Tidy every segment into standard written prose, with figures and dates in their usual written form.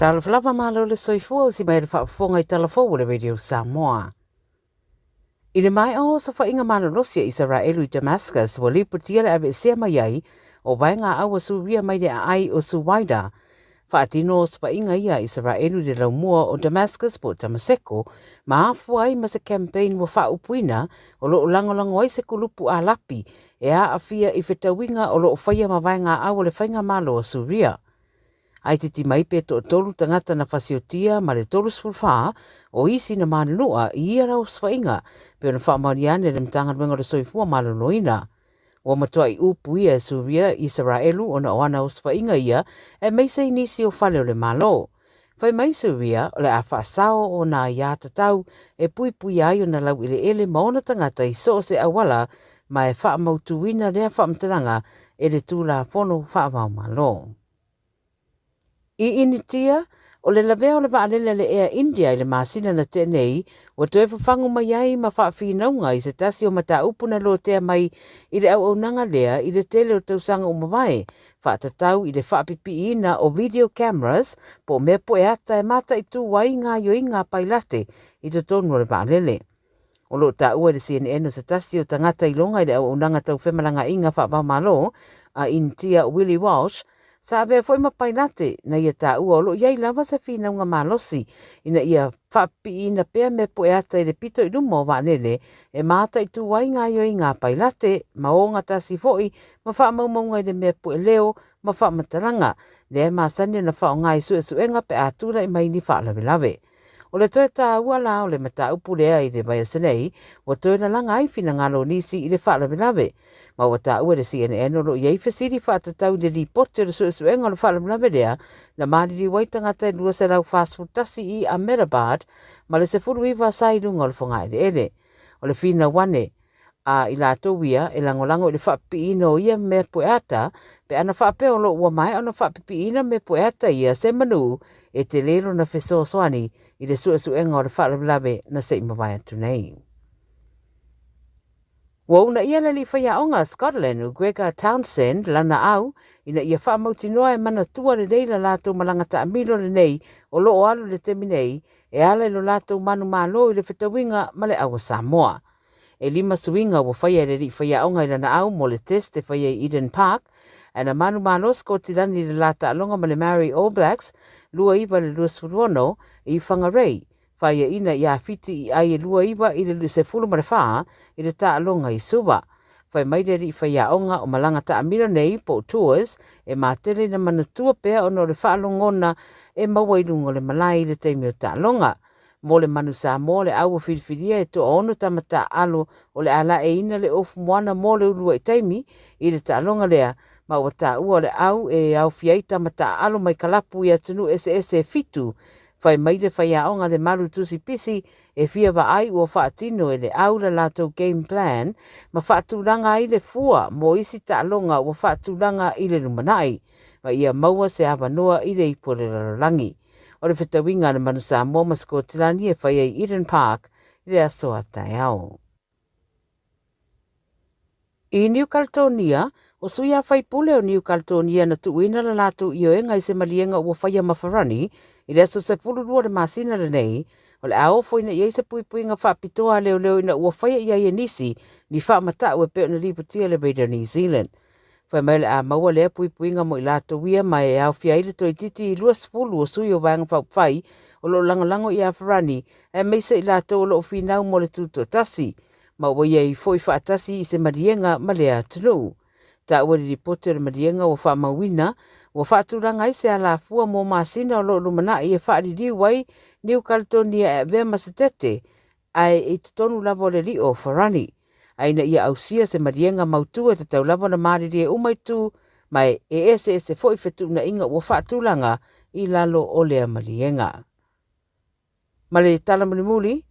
Talofa lava malo le soifua o si mai le faafofoga i tala fou o le Radio Samoa. I le maea o osofaiga malolosi a Isaraelu i Damascus, ua lipotia le aveesea mai ai o vaega au a Suria mai le aai o Suwaida. Faatino osofaiga ia a Isaraelu i le laumua o Damascus po o Tamaseko, ma afua ai ma se campaign ua faaupuina o lo o lagolago ai se kulupu Alapi e aafia i fetauiga o lo o faia ma vaega au a le faigamalo a Suria. Aititi mai pe toatolu tagata na fasiotia ma le 34 o isi na manunua i ia raosofaiga, pei ona faamaonia ane e le Matagaluega o le Soifua Maloloina. Ua matuai upu ia e Suria Isaraelu ona o ana osofaiga ia aemaise i nisi o fale o le Malo. Fai mai Suria o le a faasao ona aiatatau e puipuia ai ona laueleele ma ona tagata i so o se auala ma e faamautuina lea faamatalaga e le Tulafono Faavaomalo. I Initia, o le lavea o le vaalele a le Air India i le masina na tea nei, ua toe fafagu mai ai ma faafinauga i se tasi o mataupu na lotea mai i le auaunaga lea i le tele o tausaga ua mavae, faatatau i le faapipiiina o video cameras po o mea poe ata e mataitu ai gaoioiga a pailate i totonu o le vaalele. O lo o taua e le CNN o se tasi o tagata iloga i le auaunaga tau femalagaaiga faava-o-Malo a Initia Willie Walsh, sa avea foi ma pailate na ia taua o lo o i ai lava se finauga malosi ina ia faapipiiina pea mea pueata i le pito i luma o vaalele e mataitu ai gaoioiga a pailate ma ogatasi foi ma faamaumauga i le mea pueleo ma faamatalaga lea e masani ona faaaoga i suesuega pe a tulai mai ni faalavelave. O le toe taua la o le mataupu lea i le vaiaso nei, ua toe lalaga ai finagalo o nisi i le faalavelave. Ma ua taua e le CNN o lo o i ai fesili faatatau i le lipoti o le suesuega o le faalavelave lea na maliliu ai tagata e 241 i Ahmedabad ma le 19 sa i luga o le fogaeleele. O le finau ane, a i latou ia e lagolago i le faapipiiina o ia mea pueata, pe ana faapea o lo o ua maea ona faapipiiina mea pueata ia se manu e tele lona fesoasoani i le suesuega o le faalavelave na se i mavae atu nei. Ua uunaia le alii faiaoga a Scotland o Gregor Townsend lana au ina ia faamautinoa e manatua lelei la latou malaga taamilo lenei o lo o alu i le taimi nei e ala i lo latou manumalo i le fetauiga ma le au a Samoa. E lima suiga ua faia e le alii faiaoga i lana au mo le test e faia i Eden Park, ae na manumalo Sikotilani i le la taaloga ma le Maori All Blacks 29 i le 26 i Whangarei, faiaina ia Fiti i ai e 29 i le 14 i le taaloga i Suva. Fai mai le alii faiaoga o malaga taamilo nei po o tours e matele ina manatua pea ona o le faalogona e maua i luga o le malae i le taimi o taaloga. Mo le manu Samoa, le au ua filifilia e toaono tama taaalo o le a laeina le ofu moana mo le uluai taimi i le taaloga lea, ma ua taua o le au e aofia ai tama taaalo mai kalapu i atunuu eseese e fitu. Fai mai le faiaoga le malu tusi pisi e fia vaai ua faatino e le au la latou game plan ma faatulaga ai le fua mo isi taaloga ua faatulaga i le lumanai, ma ia maua se avanoa i le ipu o le lalolagi. O le fetauiga a le Manu Samoa ma Sikotilani e fai ai Eden Park i le aso a taeao. I Niu Kaletonia, o sui a faipule o Niu Kaletonia na tuuina la latou ioega i se maliega ua faia ma Farani i le aso 12 o le masina lenei, o le a ofoina i ai se puipuiga faapitoa a leoleo ina ua faia i ai e nisi ni faamatau e pei ona lipotia e le Radio New Zealand. Fai mai o le a maua lea puipuiga mo i latou ia ma e aofia ai le toeitiiti i 20 o sui o Vaega Faaupufai o lo o lagolago ia Farani aemaise i latou o lo o finau mo le tutoatasi ma ua i ai foi faatasi i se maliega ma lea atunuu. Taua i le lipoti o le maliega ua faamauina, ua faatulaga ai se alafua mo masina o lo o lumanai e faaliliu ai Niu Kaletonia e avea ma se tete ae i totonu lava o le lio o Farani, a ina ia ausia se maliega mautū e tatau lava ona malilie uma itu ma e eseese foi fetuunaiga ua faatulaga i lalo o lea maliega. Ma le tala mulimuli,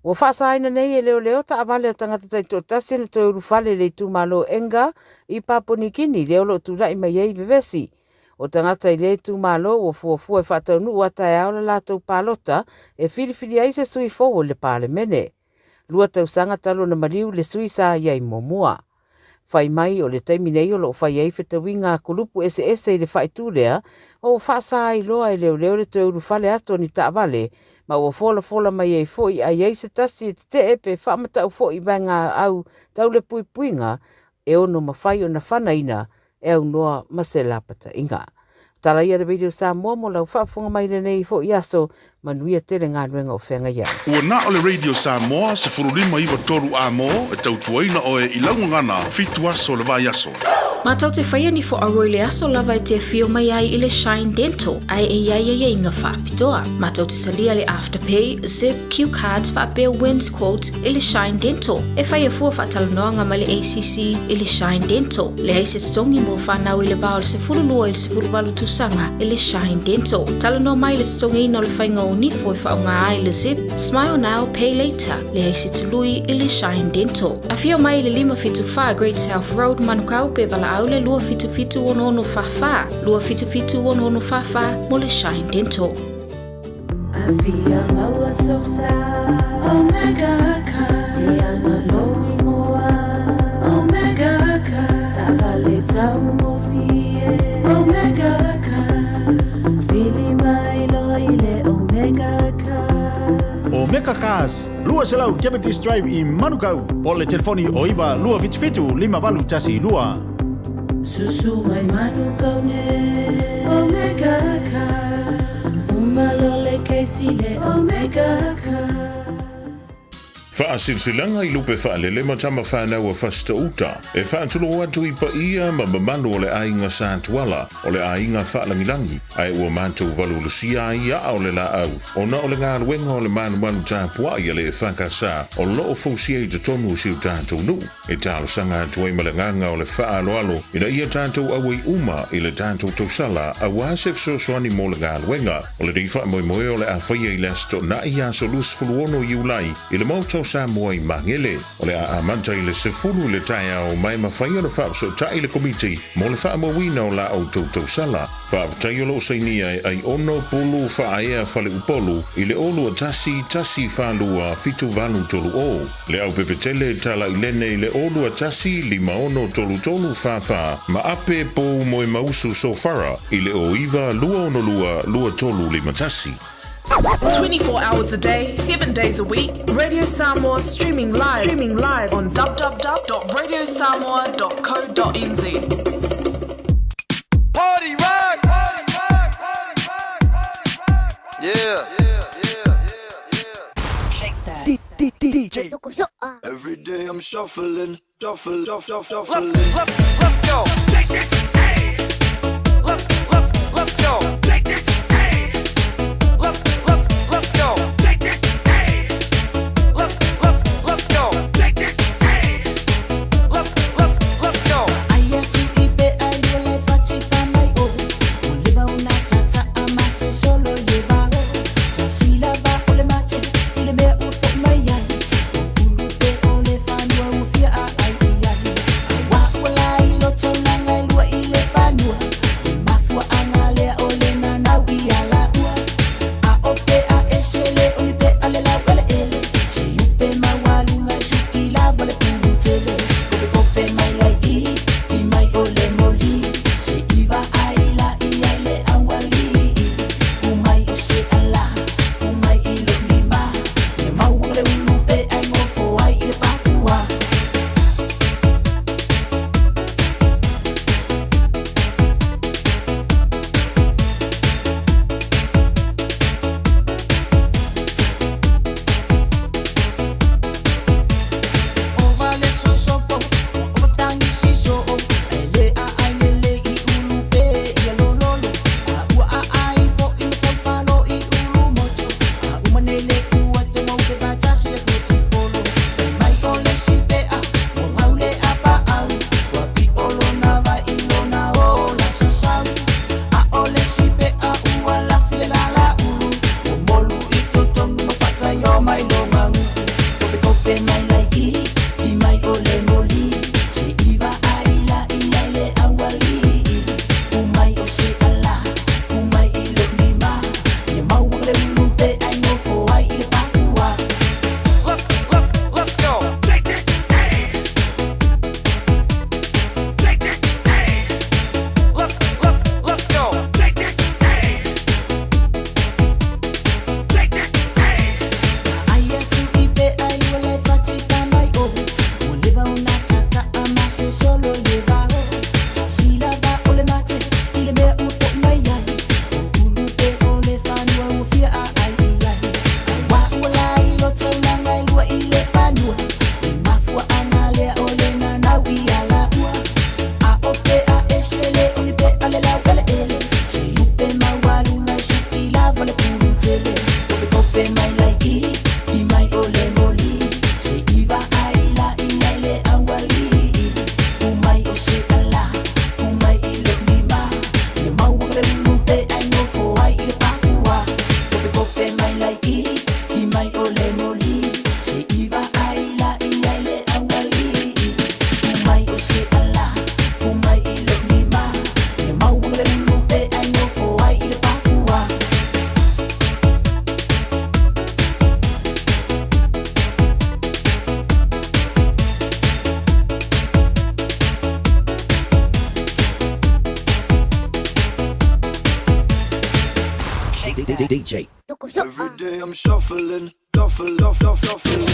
ua faasaina nei e leoleo taavale a tagata taitoatasi ona toe ulufale i le itumalo Enga i Papua New Guinea lea o lo o tulai mai ai vevesi. O tagata i lea itumalo ua fuafua e faataunuu a taeao le latou palota e filifili ai se sui fou o le Palemene. Lua tausaga talu ona maliu le sui sa i ai muamua. Fai mai o le taimi nei o lo o fai ai fetauiga a kulupu eseese i le faaitu lea, ma ua faasa ai loa e leoleo le toe ulufale atu o ni taavale, ma ua folafola mai ai foi a i ai se tasi e tetee pe faamatau foi i vaega au tau le puipuiga e ono mafai ona fanaina e aunoa ma se lapataiga. Tala ia le Radio Samoa mo lau faafofoga mai lenei foi aso, manuia tele galuega o feagai ai. Ua na o le Radio Samoa 15 93 A mo e tautuaina oe i lau gagana 7 aso o le vaiaso. Matou te faia ni foaua i le aso lava e te afio mai ai i le Shine Dental ae e i ai aiaiga faapitoa. Matou te talia le Afterpay, Zip, Cue Cards faapea Wins Quote i le Shine Dental. E faia fua faatalanoaga ma le ACC i le Shine Dental. Leai se totogi mo fanau i le va o le 12 i le 18 tausaga i le Shine Dental. Talanoa mai i le totogiina o le faiga o nifo e faaaoga ai le Zip, Smile Now, Pay Later. Leai se tului i le Shine Dental. Afio mai i le 574 Great South Road, Manukau pe valaau le 277 6644, 277 6644 mo le Shine Dental. Afia maua sosa Omega Car Ia ngalo ingoa Omega Car Taavale taugofie Omega Car Vili mai loa i le Omega Car. Omega Cars, 200 Cavendish Drive i Manukau, po o le telefoni o 9 277 5812. Susu mai Manukau nei Omega Cars Uma loa le kesi le Omega Cars. Faasilasilaga i Lupe Faalele ma tama fanau a Fasitoo-uta, e faatulou atu i paia ma mamalu o le aiga Sa Tuala, o le aiga faalagilagi, ae ua matou valuvalusia ai aa o le laau, ona o le galuega o le malumalu tapuai a le EFKS o lo o fausia i totonu o si o tatou nuu. E talosaga atu ai ma le agaga o le faaaloalo ina ia tatou auai uma i le tatou tausala aua se fesoasoani mo le galuega. O lenei faamoemoe o le a faia i le Aso Toonai aso 26 Iulai i le Maota o Samoa i Magele. O le a amata i le 10 i le taeao ma e mafai ona faafesootai le Komiti mo le faamauina o la outou tausala. Faafetai o lo o sainia e Aiono Pulu Faaea Faleupolu i le 0 2 1 1 4 2 7 8 3 0. Le Aupepetele Talailene i le 0 2 1 5 6 3 3 4 4 ma Ape Pou Moemausu Sofara i le 0 9 2 6 2 2 3 5 1. 24 hours a day, 7 days a week, Radio Samoa streaming live, streaming live on www.radiosamoa.co.nz. Party rock! Yeah. DJ. Every day I'm shuffling, shuffle, shuffle, shuffle. Let's let's let's go. Let's let's let's go. Let's let's let's go. Let's let's let's go. Let's let's let's go. Aia tu i pe ai le fati fa mai o O le mauna tata a mase solo le vao Ta sila va o le mate i le mea ua fo mai ai O ulu pe o le fanua ua fia a ai i ai Wa ua lai lo tolanga e lua DJ. Every day I'm shuffling, shuffle, shuffle, shuffling.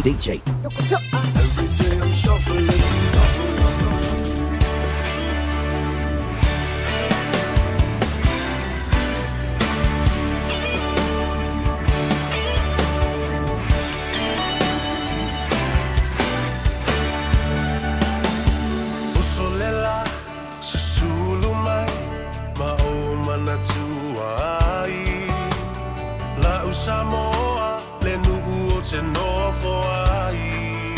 DJ. Every day I'm shuffling. Usolela susulu mai ma o manatua ai La'u Samoa le nu'u o te nofo ai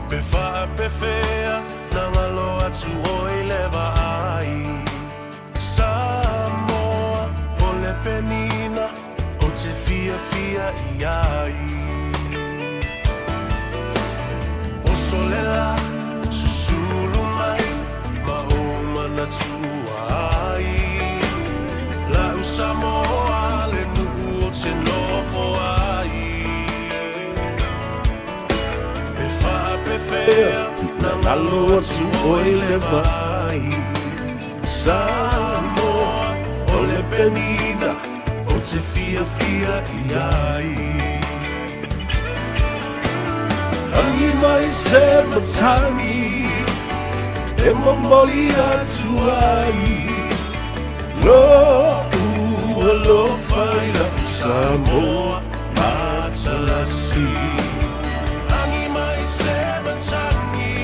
Pe faapefea na galo atu oi le vaai Samoa o le penina o te fiafia i ai Osolela susulu mai ma o manatua ai La'u Samoa le nu'u o te nofo ai Pe faapefea na galo atu oi le vaai Samoa o le penina o te fiafia i ai Agi mai se matagi e momoli atu ai Lo'u alofa i la'u Samoa matalasi Agi mai se matagi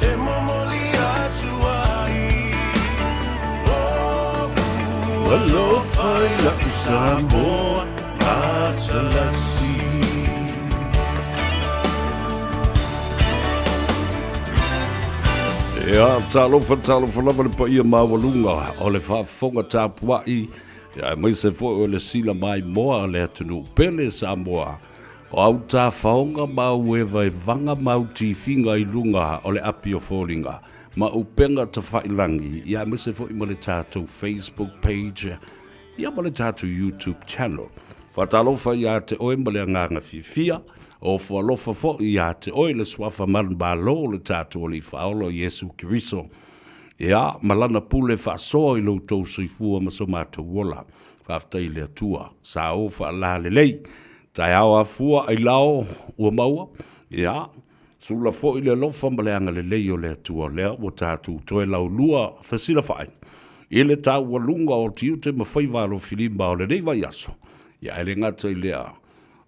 e momoli atu ai Lo'u alofa i la'u Samoa matalasi Ia, talofa, talofa lava le paia maualuga o le faafofoga tapuai Ia aemaise foi o le sila maimoa a le atunuu pele Samoa, o au tafaoga ma au evaevaga ma au tifiga i luga o le api o foliga ma upega tafailagi, ia aemaise foi ma le tatou Facebook page, ia ma le tatou YouTube channel. Faatalofa ia te oe ma le agaga fiafia, ofo alofa foi ia te oe le suafa manumalo o le tatou Alii Faaola o Iesu Keriso. Ia, ma Lana pule faasoa i lo outou soifua ma so matou ola. Faafetai i le Atua. Sa o faalalelei. Taeao afua ailao ua maua. Ia, sula foi le alofa ma le agalelei o le Atua lea ua tatou toe laulua fesilafai i le taualuga o tiute ma faiva alofilima o lenei vaiaso. Ia, ae le gata i lea,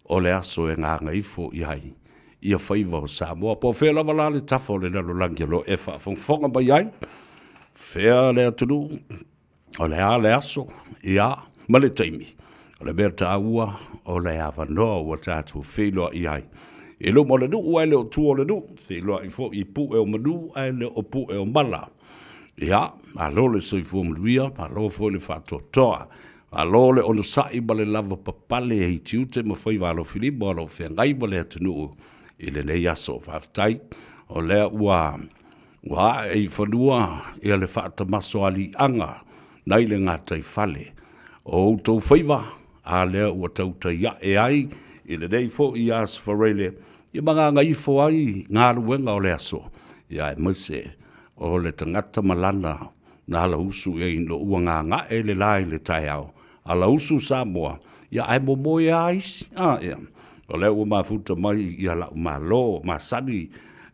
o le aso e gagaifo i ai ia faiva o Samoa. Po o fea lava la le tafa o le lalolagi o lo o e faafogafoga mai ai, fea le atunuu, o le a le aso, ia, ma le taimi. O le mea taua, o le avanoa ua tatou feiloai ai. I luma o le nuu ae le o tua o le nuu, feiloai foi i pue o manu ae le o pue o mala. Ia, malo le soifua manuia, malo foi le faatoatoa. Malo le onosai ma le lavapapale i tiute ma faiva alofilima o lo o feagai ma le atunuu i lenei aso. Faafetai o lea ua ua ae i fanua ia le faatamasoaliiaga nai le gataifale o outou faiva, a lea ua tautai ae ai i lenei foi Aso Faraile ia ma gagaifo ai galuega o le aso, ia aemaise o le tagata ma lana Na alausu i ai ina ua gaga'e le la i le taeao, alausu Samoa, ia ae momoe a isi, a ia. O lea ua mafuta mai ia la'u malo masani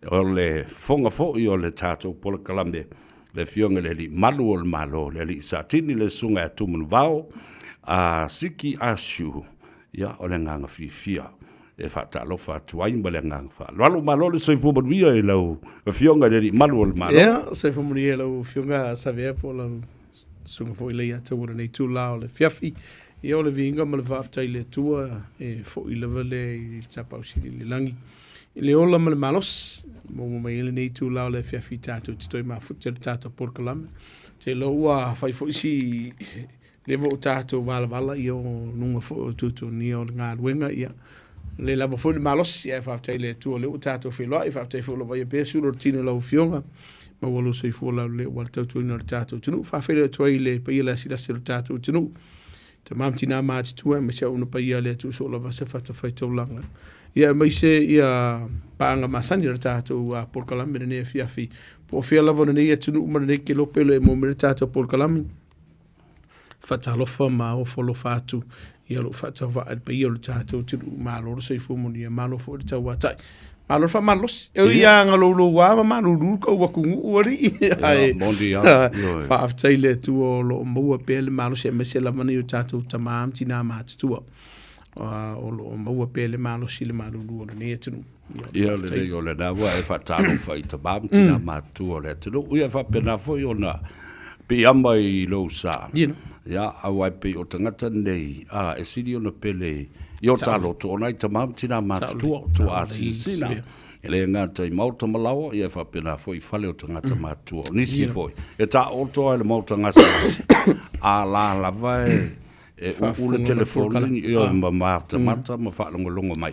o le fofoga foi o le tatou polokalame, le Afioga i le Alii Malu o le Malo, le Alii Satini, le Susuga ia Tumanuvao, a Siki Asiu, ia o le agaga fiafia e faatalofa atu ai ma le agaga faaaloalo. Malo le soifua manuia i lau Afioga i le Alii Malu o le Malo. Ia, soifua manuia i lau Afioga Savea po o lau susuga foi Leiataua i lenei itula o le afiafi. Ia, o le viiga ma le faafetai i le Atua e foi lava lea i le Tapaau Sili i le lagi i le ola ma le malosi e maua mai ai lenei itula o le afiafi tatou te toe mafuta i le tatou polokalame. Ou te iloa ua fai foi si leva o tatou valavala ia o luga foi o tuatuagia o le galuega ia le lava foi le malosi ae faafetai i le Atua o lea ua tatou feiloai faafetai foi o lo o vaaia pea sulu o le tino i lau Afioga maua lou soifua laulelei aua le tautuaina o le tatou atunuu faafeiloai atu ai i le paia lasilasi o le tatou atunuu tama ma tina matutua aemaise auauna paia a le Atua so o lava se fatafaitaulaga ia aemaise ia paaga masani o le tatou polokalame lenei afiafi po o fea lava o lenei atunuu ma lenei kelope o lo o e maua mai le tatou polokalame Faatalofa ma ofo alofa atu ia lou faatauvaa i le paia o le tatou atunuu. Malo le soifua manuia, malo foi le tauatai. Malo le faamalolosi. E ui lava ina louloua ma malulu kou atunuu alii, ae faafetai i le Atua o lo o maua pea le malosi aemaise lava nai o tatou tama ma tina matutua o lo o maua pea le malosi i le malulu o lenei atunuu. Ia lelei o lena ua e faatalofa i tama ma tina matutua o le atunuu. Ia e faapena foi ona piiama i lou sa. Ia, aua e pei o tagata nei, a, e sili ona pele i o ta loto ona i tama ma tina matutua, tuaa sinasina. E le gata i maota ma laoa, ia e faapena foi i fale o tagata matutua. O nisi foi, e taoto lava i le maota gasegase, a la lava e E uu le telefoni ia ma matamata ma faalogologo mai.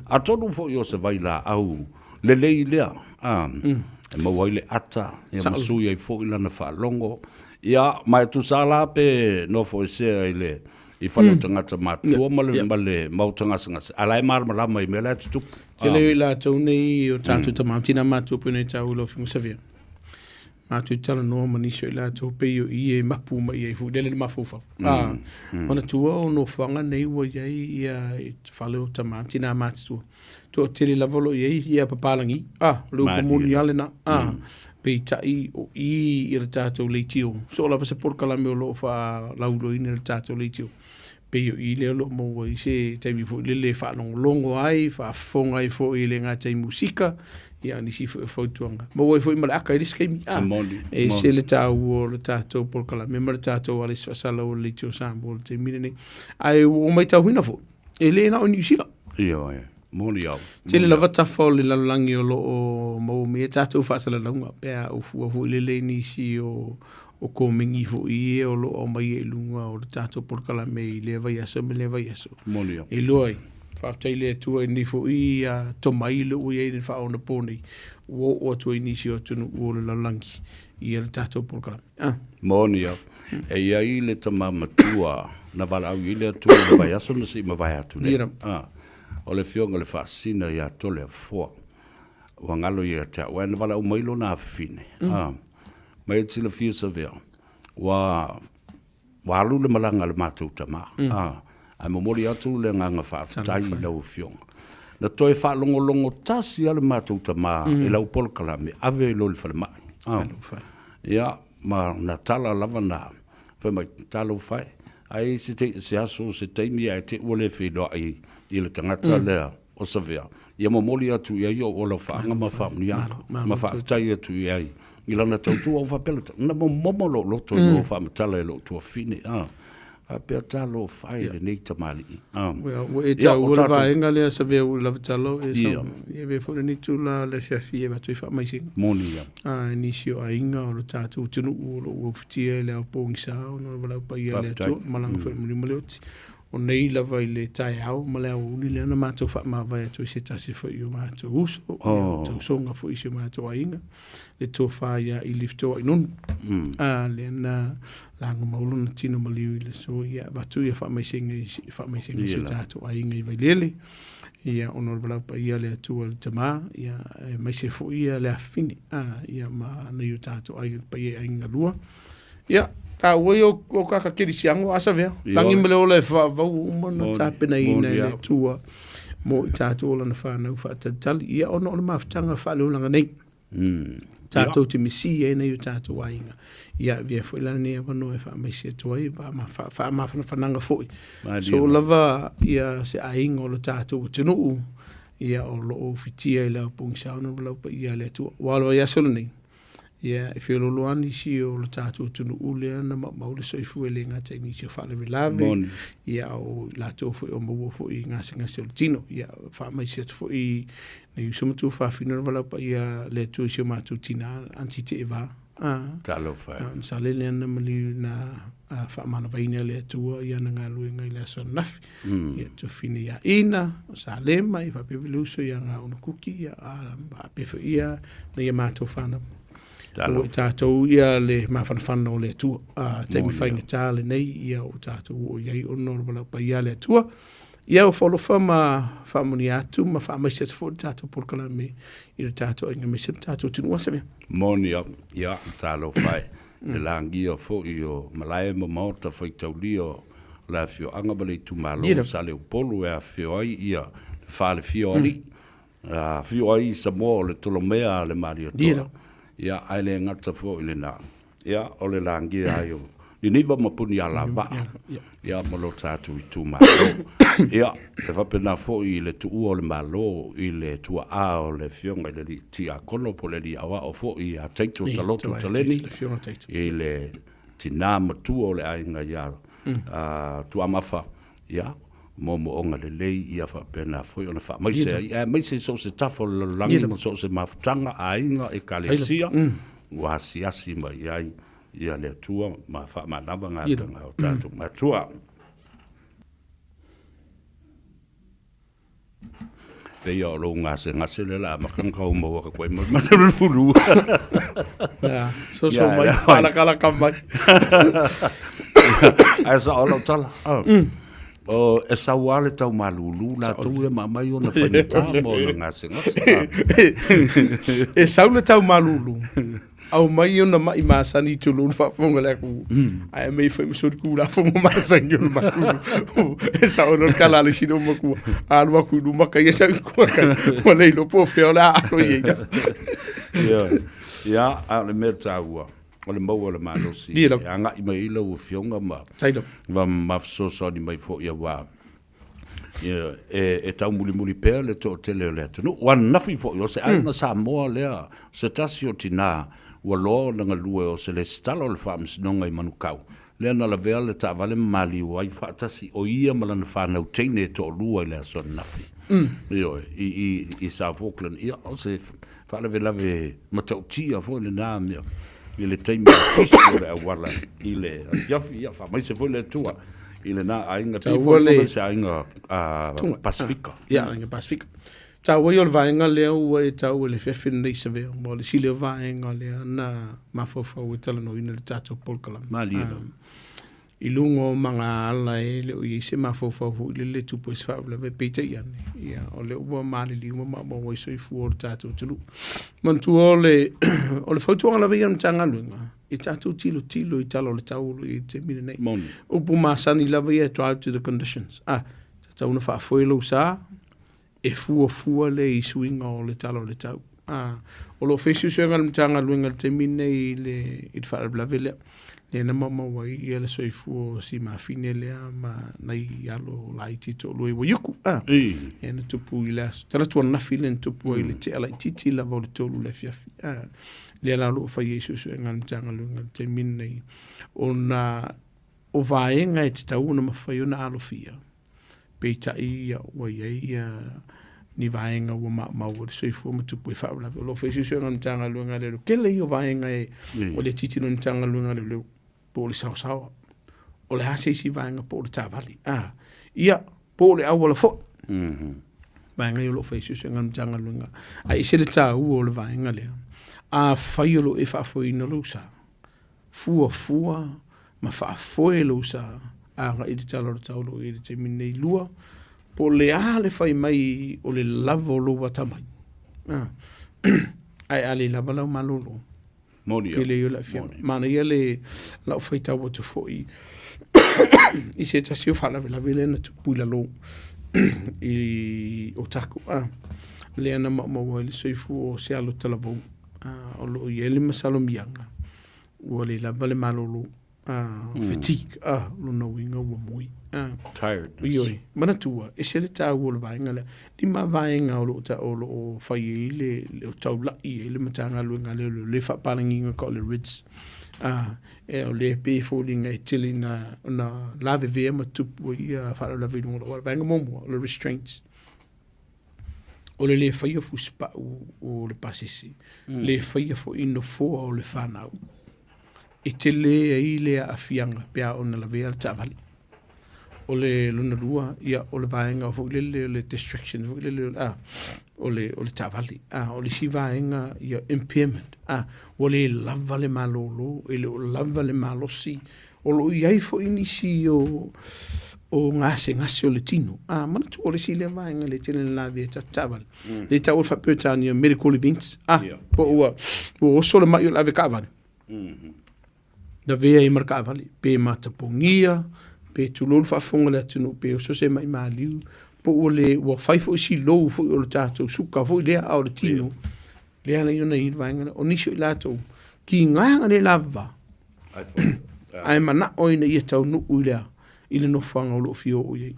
Atonu foi o se vailaau lelei lea, e maua ai le ata ia ma sui ai foi lana faalogo. Ia, ma e tusa la pe nofoesea i le i fale o tagata matutua ma le ma le maota gasegase, a o la e malamalama i mea la e tutupu. Tele o i latou nei o tatou tama ma tina matutua pei ona e taua i lau Afioga Savea. Matou talanoa ma nisi o i latou pei o i e mapu mai ai foi lele le mafaufau. A, manatua o nofoaga nei ua i ai ia fale o tama ma tina matutua. Toatele lava o lo o i ai ia papalagi, a, o le upu moni lava lena, a, peitai o i i le tatou leitio, so o lava se polokalame o lo o faalauiloaina i le tatou leitio, pei o i lea o lo o maua ai se taimi foi lele e faalogologo ai, faafofoga ai foi e le gata i musika, ia o nisi foi o fautuaga. Maua ai foi ma le aka i le isi taimi. Ah, e ese le taua o le tatou polokalame ma le tatou alisi faasala o le Leitio Samoa i le taimi lenei. Ae ua ou matauina foi, e le na o Niu Sila. Ioe. Moni au. Tele lava tafa o le lalolagi o lo o maua mai ai tatou faasalalauga pe a ou fua foi lele i nisi o o komegi foi ia o lo o aumaia i luga o le tatou polokalame i lea vaiaso ma lea vaiaso. Moni au. E iloa ai, faafetai i le Atua i lenei foi tomai lea ua i ai i le faaonapo nei, ua oo atu ai i nisi o atunuu o le lalolagi ia le tatou polokalame. Ah. Moni au. E i ai le tama matua na valaau i ai le Atua i le vaiaso na se i mavae atu nei. Ah. O le afioga i le Faasisina ia Toleafoa. Ua galo ia te au, ae na valaau mai lona afafine. Ah. Ma e silafia Savea, ua ua alu le malaga a le matou tama. Ah. Ae momoli atu le agaga faafetai i lau afioga. Na toe faalogologo tasi lava le matou tama i lau polokalame, ave ai loa i le falemai. Ah. Ia, ma na tala lava na, fai mai, talofa e, ai se, te, se aso, se taimi ae te ua le feiloai i le tagata lea o Savea, ia momoli atu i ai ou ola faaga ma faamanuiaga, ma faafetai atu i ai i lana tautua. Ua faapea la, na momomo lou loto ina ua faamatala e lou tuafafine, a, faapea talofa e lenei tamalii. A, Ua e taua le vaega lea Savea ua lava tala o e sau. Ia avea foi lenei itula o le afiafi e avatu ai faamaisega. Moni ia. A, nisi o aiga o le tatou atunuu o lo o ua ufitia i le ao pogisa ona o le valaau paia a le Atua, malaga foi i maliu ma le oti. O nei lava i le taeao ma le aoauli lea na matou faamavae atu ai se tasi foi o matou uso, oh. tausoga foi i si o matou aiga, le tofa ia i Liftoa i Nonu. A, lea na lago mau lona tino maliu i le aso, ia avatu ia faamaisega i faamaisega i si o tatou aiga i Vailele. Ia, ona o le valaau paia a le Atua i le tama, ia, aemaise foi ia le afafine, a, ia ma nai o tatou aiga, le paia i aiga galua. Ia, taua ia o kaka kerisiano a savea. Lagi ma le ola e whaavau uma na tapenaina e le Atua mo i tātou o lana whānau whaatalitali. Ia, ona o le mafutaga whaaleolanga nei. Tātou te misi e nei o tātou aiga. Ia, via foi la nei avanoa e whaamaisi atu ai, whaamawhanawhananga foi. So lava ia se aiga o le tātou atunuu, ia o lo o ufitia i le ao pogisa ona o lau paia a le Atua. Ua alo ai aso lenei. Ia, e feoloolo lava nisi o le tatou atunuu lea na maumau le soifua e le gata i nisi o faalavelave, ia, o i latou foi o maua foi i gasegase o le tino. Ia, faamaise atu foi i nai uso ma tuafafine o le valaau paia a le Atua i si o matou tina, Aunty Teeva. Talofa e. Na sa lele ana maliu na faamanavaina e le Atua i ana galuega i le aso ananafi. Ia, tuafafine ia Ina, o Salema, ia faapea foi le uso ia Gaona Kuki, ia, faapea foi ia nai a matou fanau. Ua i tatou ia le mafanafana o le Atua. Taimi faigata lenei, ia ua tatou oo i ai ona o le valaau paia a le Atua. Ia ua faalofa ma faamanuia atu ma faamaise atu foi le tatou polokalame i le tatou aiga aemaise le tatou atunuu. Asa mea. Moni au, ia, talofa e. Le lagia foi o malae ma maota faitaulia o le afioaga ma le itumalo o Saleupolu e afifio ai ia le falefia o alii. Afio ai Samoa o le Tolomea a le Malietoa. Ia, ae le gata foi i lena, ia, o le lagia ai o Niniva ma Punialavaa, ia, ma lo tatou itumalo. Ia, e faapena foi i le tuua o le Malo i le tuaa o le Afioga i le Alii Tiakono po o le Alii Aoao foi ia Taito Taloto Taleni, i le tina matua o le aiga ia Tuamafa, ia, moomooga lelei ia faapena foi ona faamaise ai, aemaise so o se tafa o le lalolagi ma so o se mafutaga, aiga, ekalesia, ua asiasi mai ai ia le Atua ma faamanava galuega a o tatou matua. Pei o lou gasegase lea la amata ona maua ka koe ma le lulu. So so mai whalakalaka mai. Ae sao lau tala. O e sau lava le tau malulu latou ia ma aumai ona faigata ma ona gasegase. E sau le tau malulu. Aumai ona mai masani tulou le faafofoga le atunuu. Ae aumai foi ma solitulafono masani o le malulu. E sao loa le tala a le isi loomatua, alu atu i luma kai e sau i tua kai. Ua le iloa po o fea o le a alo i ai. Ia, a o le mea taua, o le maua o le malosi e agai mai ai lau Afioga ma ma fesoasoani mai foi aua e taumulimuli pea le toatele o le atunuu. Ua ananafi foi, o se aiga Samoa lea, se tasi o tina Ua loa ona galue o se lesitala o le Faamasinoga i Manukau, lea na lavea le taavale ma maliu ai faatasi o ia ma lana fanau teine e toalua i le aso ananafi. Ioe, i, i, i South Auckland. Ia, o se faalavelave matautia foi lena mea i le taimi o le pisi o le auala i le afiafi. Ia, faamaise foi le Atua i lena aiga. Pei Taua foi le se aiga Pasifika. Ia, aiga Pasifika. Taua ia o le vaega lea ua e taua i le afiafi lenei Savea, ma o le sili o vaega lea na mafaufau e talanoaina i le tatou polokalame. Malie lava. I luga o magaala e le o i ai se mafaufau foi lele e tupu ai se faalavelave, peitai ane, ia, o lea ua maliliu ma maumau ai soifua o le tatou atunuu. Manatua o le, o le fautuaga lava ia a le Matagaluega, e tatou tilotilo i tala o le tau o lo o i ai i le taimi lenei. Moni. Upu masani lava ia, drive to the conditions. Ah, tatau ona faafoe lou sa, e fuafua lea i suiga o le tala o le tau. A, o lo o fai suesuega a le Matagaluega i le taimi lenei i le, i le faalavelave lea, lea na maumau ai ia le soifua o si mafine lea ma nai alo laiti e toalua i Waiuku. A, lea na tupu i le aso talaatu ananafi lea na tupu ai i le tea laitiiti lava o le 3 i le afiafi. A, lea la o lo o fai ai suesuega a le Matagaluega i le taimi lenei, ona o vaega e tatau ona mafai ona alofia, peitai ua i ai ia ni vaega ua maumau ai le soifua ma tupu ai faalavelave. O lo o fai suesuega a le Matagaluega a Leoleo. Tele ia o vaega e, o le tilotilo a le Matagaluega a Leoleo, po o le saosaoa, o le a se isi vaega po o le taavale, a, ia, po o le auala foi. Vaega ia o lo o fai suesuega a le Matagaluega. Ae ese le taua o le vaega lea, afai o lo o e faafoeina lou sa, fuafua ma faafoe lou sa agai i le tala o le tau o lo o i ai i le taimi lenei. Lua, po o le a le fai mai o le lava o lou atamai, ae a le lava lau malolo, Moni tele ia o le aafiaga. Manaia le lau faitau atu foi i se tasi o faalavelave lea na tupu i lalo i Otago, lea na maumau ai le soifua o se alo talavou o lo o i ai le masalomiaga ua le lava le malolo, fatigue, lona uiga ua moe. Tiredness. Ioe, manatua, ese le taua o le vaega lea. Lima vaega o lo o, o lo o fai ai le, le o taulai ai le Matagaluega lea o le faapalagiga ka o le RIDS. E o lea pei e foliga e tele ina ona lavevea ma tupu ai ia faalavelave i luga o le auala. Vaega muamua, o le restraints. O le le faia fusipau o le pasese, le faia foi nofoa o le fanau, e tele ai le aafiaga pe a ona lavea le taavale. O le lona lua, ia, o le vaega foi lele o le distraction foi lele, a, o le, o le taavale. A, o le isi vaega, ia, impairment, a, ua le lava le malolo, e le o lava le malosi O lo o i ai foi nisi o, o gasegase o le tino. A, manatua o le isi lea vaega le tele na lavea e tatou taavale. Le tau o le faa-Peretania medical events. A, po ua, ua oso le mai o le ave taavale. Lavea ai ma le taavale, pe matapogia, pe tulou le faafofoga a le atunuu, pe oso se mai maliu, po ua le, ua fai foi si lou foi o le tatou suka foi lea, a o le tino. Lea ala ai ona i ai le vaega lea. O nisi o i latou, tiga na le lavava, ae manao ina ia taunuu i le i le nofoaga o lo o fia oo i ai.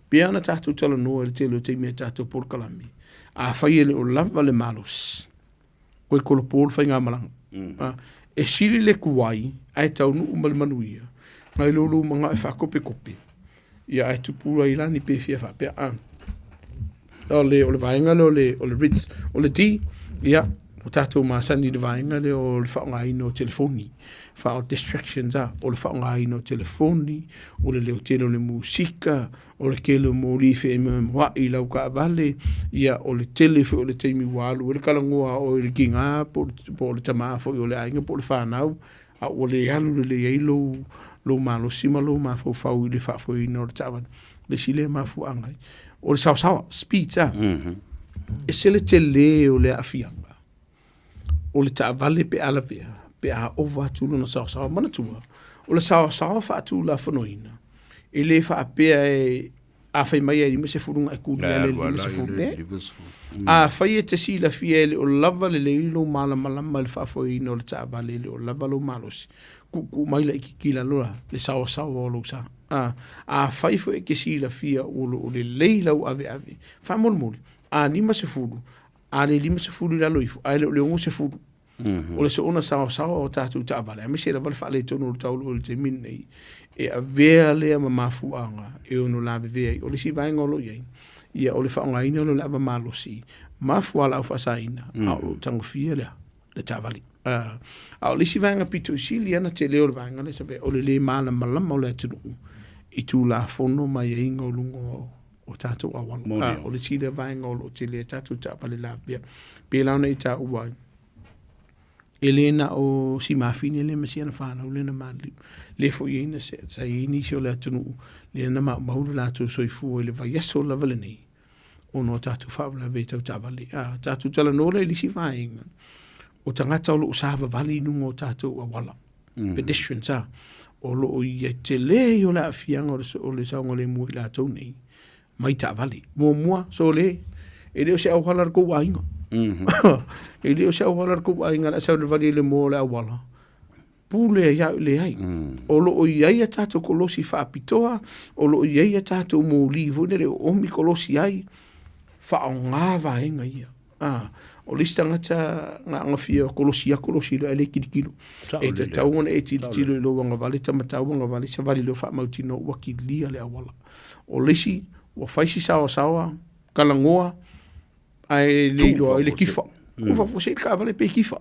Pei ona tatou talanoa i le tele o taimi a tatou polokalame, afai e le o lava le malosi, koe kolopo le faigamalaga. E sili le tuai ae taunuu ma le manuia, nai lo lou manao e faakopekope, ia ae tupu ai la ni pefia faapea. O le, o le vaega lea o le, o le RIDs. O le D, ia, ua tatou masani i le vaega lea o le faaaogaina o telefoni, o distractions a, o le faaaogaina o telefoni, o le leo tele o le musika, o le tele o moli e feemoemoai i lau taavale, ia, o le tele foi o le taimi ua alu ai le talanoa a oe i le tiga po o le tama foi o le aiga po o le fanau, a ua le alu lelei ai lou, lou malosi ma lou mafaufau i le faafoeina o le taavale. Le isi lea mafuaaga ai. O le saosaoa, speed a. Ese le tele o le aafiaga o le taavale pe a lavea, pe a ova atu lona saosaoa. Manatua, o le saosaoa faatulafonoina, e le faapea e a fai mai e 50 na e kūlia le 50, e. Afai e te silafia e le o lava lelei lou malamalama i le faafoeina o le taavale, e le o lava lou malosi, tuutuu mai laitiiti i lalo le saoasaoa o lou sa. Afai foi e te silafia ua lo o lelei lau aveave, faamolemole, a 50, a le 50 i lalo ifo, ae le o le 60. O le soona saosaoa o tatou taavale, aemaise lava le faaletonu o le tauluu i le taimi lenei, e avea lea ma mafuaaga e ono lavevea ai. O le isi vaega o lo o i ai, ia o le faaaogaina lea o le ava malosi ma fualaau faasaina, a o lo o tagofia le le taavale. A o le isi vaega pito i sili ana tele o le vaega lea, o le lē malamalama o le atunuu i Tulafono ma aiaiga o luga o tatou auala. O le isi lea vaega o lo o tele ai tatou taavale lavevea. Pei la ona e taua ai, e le na o si mafine lea ma si ana fanau lea na maliliu. Lea foi i ai na sa i ai nisi o le atunuu lea na maumau le latou soifua i le vaiaso lava lenei ona o tatou faalavelave tau taavale. A tatou talanoa la i le isi vaega, o tagata o lo o savavali i luga o tatou auala, pedestrians a, o lo o i ai tele ia o le aafiaga o le saogalemu o i latou nei mai taavale. Muamua, sole, e le o se auala a le tou aiga. E le o se auala a le tou aiga o le a savalivali ai i le moa o le auala, pule ai au leai. O lo o i ai a tatou kolosi faapitoa, o lo o i ai a tatou moli foi lele e oomi kolosi ai, faaaoga vaega ia. A, o le isi tagata na ona fia kolosi lava kolosi loa ae le tilotilo. E tatau ona e tilotilo i lou agavale, taumatau agavale, savali loa faamautinoa ua kilia le auala. O le isi, ua fai si saoasaoa, talanoa, ae le iloa ai le kifa. Ua faafuasei le taavale pe kifa.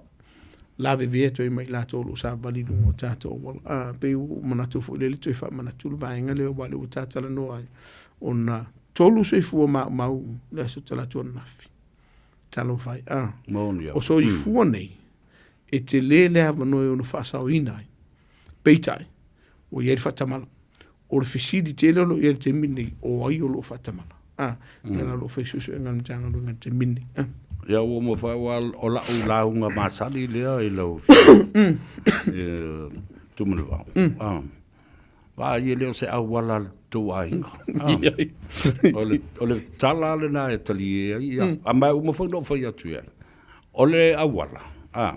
Lavevea atu ai ma i latou o lo o savali i luga o tatou auala. A, pei ua ou manatu foi lele toe faamanatu le vaega lea aua o lea ua ta talanoa ai, ona tolu soifua maumau le aso Talaatu ananafi. Talofa e. A, o soifua nei, e tele le avanoa e ono faasaoina ai. Peitai, ua i ai le faatamala. O le fesili tele o lo o i ai i le taimi lenei, o ai o lo o faatamala? A, lea la o lo o fai suesuega a le Matagaluega i le taimi lenei. A. Ia ua mafai aua o lau lauga masani lea i lau Afioga i Tumanuvao. Vaai e le o se auala a le tou aiga. O le tala lena e talie ai, ia. A ma e uma foi ona ou fai atu i ai, o le auala, a,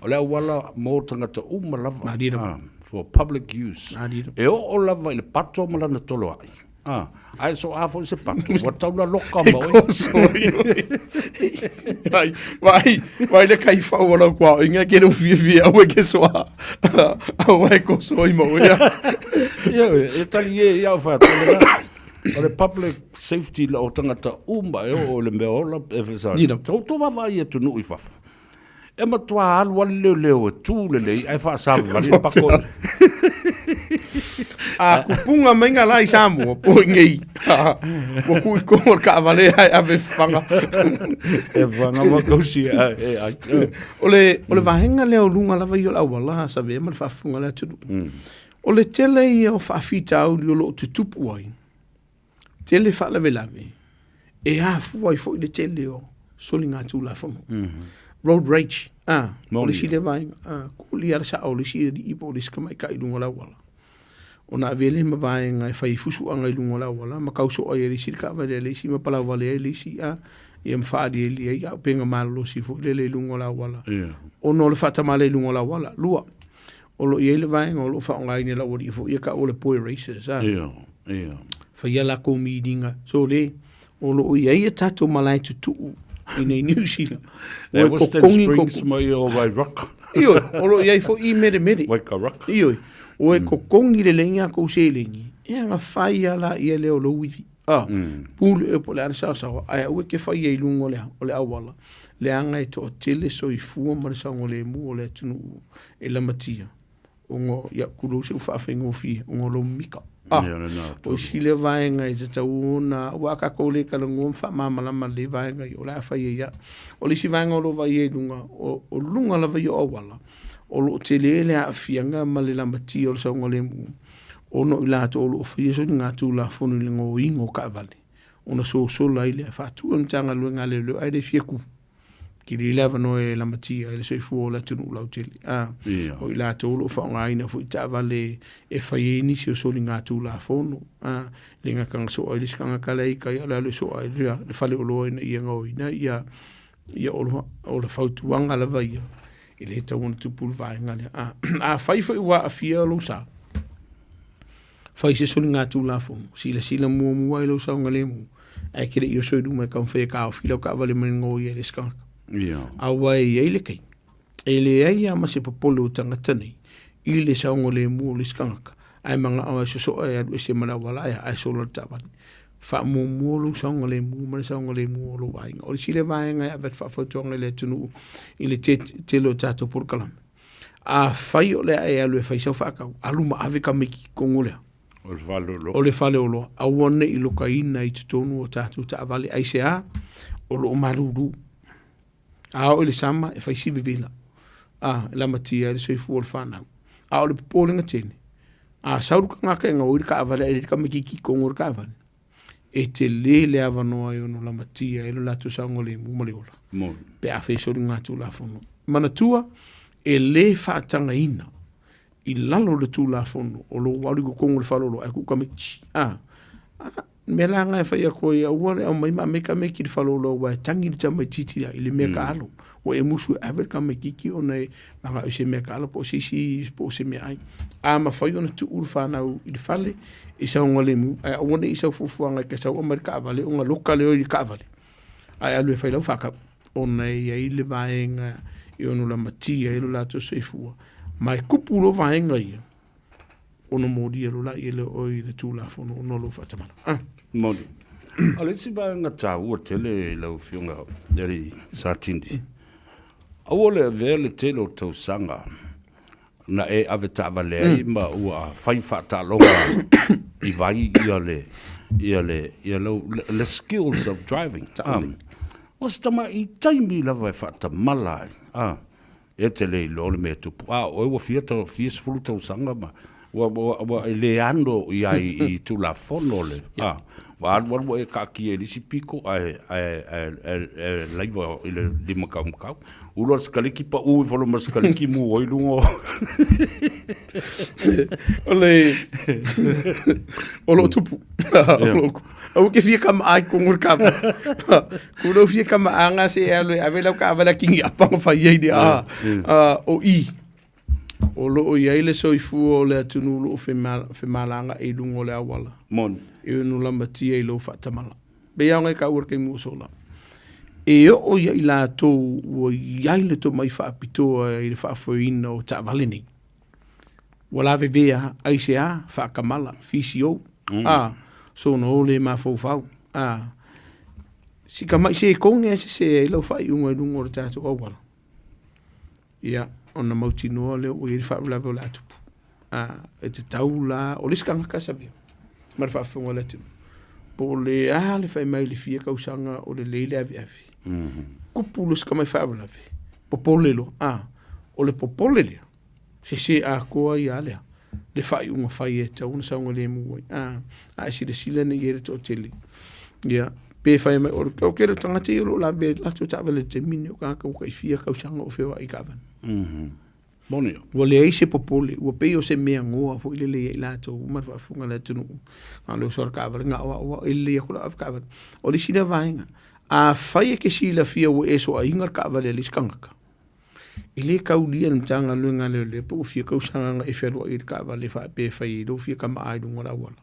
o le auala mo tagata uma lava, a, for public use. E oo lava i le pato ma lana toloai, a, ae so a foi se pato, ua tau na loka ma oe. Vai, vai, vai le kai fau o lau kua inga ke le fiafia au e ke soa. Au e koso i mo ia. Ia, e tali e ia wha, o le public safety la o tangata uma e o le mea ola e whesa. Tau tō wawa i atunuu i fafo. E matua alu ale leoleo e tū lelei ae faasavavali le pako. A kupunga mai ngā la i Samoa, po i ngei. Ua kui kongo le kaavale ae ave whanga. E whanga ma kausi e ai. O le, o le vaega lea o luga lava ia o le auala sa avea ma le faafofoga a le atunuu. O le tele ia o faafitauli o lo o tutupu ai, tele faalavelave e afua ai foi le tele o soligatulafono. Road rage, a, o le isi lea vaega, a, kuli lava le sao o le isi alii po o le isi tamaitai i luga o le auala. Ona avea lea ma vaega e fai ai fusuaga i luga o le auala ma tausoa ai e le isi le taavale a le isi ma palauvale ai le isi, a, ia ma faaaliali ai auupega malolosi foi lele i luga o le auala, ona o le faatamala i luga o le auala. Lua, o lo o i ai le vaega o lo o faaaogaina e lau alii foi ia tau o le boy racers, a. Faia latou miliga. So le, o lo o i ai a tatou malae tutuu i nei New Zealand. Ua Western Springs mai o Wairaka. Ioe, o lo o i ai foi i Meremere. Waikaraka. Ioe, ua e kokogi lelei ni a kou seleni, e aga fai lava laia lea o lou ivi. A, pule oe po o le a le saosaoa, ae aua e te faia i luga o le, o le auala, leaga e toatele soifua ma le saogalemu o le atunuu e lamatia. Ona, ia, tulou se upu faafaigofie, ona o lou mika. Ah, o isi lea vaega e tatau ona, aua a tatou le talanoa ma faamalamalama lelei vaega ia, o le a fai ai lava. O le isi vaega o lo o vaai ai i luga, o luga lava ia o auala, o lo o tele le aafiaga ma le lamatia o le saogalemu, ona o i latou o lo o faia soligatulafono i le gaoiga o taavale, ona sosola ai lea. Faatu e le Matagaluega a Leoleo ae le fia tu. Tele le avanoa e lamatia ai le soifua o le atunuu lautele. A, o i latou o lo o faaaogaina foi taavale e fai ai nisi o soligatulafono. A, le gata na soa ai le isi tagata la e i tai, a o le alu e soa ai le faleoloa ina ia gaoina ia oloa. O le fautuaga lava ia, e le tatau ona tupu le vaega lea. A, afai foi ua aafia lou sa, fai se soligatulafono, silasila muamua i lou saogalemu, ae e te le i oso i luma e taumafai e taofi lau taavale mai le gaoia e le isi tagata. Aua e i ai le taimi. E leai lava ma se popole o tagata nei i le saogalemu o le isi tagata, ae manao e sosoa e alu ese ma le auala ae ae sola le taavale. Faamuamua lou saogalemu ma le saogalemu o lou aiga. O le isi lea vaega e ave atu faafautuaga i le atunuu i le tele o tatou polokalame. Afai o le a e alu e fai sau faatau, alu ma ave tamaiti i totonu o le a? O le faleoloa. O le faleoloa. Aua ne i lokaina i totonu o tatou taavale. Aisea? O lo o malulu. A oo i le sama, e fai si vevela, a, e lamatia ai le soifua o le fanau. A o le popolega tele, a sau le tagata e gaoi le taavale ae leai le tamaititi i totonu o le taavale, e tele le avanoa e ono lamatia ai lo latou saogalemu ma le ola, pe a fai e soligatulafono. Manatua, e le faatagaina i lalo o le Tulafono o lou alu i totonu o le faleoloa ae tuu tamaiti. A, a, mea la na e fai atu ai, aua le aumai ma aumai tamaiti i le faleoloa aua e tagi le tamaititi la i le mea taalo. Ua e musu e ave le tamaititi ona e manao i se mea taalo po o se isi po o se meaai. A mafai ona tuu le fanau i le fale e saogalemu ae aua ne i sau fuafuaga e te sau aumai le taavale ona loka lea i le taavale ae alu e fai lau faatau ona e i ai le vaega e ono lamatia ai lo latou soifua. Ma e tupu loa vaega ia, ona molia loa lea e oe i le Tulafono ona o lou faatamala. Ah. Moni. O le isi vaega taua tele i lau Afioga i le Satini, aua le avea le tele o tausaga na e ave taavale ai ma ua fai faataaloga i vai ia le ia le ia lau le skills of driving. O se tamaiti taimi lava e faatamala ai. Ah. E te le iloa le mea e tupu. A o oe ua fia, fia sefulu tausaga ma ua, ua, ua e le ano i ai i Tulafono le, a, ua alu alu ua e taatia i le isi pito ae, ae, ae, ae, ae laiva i le lima taumatau. Ulu o le sikaleki pau ifo loa ma le sikaleki mu ai luga o. O le o loo tupu. O loo tupu. Aua ke fia kama ai kongo le kava. Ku lau fia kama anga se e alu e ave lau kaavale a kingi apanga fai ai le a. O i. O loo i ai le soifua o le atunuu o loo femalagaai i luga o le auala. Moni. E ono lamatia i lou faatamala. Pei lava ona e taua i le taimi ua sola. E oo ia i latou ua i ai le tomai faapitoa i le faafoeina o taavale nei. Ua lavevea aisea faatamala VCO a soona o le mafaufau a si tamai sekone lava e sese ai lau faaiuga i luga o le tatou auala, ia ona mautinoa lea ua i ai le faalavelave o le a tupu. A e tatau la, o le isi tagata sa avea ma le faafofoga a le atunuu, po o le a le fai mai i le fia tausaga o lelei le aveave, tupu loa si tamai faalavelave, popole loa, a o le popole lea, sese atoa ia lea le faaiuga fai e tatau ona saogalemu ai. A, a e silasila nei i ai le toatele, ia, pe fai mai, o le toatele o tagata ia o lo o lavea i latou taavale i le taimi lenei, o tagata ua tai fia tausaga o feoai i taavale. Moni. Ua leai se popole, ua pei o se mea goa foi lele ia i latou ma le faafofoga a le atunuu. Na o le oso o le taavale, na o au e lelei atu lau avetaavale. O le isi lea vaega, afai e te silafia ua e soaina le taavale a le isi tagata, E le taulia e le Matagaluega a Leoleo pe ua fia tausaga na e fealuai ai i le taavale faapea e fai ai lou fia kama'a i luga o le auala.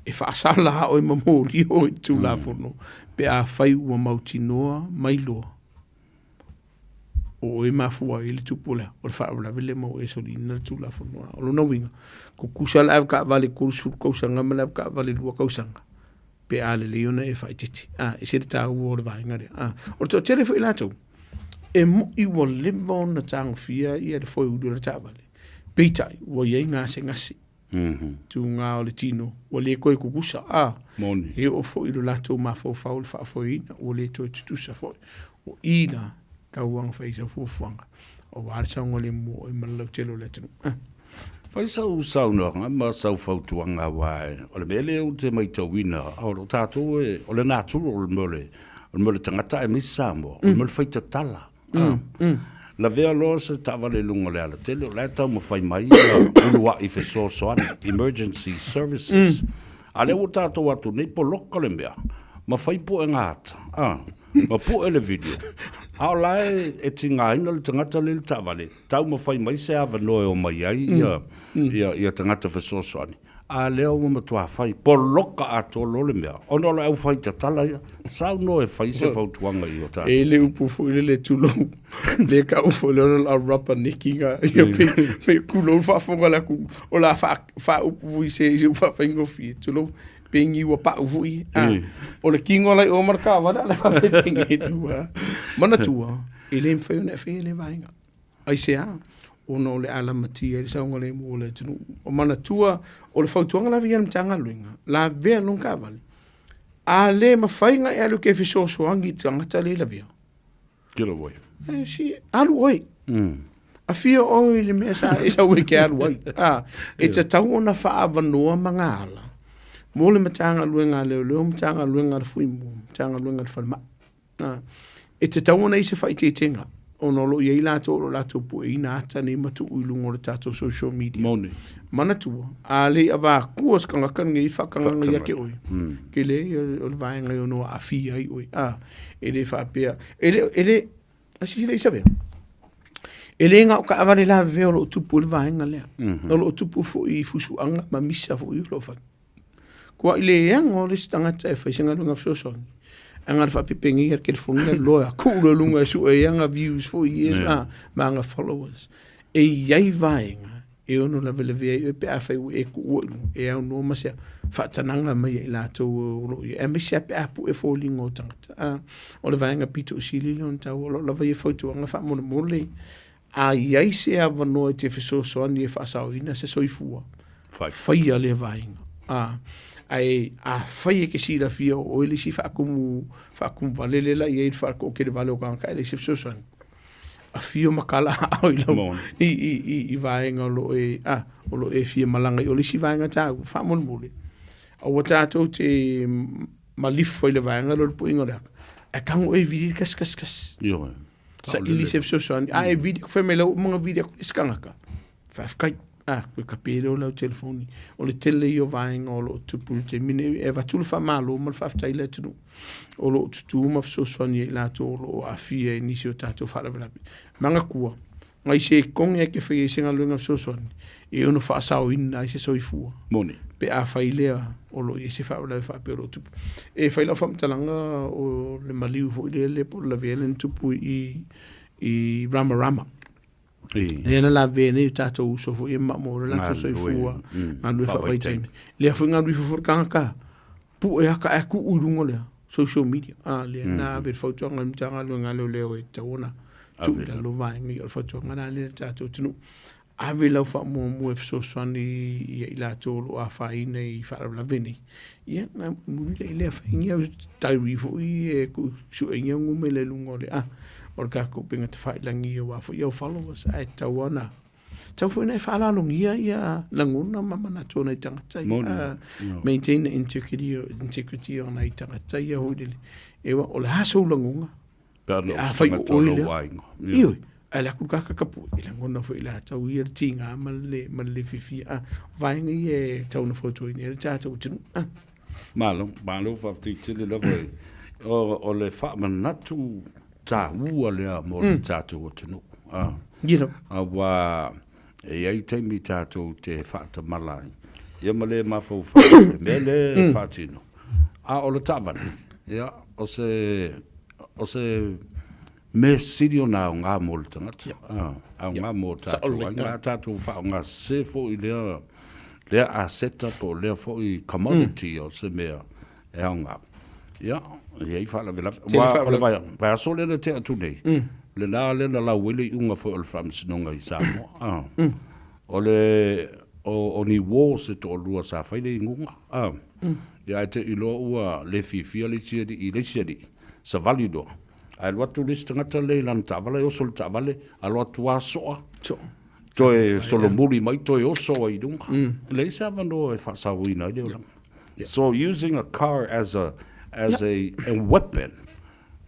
E faasala lava oe ma moli oe i le Tulafono pe afai ua mautinoa mai loa o oe e mafua ai le tupu lea, o le faalavelave lea ma ua e soliina le Tulafono. O lona uiga, tutusa le avetaavale 30 tausaga ma le avetaavale 2 tausaga pe a lelei ona e faaitiiti. A, e ese le taua o le vaega lea. A, o le toatele foi latou, e mo'i ua leva ona tagofia ia le foe uli o le taavale, peitai ua i ai gasegase, tugā o le tino, ua le toe tutusa, a, e oo foi i lo latou mafaufau i le faafoeina, ua le toe tutusa foi. O i la tauaga fai ai sau fuafuaga, aua le saogalemu o oe ma le lautele o le atunuu. Fai sau saunoaga ma sau fautuaga aua o le mea lea ou te matauina, o lo tatou e, o le natura o le mea o le, o le mea o le tagata aemaise Samoa, o le mea o le faitatala. Lavea loa se taavale i luga o le alatele, o la e taumafai mai uluai fesoasoani, emergency services. A lea ua tatou o atu nei poloka le mea, ma fai puega ata, ma pue le video, a o la e, e tigaina le tagata lea i le taavale, taumafai mai se avanoa e omai ai ia, ia, ia tagata fesoasoani. A lea ua matuā fai poloka atoa loa le mea, ona o le aufai tatala ia, saunoa e fai se fautuaga i o tatou. E i le upu foi lele tulou, le kau foi lea o le rubbernecking a, ia pei, pei tulou le faafofoga a le atunuu, o le a faaupu foi i se, i se upu faafaigofie, tulou, pei niu ua pau foi, a, o le tino la i o ma le taavale a o le faapepeigei ua. Manatua, e le mafai ona e faia lea vaega. Aisea? Ona o le a lamatia ai le saogalemu o le atunuu. O manatua, o le fautuaga lava ia a le Matagaluega, lavea lona taavale. A le mafai ona e alu e te fesoasoani i le tagata lea e lavea, Tilo oe. E si, alu oe. Afio oe i le mea sa e sau e te alu ai. A, e tatau ona faaavanoa magaala mo le Matagaluega a Leoleo, Matagaluega a le Fuimu, Matagaluega a le Falemai. E tatau ona i ai se faaeteetega ona o lo o i ai latou o lo o latou pueina ata nei ma tuu i luga o le tatou social media. Moni. Manatua, a le i avatua se tagata lenei faatagaga ia te oe, tele ia o le vaega e ono aafia ai oe. A, e le faapea, e le, e le, a silasila i Savea, e le na o taavale lavevea o lo o tupu ai le vaega lea. O lo o tupu foi i fusuaga ma misa foi o lo o fai. Kua i leaga o le isi tagata e fai se galuega fesoasoani, ae na o le faapepegia le telefoni alu loa e tuu loa i luga e sue ai ana views foi ia mm. ma ana followers. E i ai vaega e ono lavelavea ai oe pe afai ua e tuua i luga, e aunoa ma se faatanaga mai ia i latou o lo o i ai, aemaise lava pe a pue foliga o tagata. A, o le vaega pito sili lea ona taua, o lo o lava ia fautuaga faamolemole A i ai se avanoa e te fesoasoani e faasaoina se soifua, faia lea vaega. A, ae afai e te silafia o oe le isi faatumu, faatumu vale lea la i ai le faatoatele vale o tagata e leai se fesoasoani, afio ma tala aao i lau, i, i, i, i vaega o lo o e, a, o lo o e fia malaga ai. O le isi vaega taua, faamolemole, aua tatou te malifa i le vaega lea o le puiga o le ata, ae tago oe e vili le kasi, kasi, kasi. Ioe. Saili se fesoasoani. A e vili, fai mai lau uma vili atu i se tagata. Faafetai. A, koe kape lea o lau telefoni. O le tele ia o vaega o lo o tupu i le taimi nei. E avatu le faamalo ma le faafetai i le atunuu o lo o tutū ma fesoasoani ai i latou o lo o aafia i nisi o tatou faalavelave. Manatua, nai se koge e te fai ai se galuega fesoasoani e ono faasaoina ai se soifua. Moni. Pe afai lea o lo o i ai se faalavelave faapea o lo o tupu. E fai lau faamatalaga o le maliu foi lea le po o le lavea lea na tupu i i Ramarama. Lea na lavea nei o tatou uso foi e maumau ai lo latou soifua, galulue faavaitaimi. Lea foi galulue ifo foi le tagata pue ata ae tuu i luga o le social media. A, lea na ave le fautuaga i le Matagaluega a Leoleo e tatau ona tuu i lalo vaega ia. O le fautuaga la lea i le tatou atunuu, ave lau faamuamua e fesoasoani ia i latou o lo o afaina i faalavelave nei. Ia, na mulimuli lea i lea faiga o diary foi e sueina numera i luga o le, a, o le tatou upega tafailagi aua foi au followers, ae tatau lava ona Tatau foi ona e faaaloalogia ia lagona ma manatu o nai tagata ia. Maintain the integrity, integrity o nai tagata ia foi lele. E o le a sou lagona, pe afai o oe lea. Ioe, ae le atu le tagata tapue, e lagona foi e latou ia le tiga ma le, ma le le fiafia. A, o vaega ia e tatau ona fautuaina ai le tatou atunuu. A. Malo, malo faafetai tele lava o, o le faamanatu taua lea mo le tatou atunuu. Ah. Aua e i ai taimi tatou te faatamala ai, ia ma le mafaufau i le mea lea e faatino. A o le taavale, ia, o se, o se mea sili ona aoga mo le tagata. Ah, aoga mo tatou aiga, a tatou faaaoga sese foi lea, lea aseta po o lea foi commodity o se mea e aoga. Ia, e i ai faalavelave. Aua o le vaiaso lea na tea atu nei, lena lea na lau ai le iuga foi o le Faamasinoga i Samoa. O le, o ni wars e toalua sa fai le iuga. Ia ae te i loa ua le fiafia le isi alii i le isi alii, savali loa. Ae alu atu le isi tagata lea i lana taavale, oso le taavale, alu atu lava soa, toe solomuli mai toe oso ai i luga. E leai se avanoa e faasaoina ai le olaga. So using a car as a as a a weapon.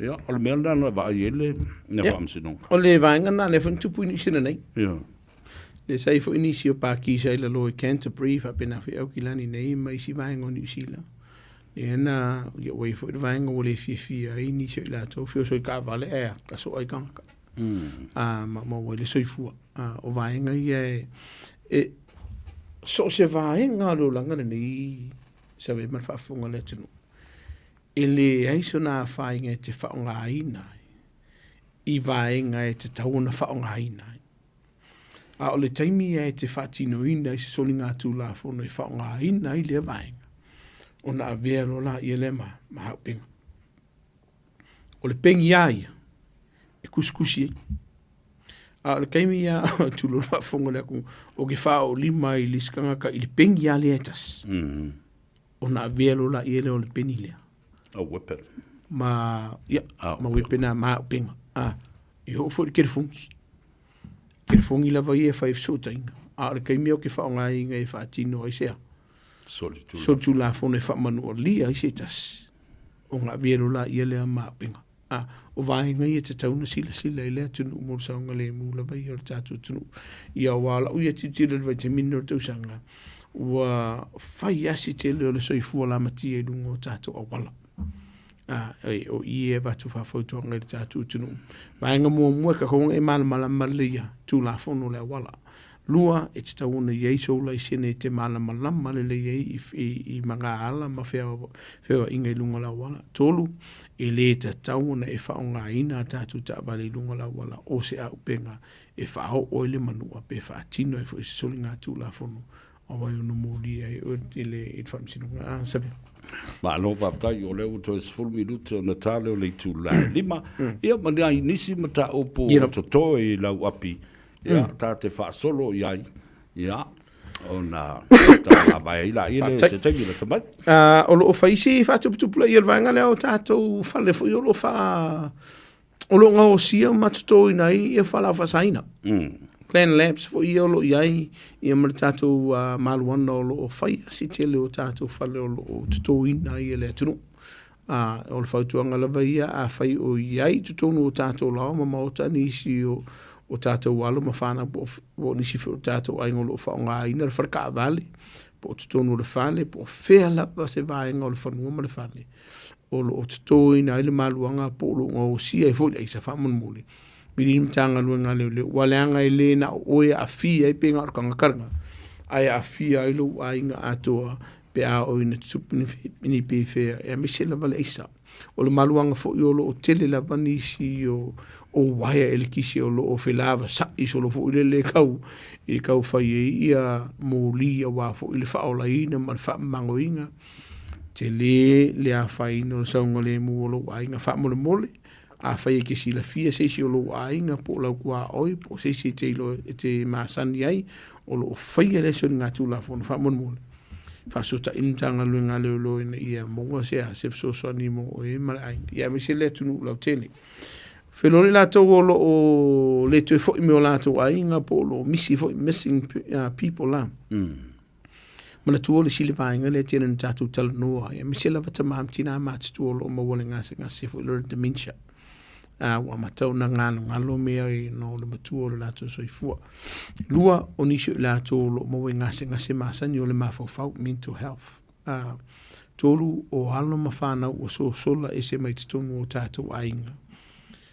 Ia, o le mea lena na vaai ai le le Faamasinoga. O le vaega lena lea foi na tupu i Niu Sila nei. Ia. Lea sa i ai foi nisi o Pākī sa i lalo i Canterbury faapena foi Aukilani nei ma isi vaega o Niu Sila. Lea na, ia ua i ai foi le vaega ua le fiafia ai nisi o i latou feoso i taavale ae a soa ai tagata. A maumau ai le soifua. A o vaega ia e, e. So o se vaega o le olaga lenei Savea ma le faafofoga a le atunuu, e leai sona afaina e te faaaogaina ai i vaega e tatau ona faaaogaina ai. A o le taimi ia e te faatinoina ai se soligatulafono e faaaogaina ai lea vaega, ona avea loa laia lea ma auupega. O le pegi lava ia e tusitusi ai. A o le taimi ia tulou le faafofoga a le atunuu, ou te faaoolima ai i le isi tagata i le peni lava lea e tasi, ona avea loa laia lea o le peni lea. A weapon. Ma, ia, ma weapon lava, ma auupega. E oo foi i le telefoni. Telefoni lava ia e fai ai fesootaiga, a o le taimi ou te faaaogaina e faatino ai se a? Solitulafono e faamanualia ai se tasi, ona avea loa laia lea ma auupega. A, o vaega ia e tatau ona silasila i le atunuu mo le saogalemu lava ia o le tatou atunuu. Ia aua o lau ia tilotilo i le vaitaimi lenei o le tausaga, ua fai lava si tele o le soifua lamatia i luga o tatou auala. A, o i e avatu faafautuaga i le tatou atunuu. Vaega muamua e tatau ona e malamalama lelei ia Tulafono o le auala. Lua, e tatau ona i ai sou laisene e te malamalama lelei ai i magaala ma feoaiga i luga o le auala. 3, e le tatau ona e faaaogaina a tatou taavale i luga o le auala o se auupega e faaoo ai le manua pe faatino ai foi se soligatulafono aua e ono molia ai oe i le faamasinoga. Ah, Sape. Malo faafetai, o lea ua toe 10 minute ona ta lea o le itula e 5. Ia ma nai nisi mataupu o totoe i lau api, ia ta te faasolo i ai, ia, ona taumavae ai laia lea i se taimi lata mai. O lo o fai si faatuputupulaia o le vaega lea o tatou fale foi o lo o faa o lo o gaosia ma totoina ai ia fualaau faasaina. Clan Labs foi ia o lo o i ai ia ma le tatou maluana o lo o faia si tele o tatou fale o lo o totoina ai e le atunuu. O le fautuaga lava ia, afai o i ai i totonu o tatou laoa ma maota nisi o o tatou alo ma fanau po o nisi foi o tatou aiga o lo o faaaogaina le fale taavale, po o totonu o le fale, po o fea lava se vaega o le fanua ma le fale o lo o totoina ai le maluaga po o lo o gaosia ai foi le aisa faamolemole, vili le Matagaluega a Leoleo, aua leaga e le na o oe e aafia ai pe na o le tagata lena, ae aafia ai lou aiga atoa pe a oo ina tutupu ni pefea, aemaise lava le aisa. O le maluaga foi o lo o tele lava nisi o uaea elekisi o lo o felavasai solo foi lele kau i kau fai ai ia moli aua foi le faaolaina ma le faamamagoina. Tele le afaina o le saogalemu o lou aiga faamolemole. Afai e te silafia se isi o lou aiga po o lau tuaoi po o se isi e te iloa e te masani ai o lo o faia lea soligatulafono faamolemole, faafesootai le Matagaluega a Leoleo ina ia maua se se fesoasoani mo oe ma le aiga, ia aemaise le atunuu lautele. Feiloai latou o lo o le toe foi mai o latou aiga po o lo o misi foi, missing people la. Manatua le isi le vaega lea e tele ina tatou talanoa ai, aemaise lava tama ma tina matutua o lo o maua i le gasegase foi lea o le dementia. Ua amata ona galogalo mea ona o le matua o le latou soifua. Lua, o nisi o i latou o lo o maua i gasegase masani o le mafaufau, mental health. 3, o alo ma fanau ua sosola ese mai totonu o tatou aiga,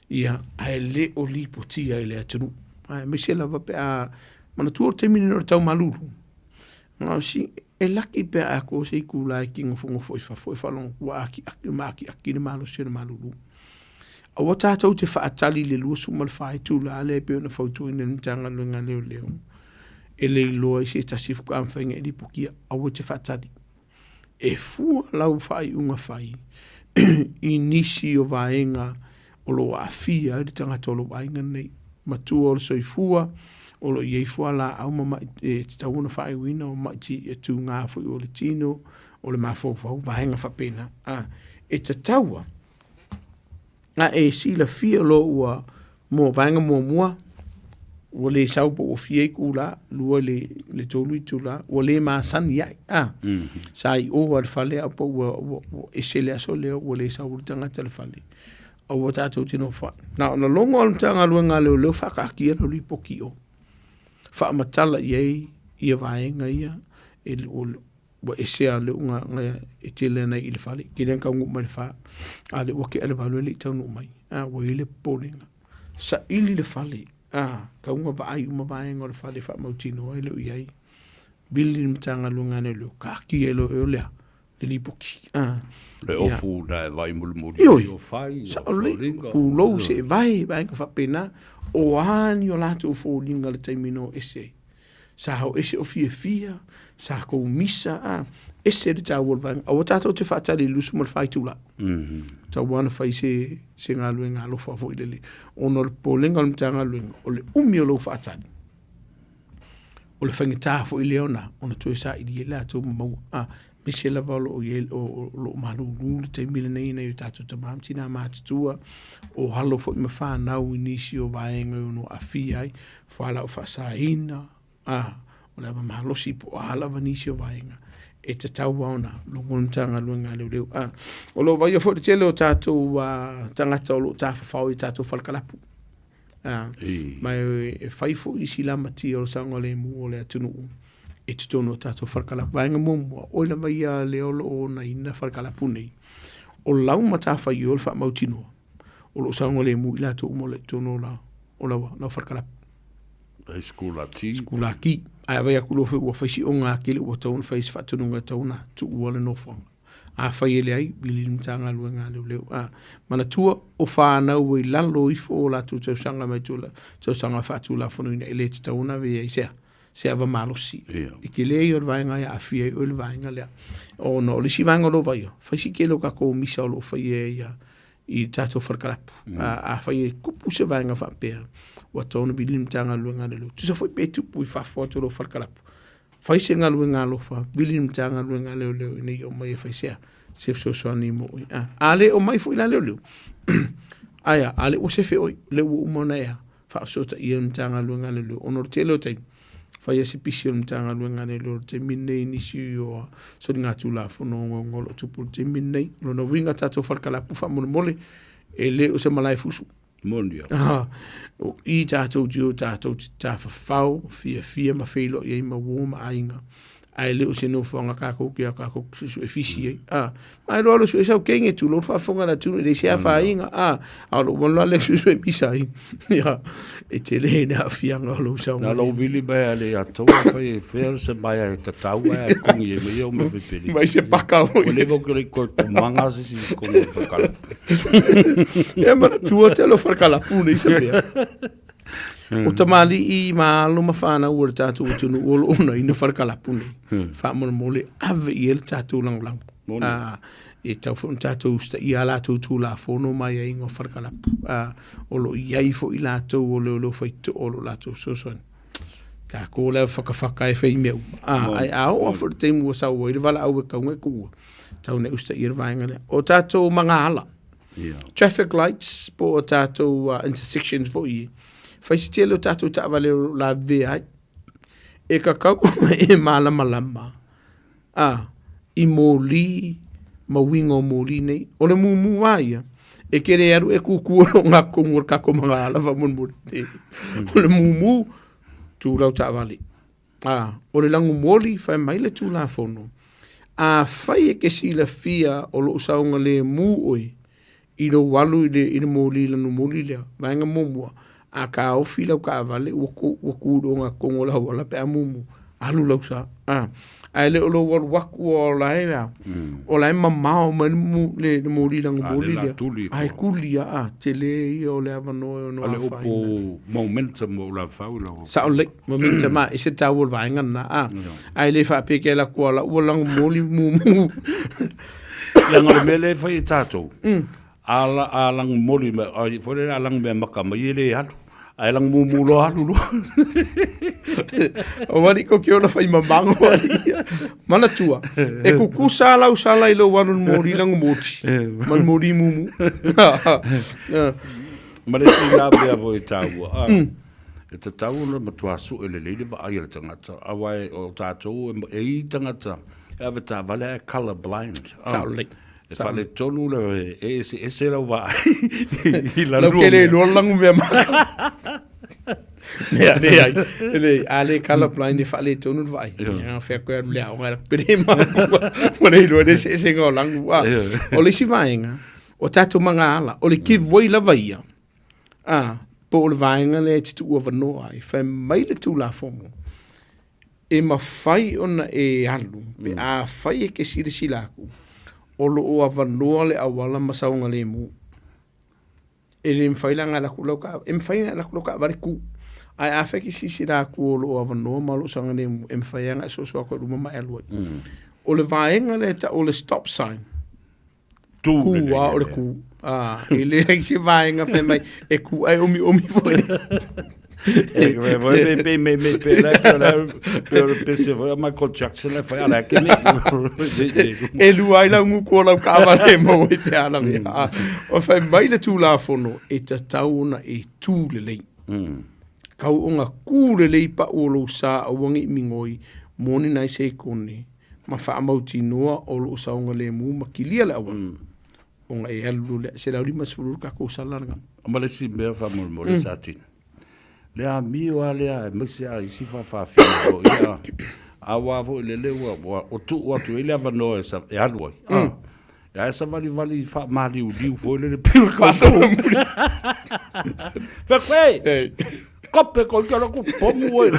ia, ae le o lipotia i le atunuu. Aemaise lava pe a manatua o le taimi lenei o le tau malulu, gaosi, e laki pe a atoa se itula e te nofonofo i fafo e faalogo atu ua akiaki ma akiaki le malosi o le malulu. Aua tatou te faatali i le 24 itula lea e pei ona fautuaina e le Matagaluega a Leoleo e le iloa ai se tasi faatoa mafai ona e lipotia. Aua te faatali. E fua lau faaiuga fai i nisi o vaega o lo o aafia ai le tagata o lou aiga lenei. Matua o le soifua, o lo o i ai fualaau ma mai e tatau ona faaiuina, o mai tuga foi o le tino, o le mafaufau, vaega faapena. E tatau lava a e silafia loa ua mo vaega muamua ua le sau po ua fia itula, lua i le tolu itula, ua le masani ai, a. Sa i o lava i le fale ae po ua ese le aso lea ua le sau ai le tagata i le fale, aua tatou te nofoai. Na ona logo lava o le Matagaluega a Leoleo faataatia lau lipoti i o, faamatala i ai ia vaega ia e ua ese lava le uga e tele ana i le fale, tele ana taunuu mai le fa, a o lea ua tea le 8 e le i taunuu mai. A ua i ai le popolega. Saili le fale, a, tatau ona vaai uma vaega o le fale e faamautinoa e le o i ai. Vili le Matagaluega a Leoleo, taatia ai loa e o lea le lipoti. A. Le ofu na e vai mulimuli Ioe, o fai, o sao lelei, foliga. pulou seevae, vaega faapena, o a ni o latou foliga i le taimi na o ese ai. Sa o ese o fiafia, sa kou misa, a, ese le taua o le vaega. Aua tatou te faatali i le 24 itula. Tatau lava ona fai se, se galuega alofa foi lele. Ona o le popolega o le Matagaluega, o le umi o lou faatali, o le faigata foi lea ona, ona toe saili ai latou ma maua. A, aemaise lava o lo o i ai, o lo o malulu le taimi lenei i nai o tatou tama ma tina matutua, o alo foi ma fanau i nisi o vaega e ono aafia ai, fualaau faasaina, a, o le ava malosi po o a lava nisi o vaega e tatau lava ona logo le Matagaluega a Leoleo. A, o lo o vaaia foi le tele o tatou tagata o lo o tafafao i tatou fale kalapu. A, ma e fai foi isi lamatia o le saogalemu o le atunuu i totonu o tatou fale kalapu. Vaega muamua, o ai lava ia lea o lo o onaina fale kalapu nei, o lau matafaioi o le faamautinoa o lo o saogalemu i latou uma o lo o i totonu o lau, lau fale kalapu. Ai sikulati. Sikulati. Ae vaai atu loa foi ua fai si oga tele ua tatau ona fai se faatonuga e tatau ona tuua le nofoaga. Afai e leai, vili le Matagaluega a Leoleo. A, manatua, o fanau ua i lalo ifo o latou tausaga mai tula, tausaga faatulafonoina e le tatau ona ave i ai se a, se ava malosi. Ia. I tele ia o le vaega e aafia ai oe le vaega lea. Ona o le isi vaega o lo o vaaia, fai si tele o tatou misa o lo o faia ia i tatou fale kalapu. A, afai e tupu se vaega faapea, ua tatau ona vili le Matagaluega a Leoleo. Tusa foi pe tupu i fafo atu o lou fale kalapu, fai se galuega alofa, vili le Matagaluega a Leoleo ina ia omai e fai se a, se fesoasoani mo oe. A, a le omai foi la leoleo, ae a, a lea ua sefe oe, lea ua uma ona e a, faafesootaia le Matagaluega a Leoleo, ona o le tele o taimi, fai lava si pisi o le Matagaluega a Leoleo i le taimi lenei i nisi o soligatulafono ogaoga o lo o tupu i le taimi lenei. O lona uiga tatou fale kalapu faamolemole, e le o se malae fusu. Moni lava. O i tatou te o tatou te tafafao, fiafia ma feiloai ai ma uo ma aiga. Ae le o se nofoaga tatou te o tatou suesue fisi ai. A, ma e loa lo sue sau kenge tulou le faafofoga a le atunuu e leai se afaina. A, a o lou ualo la lea suesue misa ai. Ia, e tele le aafiaga o lou Na lou saogalemu. vili mai a le atoa fai e fea se mai e tatau ai a kongi e mai o me pepeli. Mai se paka foi. Ua leva ke le koe tumanga se si kongi o whakala. E manatua te alo whakalapu nei se mea. O tamalii ma alo ma whanau o le tātou atunuu o lo o onaina wharekalapu nei. Faamolemole ave i ai le tātou lagolago. A, e tatau foi ona tātou usitaia a latou Tulafono ma aiaiga o wharekalapu. A, o lo o i ai foi latou o leoleo faitotoa o lo o latou fesoasoani. Tatou la e whakawhaka e whai mea uma. A, ai a oo foi le taimi ua sau ai le valaau e taunga e tuua, tatau ona e usitaia le vaega lea. O tātou magaala, traffic lights po o tātou intersections foi ia, fai si tele o tātou taavale o lo o lavevea ai. E kakau e malamalama a, i moli ma uiga o moli nei. O le mumu lava ia, e te le alu e kukū o ngā kongu o le kako magaala faamolemole. O le mumu, tu lau taavale. A, o le lagumoli, fai mai le Tulafono, afai e te silafia o lou saogalemu oe i lou alu i le, i le moli lanumoli lea, vaega muamua, a taofi lau taavale ua ku, ua ku i le ogatotonu o le auala pe a mumu, alu lau sa. A, ae le o lou alu atu o la e, a, o la e mamao mai le, mu, le, le moli lanumoli lea. A e tuli lava, a, tele ia o le avanoa e ono A le afaina. upu momentum o la fau lau. Sao lelei, momentum a, e se taua o le vaega lena, a. Ae le faapea ke ala atu ala ua lagomoli mumu. Leaga o le mea lea e fai e tatou, a la, a lagomoli mai, ai foi lea a lago mea maka mai e le alu. Ae lago mumu loa alu loa. O alii ko ke ona fai mamago alii. Manatua, e kukusa lau sala i lou alu i le moli lagomoli, ma le moli mumu. Ma le isi la mea foi e taua, a, e tatau ona matua sue lelei le vaai a le tagata, aua e, o tatou e, e i tagata e ave taavale ae colour blind. Sao lelei. E faaletonu le e eseese lau vaai i la Lau lua ke le mea. iloa le lagu mea maka. Lea, leai, leai, a le colour blind e faaletonu le vaai. Ia, fea koe alu le aoga e laku pele mapu. Ua le iloa le eseesega o lagu. A, o le isi vaega, o tatou magaala, o le give way lava ia, a, po o le vaega lea e te tuuavanoa ai, fai mai le Tulafono. E mafai ona e alu pe afai e ke silasila atu o lo o avanoa le auala ma saogalemu. E le mafai la ona alu atu lau taavale, e mafai ona alu atu lau taavale tu. Ae afai e te silasila atu o lo o avanoa ma o lo o saogalemu, e mafai lava ona e soso atu i luma ma e alu ai. O le vaega lea e tau o le stop sign, Tu ku lava o le ku. E leai se vaega fai mai e ku ae omiomi foi. E me pe me me pe la pe la pe o pese foi a Michael Jackson le fai ala ke me. E lua ai lau nguku o lau taavale e maua i te ala mea. O fai mai le Tulafono e tatau ona e tū lelei. Kau ona kū lelei pau o lou sa aua ne i migoi mo ni nai seikone ma faamautinoa o loo saogalemu ma kilia le auala. Ona e alu loa lea, 150 le tatou sala lena. Ma le isi mea faamolemole sa tino. Le amio lava lea aemaise lava isi faafaafina foi ia. Aua foi lele ua ua tuu atu ai le avanoa e alu ai. Ae savalivali faamaliuliu foi lele pei o le Faasolomuli. Fai atu, "Ei, kope ko ke loku pomu oi."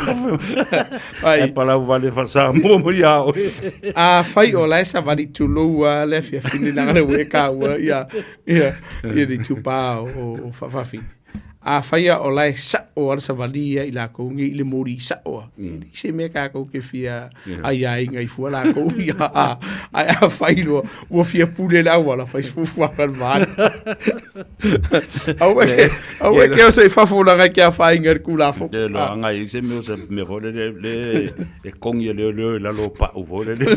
Ai. Ai palau vale fa-Samoa mai ia oe. Afai o la e savali tulou lava le afiafi nei leaga le ua e taua ia ia ia le itupa o faafaafine. Afai lava o la e sao lava le savali ia i lakou nei i le moli sao lava, e leai se mea tatou te fia aiaina ai fua lakou ia, ae afai loa ua fia pule i le auala, fai se fuafuaga a le va. Aua e aua e ke oso i fafo leaga e ke afaina i le Tulafono. Le loaga e i ai se mea o se mea foi lele le e kongi e leoleo i lalo o pau foi lele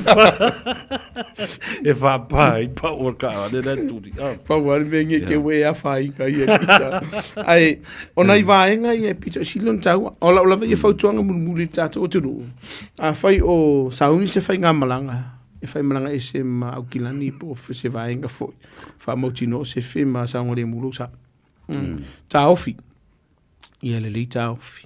e faapā ai pau o le taavale la e tuli. Pau lava le mea nei te ua e afaina ia pita. Ae o nai vaega ia e pito sili ona taua. O lau lava ia fautuaga mulimuli i le tatou atunuu, afai o sauni se faigamalaga e faimalaga ese ma Aukilani po o se vaega foi, faamautinoa o sefe ma saogalemu lou sa. Taofi, ia lelei taofi,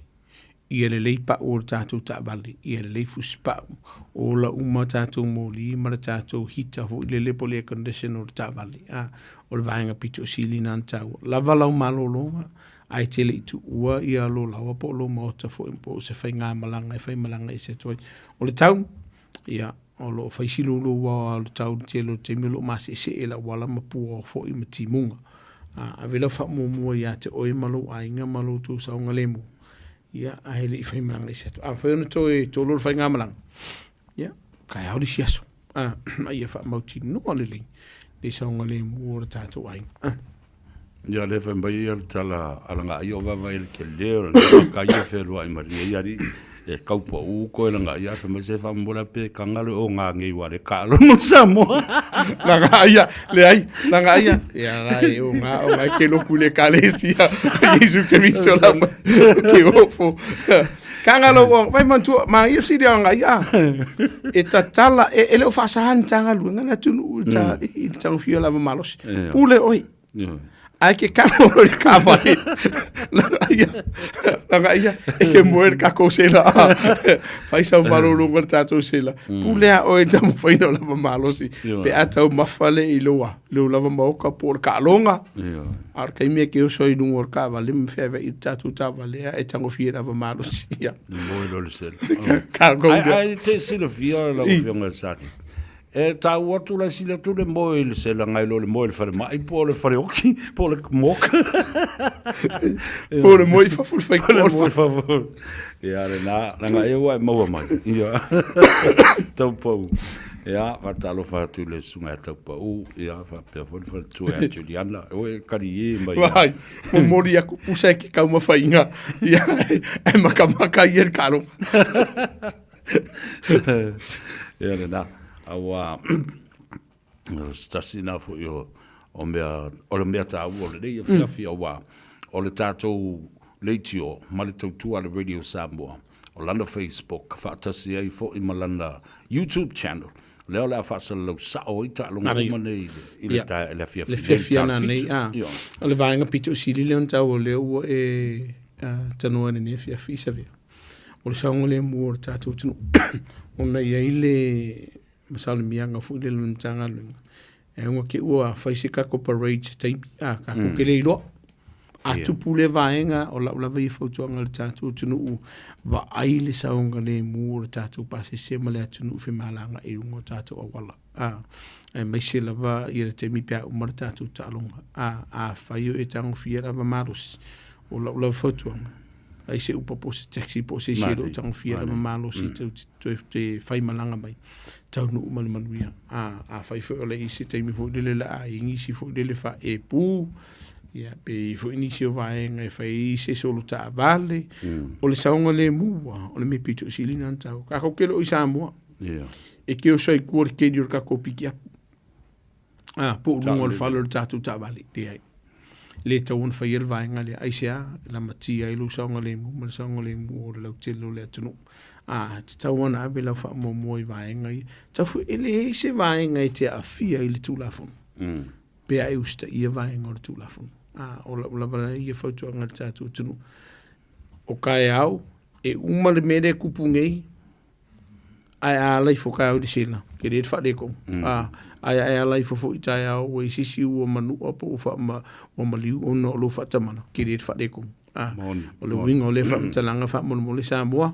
ia lelei pau o le tatou taavale, ia lelei fusipau, ola uma tatou moli ma le tatou hita foi lele po o le air condition o le taavale. A, o le vaega pito sili lena ona taua. Lava lau malologa, ae e te le i tuua ia lou laoa po o lou maota foi po o se faigamalaga e faimalaga ese atu ai. O le tau, ia, o lo o fai si loulou lava o le tau i le tele o le taimi o lo o maseesee le auala ma puao foi ma timuga. A, ave lau faamuamua ia te oe ma lou aiga ma lo outou saogalemu, ia, ae le i faimalaga ese atu. A mafai ona toe tolo le faigamalaga, ia, taeao le isi aso. A, a ia faamautinoa lelei le saogalemu o le tatou aiga. A. Ia lea fai mai ia le tala a Lagaia o vaavaai i le tele o le kai e fealuai ma lenei alii e kau pau koe Lagaia ae fai mai se faamolemole pe taga le o ngā nei ua le taalo mo Samoa. Lagaia, leai, Lagaia, ia la e o ngā o ngā ke loku le kalesia, Iesu Keriso la ke ofo. Kanga lo o, vai mantua, ma ia sili o Lagaia. E tatala, e le o faasaha ni tagaluega le atunuu i ta, i le tagofia lava malosi. Pule oe. Ae ke kamo o le kawale. Langa ia, langa ia, e ke moe le kako sela. Fai sau malolonga le tatou sela. Pule a oe tamu whaina o lava malosi. Pe a tau mafa le i loa, leo lava maoka po o le kaalonga. A o le taimi e ke oso ai lunga o le taavale ma feaveai i le tatou taavale e tagofia i lava malosi. Ia. Moe lo le sela. Ka Ai, ai te silafia lau afioga i le Sati. E tau atu la sili atu le moe i le sela ngai lo le moe i le falemai po o le faleoki po o le moka. Po o le moe i fafo le Po o le moe i fafo. Ia lena, langa e ua e maua mai. Ia. Taupou. Ia, faatalofa atu i le susuga ia Taupau. Ia, faapea foi le faletua ia Juliana. Oi, kali e mai. Vai, momoli aku pusa e ke taumafaiga. Ia, e makamaka ia le taaloga. Ia lena, auā o se tasi lena foi o, o mea, o le mea taua o lenei afiafi, auā o le tatou leitio ma le tautua a le Radio Samoa, o lana Facebook faatasi ai foi ma lana YouTube channel, lea o le a faasalalau sao ai taaloga uma nei i le, i le, tae, le afiafi Le fiafia na nei, a. O le vaega pito sili lea ona taua o lea ua e tanoa i lenei afiafi i Savea. O le saogalemu o le tatou atunuu ona e i ai le masalimiaga foi lele o le Matagaluega, e auga te ua fai se tatou parade se taimi, a, tatou te le iloa. A tupu lea vaega, o lau lava ia fautuaga i le tatou atunuu, vaai le saogalemu o le tatou pasese ma le atunuu femalagaai i luga o tatou auala. A, aemaise lava ia le taimi pe a uma le tatou taaloga. A, afai o e tagofia lava malosi, o lau lava fautuaga, ai se upa po o se taxi po o se isi e le o tagofia lava malosi tou te toe faimalaga mai, taunuu ma le manuia. A, afai foi o le i se taimi foi lele o le a i ai nisi foi lele faaepu, ia, pe i ai foi nisi o vaega e fai ai se solo taavale, o le saogalemu lava, o le mea pito i sili lena ona taua. Tatou te le o i Samoa, e te oso ai i tua le keli o le tatou pikiapu, a, po o luga o le fale o le tatou taavale. Leai. Le tatau ona faia le vaega lea. Aisea? E lamatia ai lou saogalemu ma le saogalemu o le lautele o le atunuu. A, e tatau ona ave lau faamuamua i vaega ia. Tau foi, e leai se vaega e te aafia i le Tulafono. Pe a e usitaia vaega o le Tulafono. A, o lau lava ia fautuaga i le tatou atunuu. O taeao, e uma le mea lea e tupu nei, ae a ala ifo taeao i le sela, tele le faaletonu. A, ae a e ala ifo foi taeao ua i se isi ua manua po ua faama, ua maliu ona o lou faatamala, tele le faaletonu. A, o le uiga o lea faamatalaga faamolemole Samoa,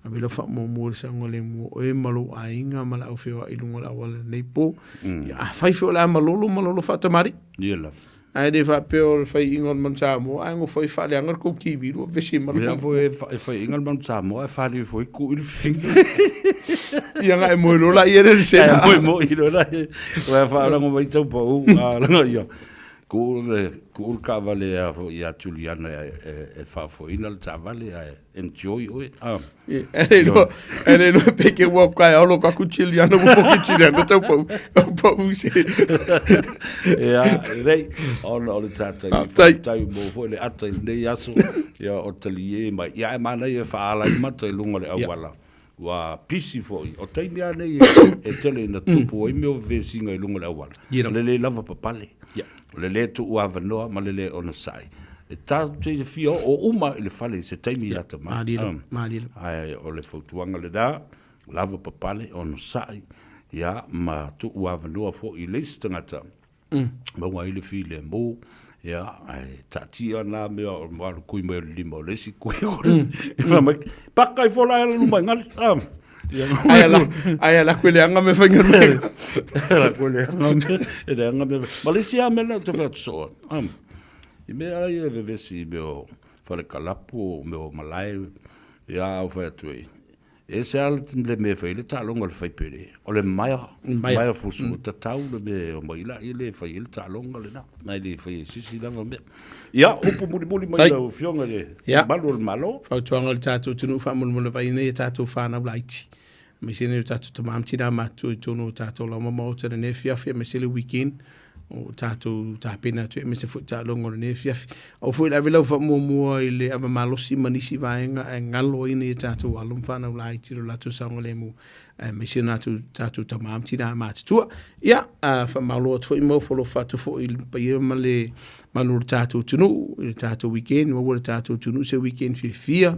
ave lau faamuamua i le saogalemu o oe ma lou aiga ma le au feoai i luga o le auala i lenei po. Ia, afai foi o le a malolo, malolo faatamalii. Ia lava. Ae le faapea o le faiaina o le Manu Samoa, ae nofo ai faaleaga le tou TV lua vesi ma Lea foi e faiaina le Manu Samoa ae faliu foi kui le fafine. Ia na e moe loa laia le sena. E moe moe loa laia. Ua faalogo mai tau pau a langa ia. Tuu le tuu le taavale a foi ia Juliana e faafoeina le taavale ae enjoy oe. Ah. E le iloa pe ke ua kai olo ka ku Juliana ua poki Juliana tau pau tau pau se. Ia, rei, ona o le tātai Faafetai. faafetai mo foi le ata i lenei aso, ia o talie mai. Ia e manaia e faaala ai mata i luga o le auala. Ua pisi foi, o taimi lava nei e tele ina tupu ai mea o vevesiga i luga o le auala, o le le lava papale, o le le tuu avanoa ma le le onosai. E tatou te fia oo uma i le fale i se taimi lata mai. Ae o le fautuaga lena, lava papale, onosai, ia ma tuu avanoa foi i le isi tagata maua ai le filemu, ia, ae taatia na mea o le alu kui mai o le lima o le isi kui o le fai mai, paka ifo la e ala luma i gale. Ah, ia, Ai ala, ai ala koe leaga me faigaluega. Ala koe leaga me, e leaga me. Ma le isi lava mea lea ou te fai atu soo, ah, i mea ia e vevesi i mea o falekalapu, mea o malae, ia, au fai atu ai, E ese lava le mea e fai ai le taaloga a le faipele, o le maea, maea fusu, e tatau le mea e omai la ia le fai ai le taaloga lena, ae le fai ai se isi lava mea. Ia, upu mulimuli mai lau Afioga i le Malu o le Malo. Fautuaga o le tatou atunuu faamolemole vai nei a tatou fanau laiti, aemaise nei o tatou tama ma tina matutua i totonu o tatou lauma maota i lenei afiafi aemaise le weekend o tatou tapena atu aemaise foi taaloga o lenei afiafi. Aua foi le ave lau faamuamua i le ava malosi ma nisi vaega ae galo ai nei tatou alo ma fanau laiti i lo latou saogalemu aemaise o natou tatou tama ma tina matutua. Ia, faamalo atu foi ma ofo alofa atu foi i le paia ma le malu o le tatou atunuu i le tatou weekend, maua le tatou atunuu se weekend fiafia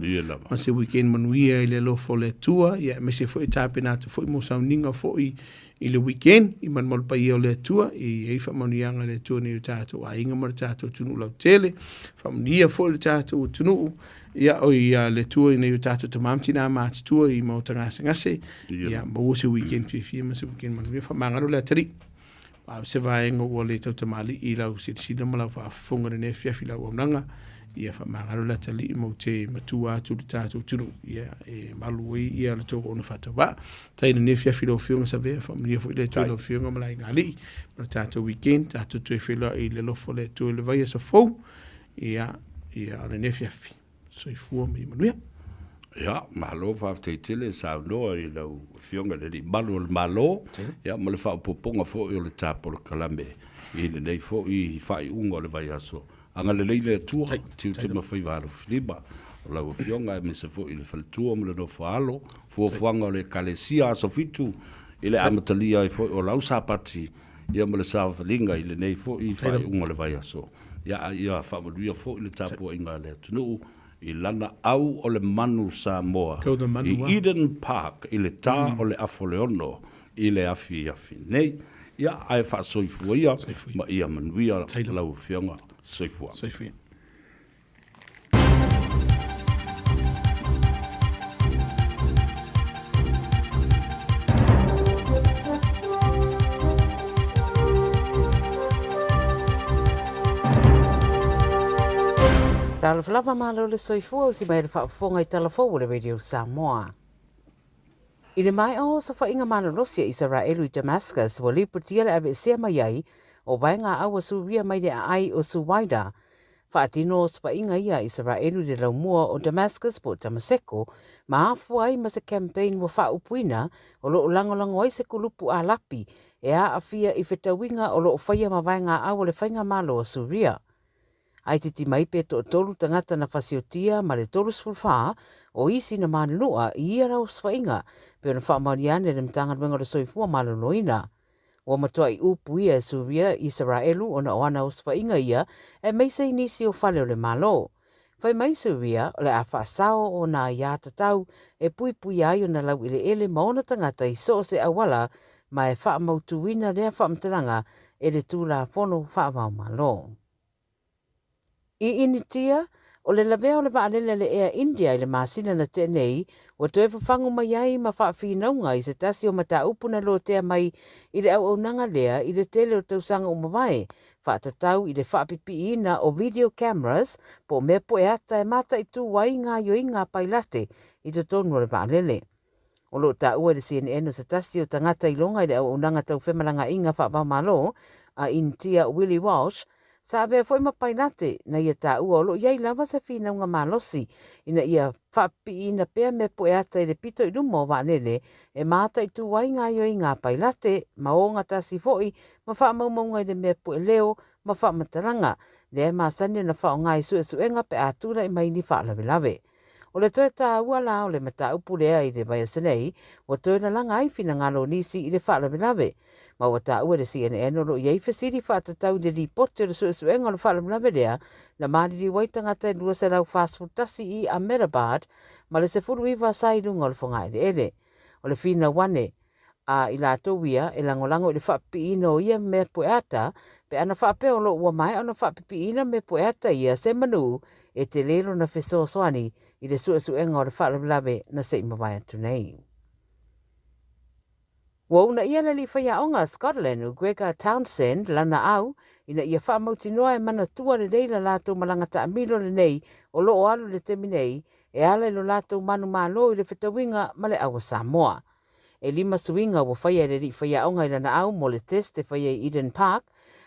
ma se weekend manuia i le alofa o le Atua, ia aemaise foi tapena atu foi mo sauniga foi I le weekend, i malumalu paia o le Atua, e i ai faamanuiaga a le Atua nei o tatou aiga ma le tatou atunuu lautele. Faamanuia foi le tatou atunuu, ia o ia le Atua i nei o tatou tama ma tina matutua i maota gasegase, ia maua se weekend fiafia ma se weekend manuia. Faamagalo le atalii. A o se vaega ua le tautamalii i lau silasila ma lau faafofoga i lenei afiafi i lau auaunaga, ia faamagalo le atalii ma ou te matua atu i le tatou atunuu, ia e malu ai ia le tou ona faatauvaa. Tai lenei afiafi lau Afioga Savea, faamanuia foi le Atua i lau Afioga ma le aiga alii, ma le tatou weekend, tatou toe feiloai i le alofa o le Atua i le vaiaso fou, ia, ia lenei afiafi. Soifua ma ia manuia. Ia, malo faafetai tele saunoa i lau Afioga i le Alii Malu o le Malo, ia ma le faaopoopoga foi o le ta polokalame i lenei foi faaiuga o le vaiaso. Agalelei le Atua, tiute ma faiva alofilima o lau Afioga aemaise foi i le faletua ma le nofo a alo, fuafuaga o le Ekalesia Aso Fitu i le amatalia ai foi o lau Sapati ia ma le savaliga i lenei foi faaiuga o le vaiaso. Ia, a ia faamanuia foi le tapuaiga a le atunuu i lana au o le manu Samoa i Eden Park i le ta o le afa o le ono i le afiafi nei. Ia, ae faasoifua ia ma ia manuia lau Afioga. Soifua. Soifua. Talofa lava malo le soifua o si mai le faafofoga i tala fou o le Radio Samoa. I le maea o osofaiga malolosi a Isaraelu i Damascus, ua lipotia le aveesea mai ai o vaega au a Suria mai le aai o Suwaida. Faatino osofaiga ia a Isaraelu i le laumua o Damascus po o Tamaseko, ma afua ai ma se campaign ua faaupuina o lo o lagolago ai se kulupu Alapi e aafia i fetauiga o lo o faia ma vaega au a le Faigamalo a Suria. Aititi mai pe toatolu tagata na fasiotia ma le 34 o isi na manunua i ia raosofaiga, pei ona faamaonia ane e le Matagaluega o le Soifua Maloloina. Ua matuai upu ia e Suria Isaraelu ona o ana osofaiga ia aemaise i nisi o fale o le Malo. Fai mai Suria o le a faasao ona aiatatau e puipuia ai ona laueleele ma ona tagata i so o se auala ma e faamautuina lea faamatalaga e le Tulafono Faavaomalo. I Initia, o le lavea o le vaalele a le Air India i le masina na tea nei, ua toe fafagu mai ai ma faafinauga i se tasi o mataupu na lotea mai i le auaunaga lea i le tele o tausaga ua mavae, faatatau i le faapipiiina o video cameras po o mea pueata e mataitu ai gaoioiga a pailate i totonu o le vaalele. O lo o taua i le CNN o se tasi o tagata iloga i le auaunaga tau femalagaaiga faava-o-Malo a Initia Willie Walsh, sa avea foi ma pailate na ia taua o lo o i ai lava se finauga malosi ina ia faapipiiina pea mea pueata i le pito i luma o vaalele e mataitu ai gaoioiga a pailate ma ogatasi foi ma faamaumauga i le mea pueleo ma faamatalaga lea e masani ona faaaoga i suesuega pe a tulai mai ni faalavelave. O le toe taua la o le mataupu lea i le vaiaso nei, ua toe lalaga ai finagalo o nisi i le faalavelave. Ma ua taua e le CNN o lo o i ai fesili faatatau i le lipoti o le suesuega o le faalavelave lea na maliliu ai tagata e 241 i Ahmedabad ma le 19 sa i luga o le fogaeleele. O le finau ane, a i latou ia e lagolago i le faapipiina o ia mea pueata, pe ana faapea o lo o ua maea ona faapipiina mea pueata ia se manu e tele lona fesoasoani i le suesuega o le faalavelave na se i mavae atu nei. Ua uunaia le alii faiaoga a Scotland o Gregor Townsend lana au ina ia faamautinoa e manatua lelei la latou malaga taamilo lenei o lo o alu i le taimi nei e ala i lo latou manumalo i le fetauiga ma le au a Samoa. E lima suiga ua faia e le alii faiaoga i lana au mo le test e faia i Eden Park,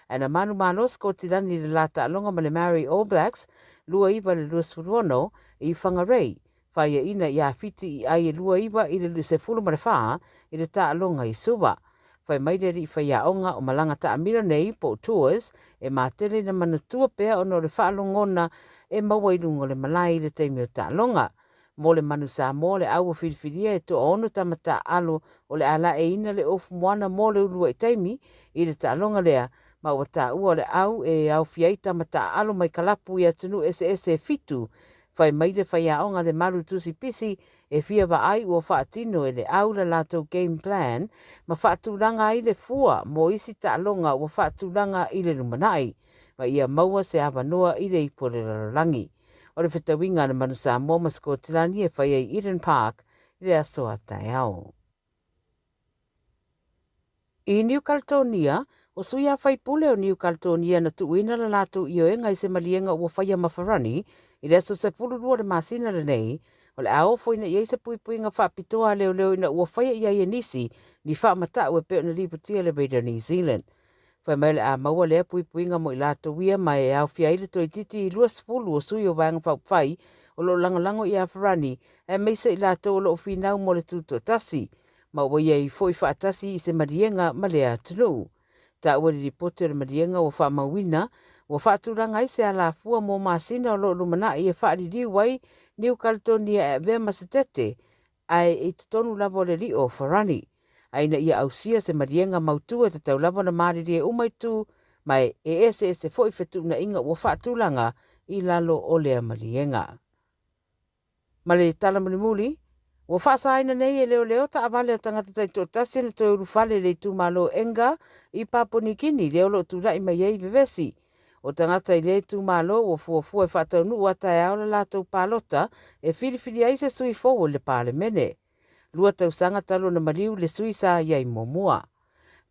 ae na manumalo Sikotilani i le la taaloga ma le Maori All Blacks 29 i le 26 i Whangarei, faiaina ia Fiti i ai e 29 i le 14 i le taaloga i Suva. Fai mai le alii faiaoga o malaga taamilo nei po o tours e matele ina manatua pea ona o le faalogona e maua i luga o le malae i le taimi o taaloga. Mo le manu Samoa, le au ua filifilia e toaono tama taaalo o le a laeina le ofu moana mo le uluai taimi i le taaloga lea, ma ua taua o le au e aofia ai tama taaalo mai kalapu i atunuu eseese e fitu. Fai mai le faiaoga le malu tusi pisi e fia vaai ua faatino e le au la latou game plan ma faatulaga ai le fua mo isi taaloga ua faatulaga i le lumanai ma ia maua se avanoa i le ipu o le lalolagi. O le fetauiga a le Manu Samoa ma Sikotilani e fai ai i Eden Park i le aso a taeao. I Niu Kaletonia, o sui a faipule o Niu Kaletonia na tuuina la latou ioega i se maliega ua faia ma Farani i le aso 12 o le masina lenei, o le a ofo ina i ai se puipuiga faapitoa a leoleo ina ua faia i ai e nisi ni faamatau e pei ona lipotia e le Radio New Zealand. Fai mai o le a maua lea puipuiga mo i latou ia ma e aofia ai le toeitiiti i 20 o sui o Vaega Faaupufai o lo o lagolago ia Farani aemaise i latou o lo o finau mo le tutoatasi ma ua i ai foi faatasi i se maliega ma lea atunuu. Taua i le lipoti o le maliega ua faamauina, ua faatulaga ai se alafua mo masina o lo o lumanai e faaliliu ai Niu Kaletonia e avea ma se tete ae i totonu lava o le lio o Farani, a ina ia ausia se maliega mautū e tatau lava ona malilie uma itu ma e eseese foi fetuunaiga ua faatulaga i lalo o lea maliega. Ma le tala mulimuli, ua faasaina nei e leoleo taavale a tagata taitoatasi ona toe ulufale i le itumalo Enga i Papua New Guinea lea o lo o tulai mai ai vevesi. O tagata i lea itumalo ua fuafua e faataunuu a taeao le latou palota e filifili ai se sui fou o le Palemene. Lua tausaga talu ona maliu le sui sa i ai muamua.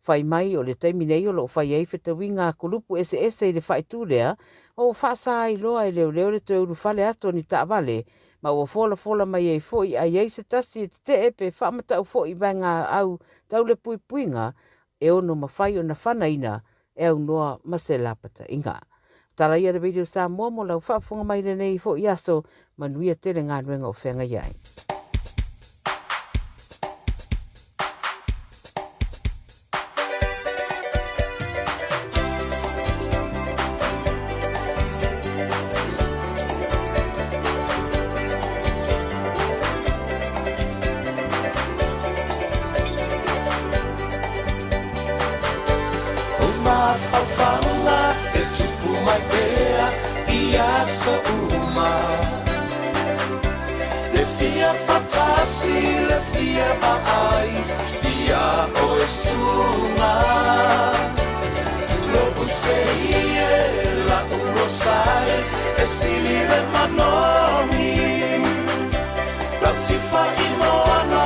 Fai mai o le taimi nei o lo o fai ai fetauiga a kulupu eseese i le faaitu lea, ma ua faasa ai loa e leoleo le toe ulufale atu o ni taavale, ma ua folafola mai ai foi a i ai se tasi e tetee pe faamatau foi i vaega au tau le puipuiga e ono mafai ona fanaina e aunoa ma se lapataiga. Tala ia le Radio Samoa mo lau faafofoga mai i lenei foi aso, manuia tele galuega o feagai ai. O mafaufauga e tupu mai pea i aso uma. Le fia fatasi, le fia vaai ia oe suga. Lo'u sei e la'u rosai e sili le manogi. Lau tifa i moana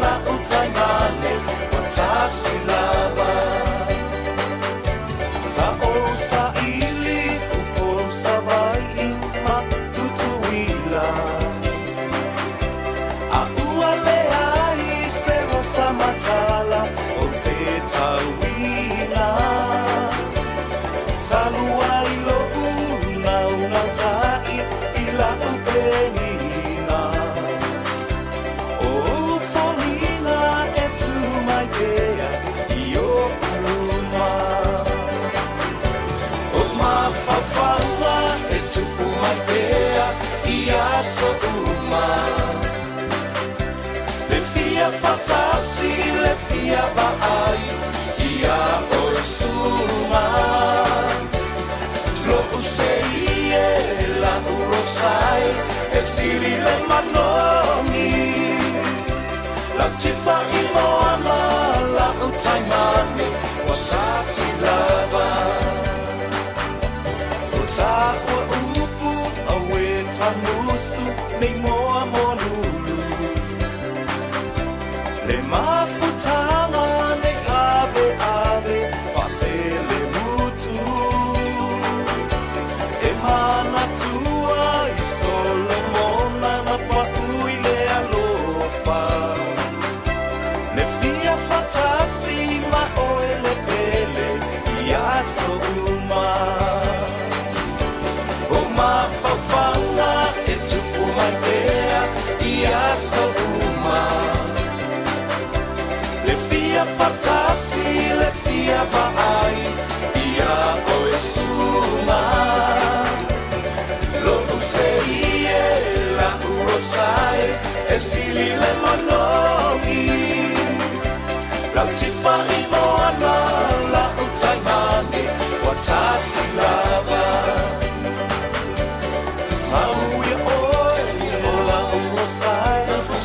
la'u taimane ua tasi lava. Sa ou saili Upolu Savai'i ma Tutuila. A ua leai se rosa matala o te tauina. Talu ai lo'u naunautai i la'u penina. O ou foliga e tu mai pea i o'u luma. O mafaufauga e tupu mai pea i aso uma. Le fia fatasi, le fia vaai ia oe suga. Lo'u sei e la'u rosai e sili le manogi. Lau tifa i moana la'u taimane ua tasi lava. O tāua upu auē tanusu nei moa moa lulu. Le mafutaga nei ave ave faaselemutu. E manatua i Solomona na pa'u i le alofa. Le fia fatasi ma oe le pele i aso uma. O mafaufauga e tupu mai pea i aso uma. Le fia fatasi, le fia vaai ia oe suga. Lo'u sei e la'u rosai e sili le manogi. Lau tifa i moana la'u taimane ua tasi lava. Sau ia oe o la'u rosai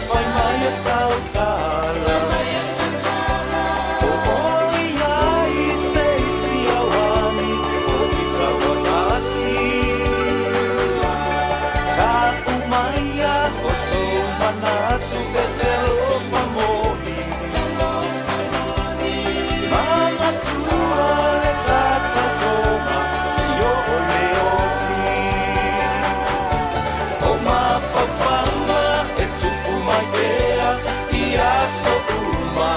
fai mai e sau tala. O oi ai se isi auani o ita ua tasi. Ta'u maia o sou manatu e te alofa moni. Manatua le tatautoga seia oo le oti. O mafaufauga e tupu mai pea i aso uma.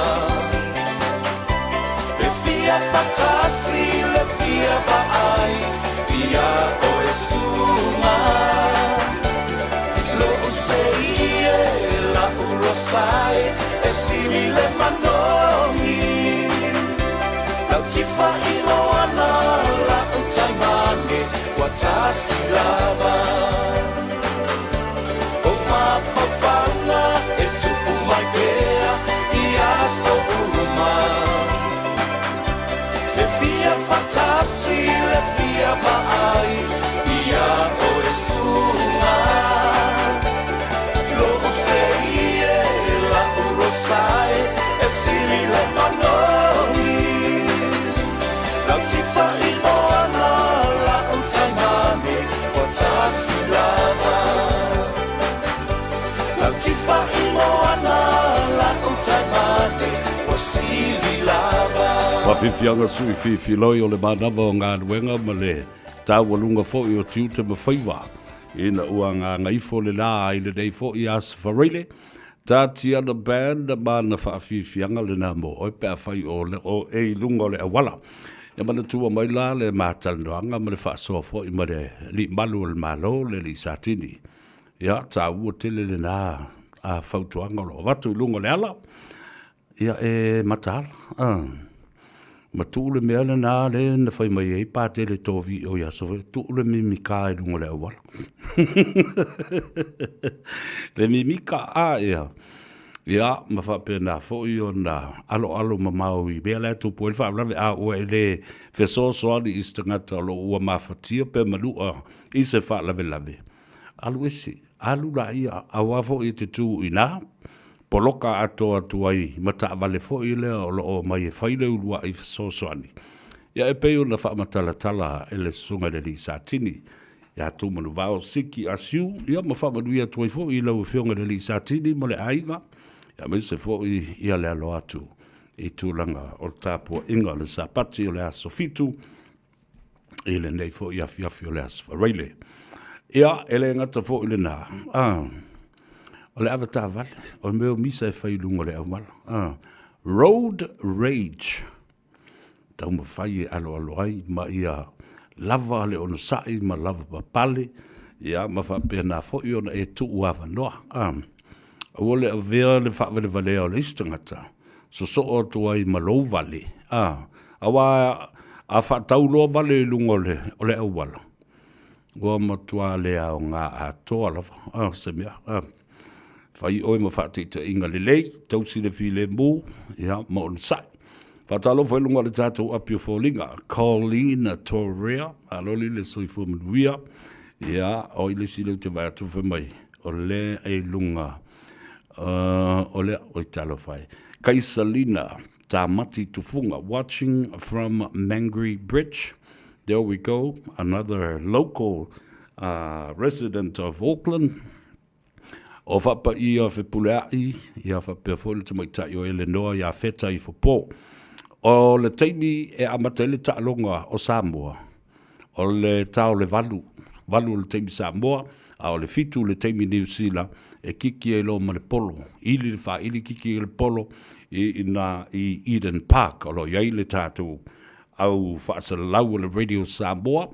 Le fia fatasi, le fia vaai ia oe suga. Lo'u sei e la'u rosai e sili le manogi. Lau tifa i moana la'u taimane ua tasi lava. O mafaufauga e tupu mai pea i aso uma. Le fia fatasi, le fia vaai ia oe suga. Lo'u sei e la'u rosai e sili le manogi. Lau tifa i moana la'u taimane ua tasi lava. Lau tifa i moana la'u taimane ua sili lava. Faafiafiaga sui fifiloi o le manava o galuega ma le taualuga foi o tiute ma faiva ina ua gagaifo le la i lenei foi aso Faraile. Tatiana Band ma na faafiafiaga lena mo oe pe afai o le o e i luga o le auala. Ia manatua mai la le matalanoaga ma le faasoa foi ma le Alii Malu o le Malo, le Alii Satini. Ia, taua tele lena a fautuaga o lo o avatu i luga o le ala. Ia, e mataala. Ma tuu le mea lena le na fai mai ai Patele Tovi o i aso foi, tuu le mimika i luga o le auala. Le mimika, a ia. Ia, ma faapena foi ona aloalo mamao i mea la e tupu ai le faalavelave, a ua e le fesoasoani i se tagata o lo o ua mafatia pe manua i se faalavelave, Alu ese, alu laia, aua foi e te tu i ina, poloka atoa atu ai ma taavale foi lea o lo o omai e fai le uluai fesoasoani. Ia e pei ona faamatalatala e le Susuga i le Alii Satini ia Tumanuvao Siki Asiu, ia ma faamanuia atu ai foi i lau Afioga i le Alii Satini ma le aiga, aemaise foi ia le alo atu i tulaga o le tapuaiga o le Sapati o le aso 7 i lenei foi afiafi o le Aso Faraile. Ia, e le gata foi i lena, ah, o le avetaavale, o le mea o misa e fai i luga o le auala. Ah, road rage, taumafai e aloalo ai ma ia lava le onosai ma lava papale, ia, ma faapena foi ona e tuu avanoa. Ah, aua le avea le faavalevalea o le isi tagata, sosoo atu ai ma lou vale, a, aua a faatau loa vale i luga o le, o le auala, ua matua le aoga atoa lava, a, se mea, a. Fai oe ma faataitaiga lelei, tausi le filemu, ia, ma onosai. Faatalofa i luga o le tatou api o foliga, Colleen Torea, malo li le soifua manuia, ia, o i le isi lea ou te vaai atu fai mai, o lea e i luga O lea, oi talofa e. Kaisalina Tamati Tufuga, watching from Mangere Bridge. There we go, another local resident of Auckland. O Faapaia Fepuleai, ia faapea foi le tamaitai o Elenoa ia Feta Ifopo. O le taimi e amata ai le taaloga o Samoa, O le ta o le 8, 8 o le taimi Samoa, a o le 7 le taimi Niu Sila, e kiki ai loa ma le polo, ili le faaili kiki ai le polo i ina i Eden Park, o lo o i ai le tatou au faasalalau o le Radio Samoa.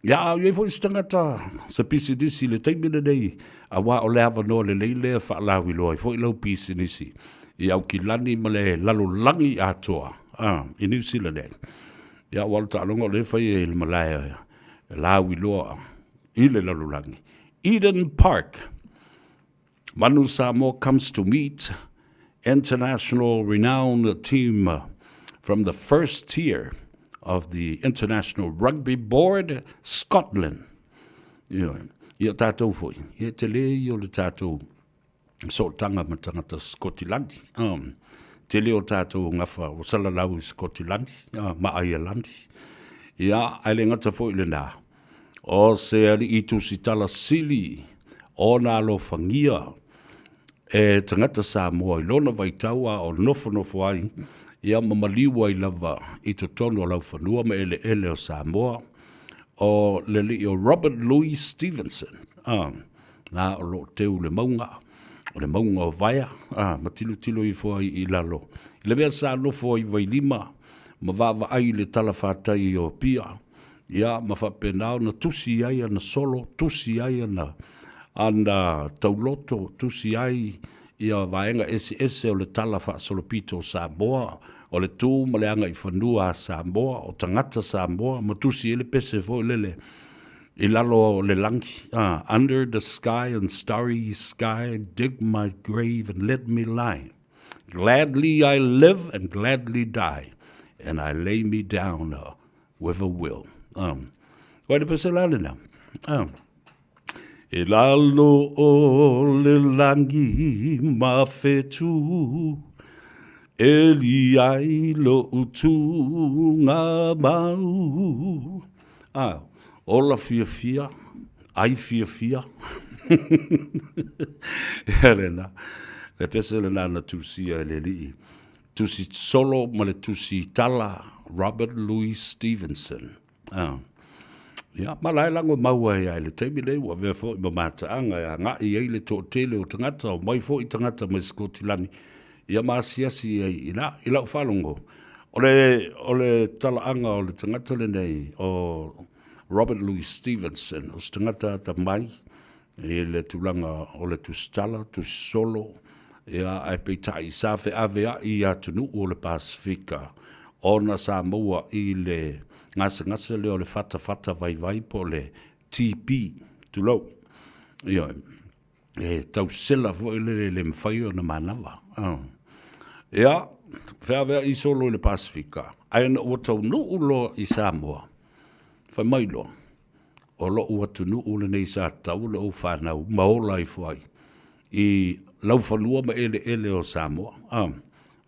Ia, a o i ai foi se tagata, se pisinisi i le taimi lenei, aua o le avanoa lelei lea e faalauiloa ai foi lau pisinisi i Aukilani ma le lalolagi atoa, i Niu Sila nei. Ia, aua o le taaloga o lea e fai i le malae lauiloa i le lalolagi. Eden Park, Manu Samoa comes to meet international renowned team from the first tier of the International Rugby Board, Scotland. Ia, ia tātou foi, ia te le i o le tātou sootaga ma tagata Sikotilandi. Um, tele o tātou gafa o salalau i Sikotilandi uh, ma Aialandi. Ia, ae le gata foi lenā. O se alii tusitala sili ona alofagia e tagata Samoa i lona vaitau a o nofonofo ai ia ma maliu ai lava i totonu o laufanua ma eleele o Samoa o le alii o Robert Louis Stevenson. Um, Na o lo o teu le mauga, o le mauga o Vaea, a, ma tilotilo ifo ai i lalo. I le mea sa nofo ai Vailima ma vaavaai i le talafatai o Apia, ia, ma faapena ona tusi ai ana solo, tusi ai ana, ana tauloto, tusi ai ia vaega eseese o le Tala Faasolopito o Samoa, o le tu ma le agaifanua a Samoa, o tagata Samoa, ma tusi ai le pese foi lele I lalo o le lagi, Under the sky and starry sky Dig my grave and let me lie Gladly I live and gladly die And I lay me down with a will. Koe le pese la lena. I lalo o le lagi ma whetū E li ai lo'u tūnga mau. A, ola fiafia, ai fiafia. Ia lena, le pese lena na tusia e le alii. Tusi Solo ma le Tusi Tala Robert Louis Stevenson. Ah. Ia, ma la e lago mau ai ai le taimi nei, ua avea foi ma mataaga e agai ai le toatele o tagata, omai foi tagata mai Sikotilani, ia ma asiasi ai i la, i lau faalogo. O le, o le talaaga o le tagata lenei, o Robert Louis Stevenson, o se tagata atamai i le tulaga o le tusitala, tusisolo, ia, ae peitai sa feaveai i atunuu o le Pasefika, ona sa maua i le gasegase lea o le fatafata vaivai po o le TB, tulou. Ioe. E tausela foi lele e le mafai ona manava. Ia, feaveai solo i le Pasefika, ae ina ua taunuu loa i Samoa, fai mai loa, o lo'u atunuu lenei sa tatau ona ou fanau ma ola ifo ai i laufanua ma eleele o Samoa.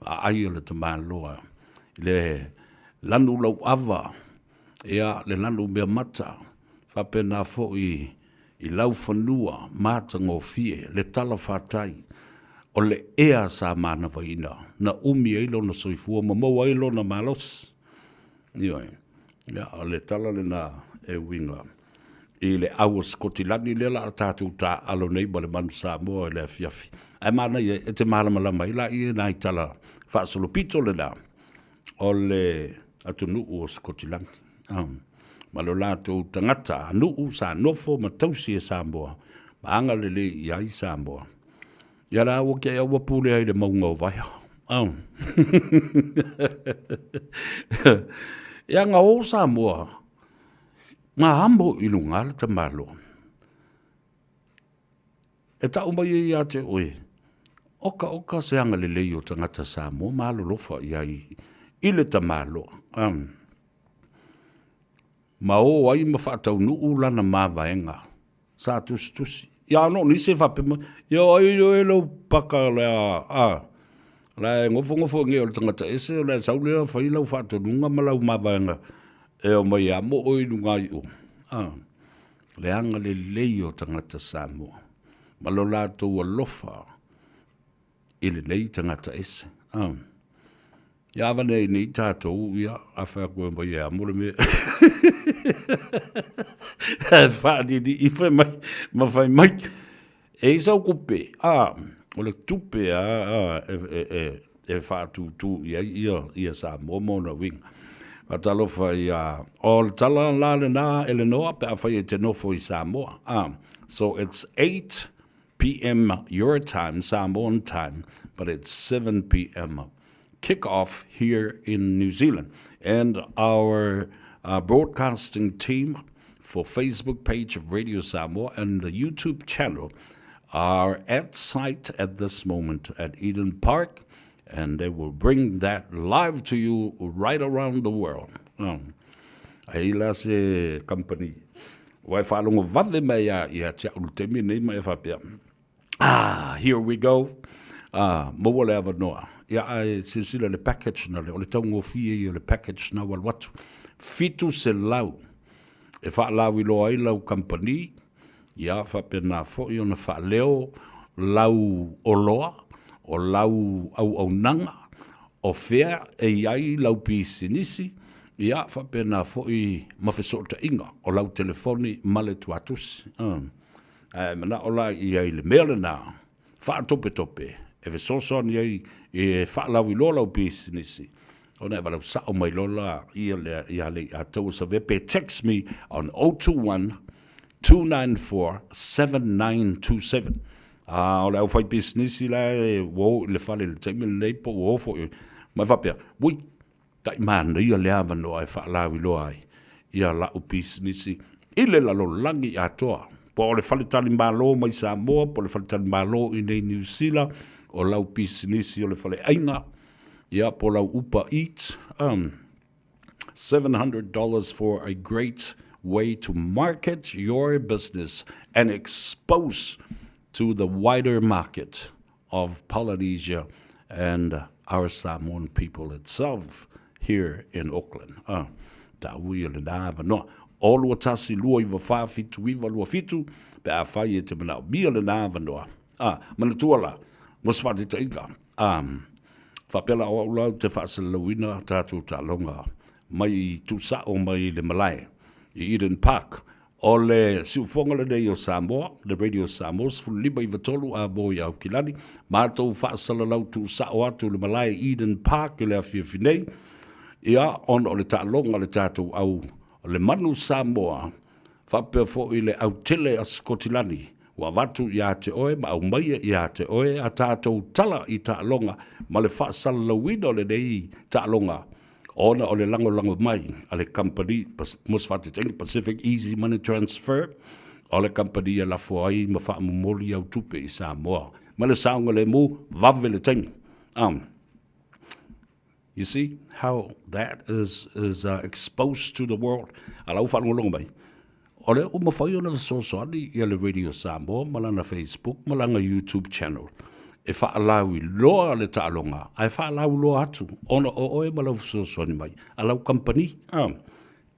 Aai o le tamaloa i le lanu lauava, ia, le lanu meamata, faapena foi i laufanua matagofie, le talafatai o le ea sa manavaina na umi ai lona soifua ma maua ai lona malosi. Ioe. Ia, o le tala lena e uiga i le au o Sikotilani lea la a tatou taaalo nei ma le Manu Samoa i le afiafi. Ae manaia e te malamalama ai laia i nai tala faasolopito lena o le atunuu o Sikotilani. Ma lo latou tagata nuu sa nofo ma tausi e Samoa ma agalelei i ai Samoa. Ia la ua ke ua pule ai le mauga o Vaea. Au. Ia nga o Samoa, nga amo i lunga le tamaloa. E tau mai ai ia te oe, oka oka se agalelei o tagata Samoa ma alolofa i ai i le tamaloa. Ma o ai ma faataunuu lana mavaega sa tusitusi. Ia ano nisi e faapea mai, ia o ai oe lou paka le a, a, la e gofogofo i o le tagata ese, o le sau lea fai lau faatonuga ma lau mavaega e o mai a mo oe i luga i o. A, le agalelei o tagata Samoa, ma lo latou alofa i lenei tagata ese. A. Ia ava nei nei tatou, ia, a fai atu e mai e amo le mea. E whaanini i fai mai, ma fai mai. E i sau kupe, a, o le tupe a, a e, e, e, e whaatūtū i ai ia, ia Samoa ma ona uiga. Faatalofa ia, o le tala la lena e le noa pe a fai e te nofo i Samoa. A, so it's 8 p.m. your time, Samoan time, but it's 7 p.m. kick-off here in New Zealand. And our broadcasting team for Facebook page of Radio Samoa and the YouTube channel are at site at this moment at Eden Park, and they will bring that live to you right around the world. Ai la se company Ua e faalogo vave mai a ia te au le taimi nei ma e faapea, ah, here we go, ah, maua le avanoa. Ia, ae silasila le package na le, o le taugofie ia o le package na ua alu atu. 700 e faalauiloa ai lau kamupani, ia, faapena foi ona faaleo lau oloa, o lau auaunaga, o fea e i ai lau pisinisi, ia, faapena foi ma fesootaiga o lau telefoni ma le tuatusi. Ae manao la i ai le mea lena, faatopetope e fesoasoani ai e faalauiloa lau pisinisi, ona e valaau sao mai loa la ia lea ia le ia taua Savea pe text me on 021 294 7927. A o le aufaipisinisi la e ua o i le fale i le taimi lenei po ua o foi ma e faapea, ui, tai manaia le avanoa e faalauiloa ai ia la'u pisinisi i le lalolagi atoa, po o le faletalimalo mai Samoa, po o le faletalimalo i nei Niu Sila, o lau pisinisi o le faleaiga, ia, po o lau Uber Eats, $700 for a great way to market your business and expose to the wider market of Polynesia and our Samoan people itself here in Auckland. Ah, taua ia lena avanoa. O 21 2 9 4 7 9 2 7, pe a fai e te manaomia lena avanoa. Ah, manatua la, mo se faataitaiga, ah, Faapea la o au la ou te faasalalauina a tatou taaloga mai tuusao mai i le malae i Eden Park. O le siufofoga lenei o Samoa, le Radio Samoa 15 93 a mo i Aukilani, matou faasalalau tuusao atu i le malae Eden Park i le afiafi nei, ia, ona o le taaloga a le tatou au le Manu Samoa, faapea foi le autele a Sikotilani, ua avatu ia te oe ma aumaia ia te oe a tatou tala i taaloga ma le faasalalauina o lenei taaloga ona o le lagolago mai a le kamupani, mo se faataitaiga, Pacific Easy Money Transfer, o le kamupani e lafo ai ma faamomoli au tupe i Samoa ma le saogalemu vave le taimi. You see how that is, is uh, exposed to the world. A lau faalogologo mai, o lea ua mafai ona fesoasoani ia le Radio Samoa ma lana Facebook ma lana YouTube channel e faalauiloa le taaloga, ae faalauiloa atu ona o oe ma lau fesoasoani mai a lau kamupani. Ah,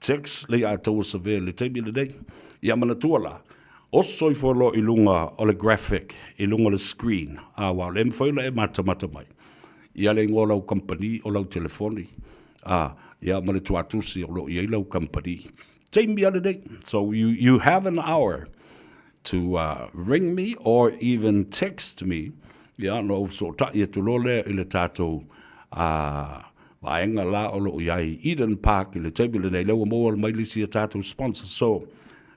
text le ia taua savea i le taimi lenei. Ia manatua la, oso ifo loa i luga o le graphic, i luga o le screen, a aua o lea e mafai ona e matamata mai ia le igoa o lau kamupani, o lau telefoni, a, ia ma le tuatusi o lo o i ai lau kamupani. Taimi lava lenei. So you, you have an hour to uh, ring me or even text me, ia, ona ou fesootai atu loa lea i le tatou uh, vaega la o lo o i ai Eden Park i le taimi lenei, lea ua maua mai le isi a tatou sponsor, so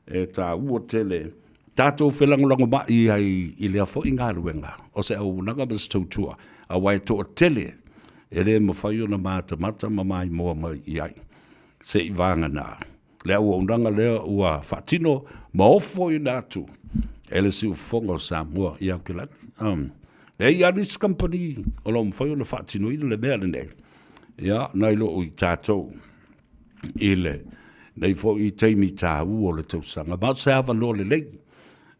e tāua tele tatou felagolagomai ai i lea foi galuega o se auaunaga ma se tautua, aua e toatele e le mafai ona matamata ma maimoa mai i ai se i vagana le auaunaga lea ua faatino ma ofoina atu e le siufofoga o Samoa i Aukilani. Um, e i a nisi kamupani o lo o mafai ona faatinoina le mea lenei, ia, nai loo i tatou i le nei foi taimi tāua o le tausaga. Ma o se avanoa lelei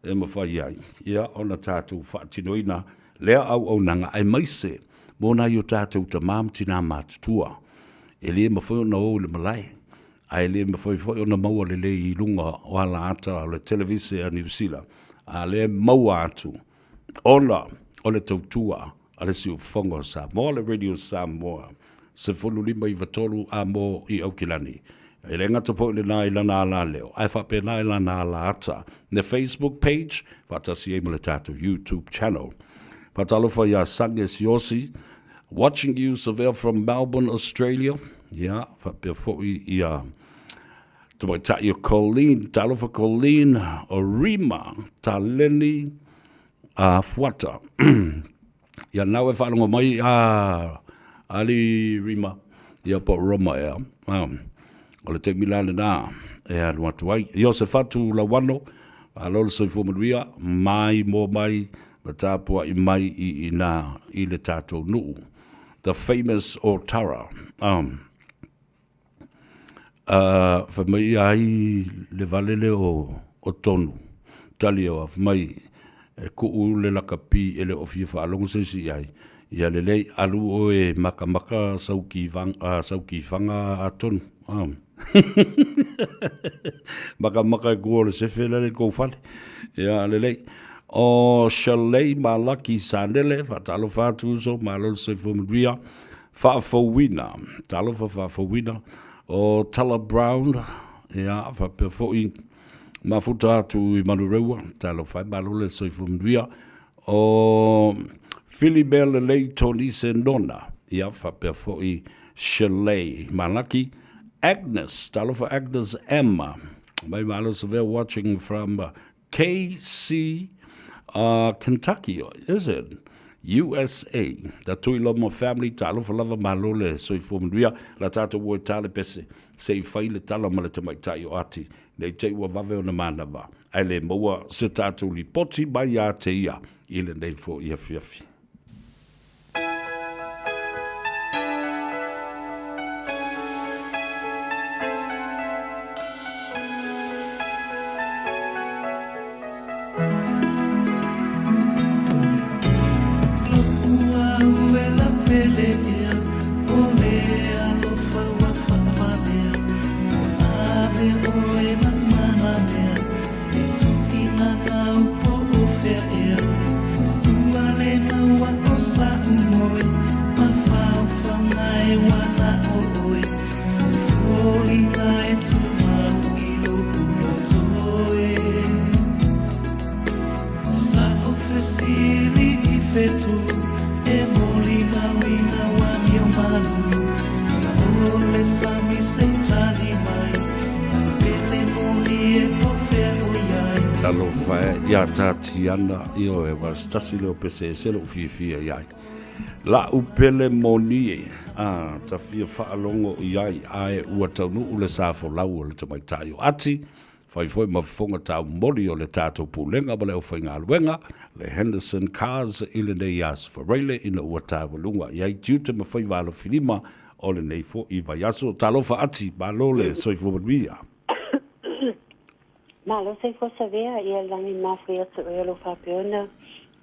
e mafai ai, ia, ona tatou faatinoina lea auaunaga, aemaise mo nai o tatou tamā ma tinā matutua e le mafai ona o i le malae, ae le mafai foi ona maua lelei i luga o alaata o le televise a Niu Sila, a lea e maua atu ona o le tautua a le Siufofoga o Samoa, le Radio Samoa, 15 93 a mo i Aukilani. E le gata foi lena i lana alaleo, ae faapena i lana alaata, le Facebook page, faatasi ai ma le tatou YouTube channel. Faatalofa iā Sage Siosi, Watching you Savea from Melbourne, Australia. Ia, faapea foi ia tamaitai o Colleen, talofa Colleen, o Rima, Taleni, a Fuata. Ia nau e faalogo mai a ali Rima, ia po Roma ea. Um, o le taimi la lena e alu atu ai. Iosefatu Lauano, malo le soifua manuia, mai mo mai Ma tapuaʻi mai i inā i le tatou nuu. The famous Otara. Um, uh, fai mai ia ai le vale lea o, o Tonu. Tali o fai mai e kuu le lakapi e le o fia faalogo se isi i ai. Ia lelei, alu oe makamaka sau ki whanga a Tonu. Um. Makamaka e kua o le sefe lale kou fale. Ia lelei. O Shalei Malaki Sanele, whaatalofa atu uso, malo le soifua manuia. Faafouina, talofa faafouina. O Tala Brown, ia, whapea foi, mafuta atu i Manureua, talofa e malo le soifua manuia. O Filibert Lelei Tonise Nona, ia, faapea foi Shirley Malaki, Agnes, talofa Agnes Emma, mai malo Savea watching from KC, uh, Kentucky, is it? USA. Da Tuiloma family, talofa lava malo le soifua manuia, la tatou ua i tale pese, se i fai le tala ma le tamaitai o Ati, nei te i ua vave ona manava. Ae le maua se tatou lipoti mai ia te ia i lenei foi afiafi. Talofa e, ia Tatiana, ioe, ua se tasi lea o pese ese lou fiafia i ai. La'u pele moni e, a, ta fia faalogo i ai, ae ua taunuu le sa folau o le tamaitai o Ati, fai foi ma fofoga taumoli o le tatou Pulega ma le aufaigaluega, le Henderson Cars i lenei aso Faraile ina ua taualuga i ai tiute ma faiva alofilima o lenei foi vaiaso. Talofa Ati, malo le soifua manuia. Malo soifua Savea, ia lagi mafue atu oe o lo faapea ona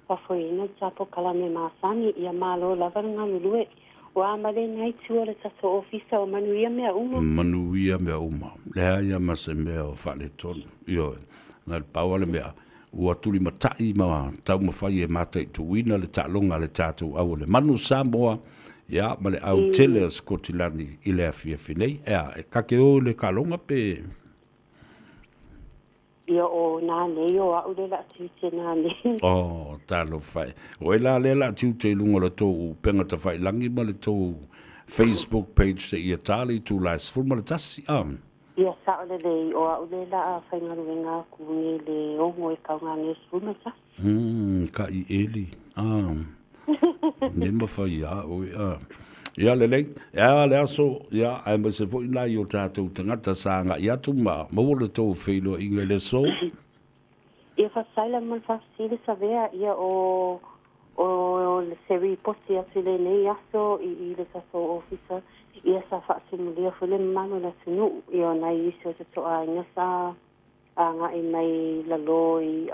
faafoeina le ta polokalame masani, ia malo lava le galulue. Ua a male na itu o le tatou ofisa o manuia mea uma. Manuia mea uma. Leai a ma se mea o faaletonu. Ioe. Na o le pau lava le mea, ua tulimatai ma taumafai e mataituina le taaloga a le tatou au o le manu Samoa, ia, ma le au tele a Sikotilani i le afiafi nei. Ea, e ta te o i le taaloga pe... Ia o nanei o a'u le la'a tiute nanei. Oh, talofa e. O oe la lea la'a tiute i luga o le tou upega tafailagi ma le tou Facebook page seia ta le itula e 11, a? Ia sa'o lelei, o a'u le la'a faigaluega aku nei le 6 e kauga nei 11. Ka'i eli, a. Ne mawhai a oe, a. Ia lelei, e a le aso, ia, aemaise foi nai o tatou tagata sa agai atu ma maua le tou feiloaiga i le aso. Ia faafetai lava mo le faafesili Savea, ia o o se ripoti atu i lenei aso i i le tatou ofisa, ia sa faasimulia foi le mamalu o le atunuu, ia o nai isi o toto'aiga sa agai mai lalo i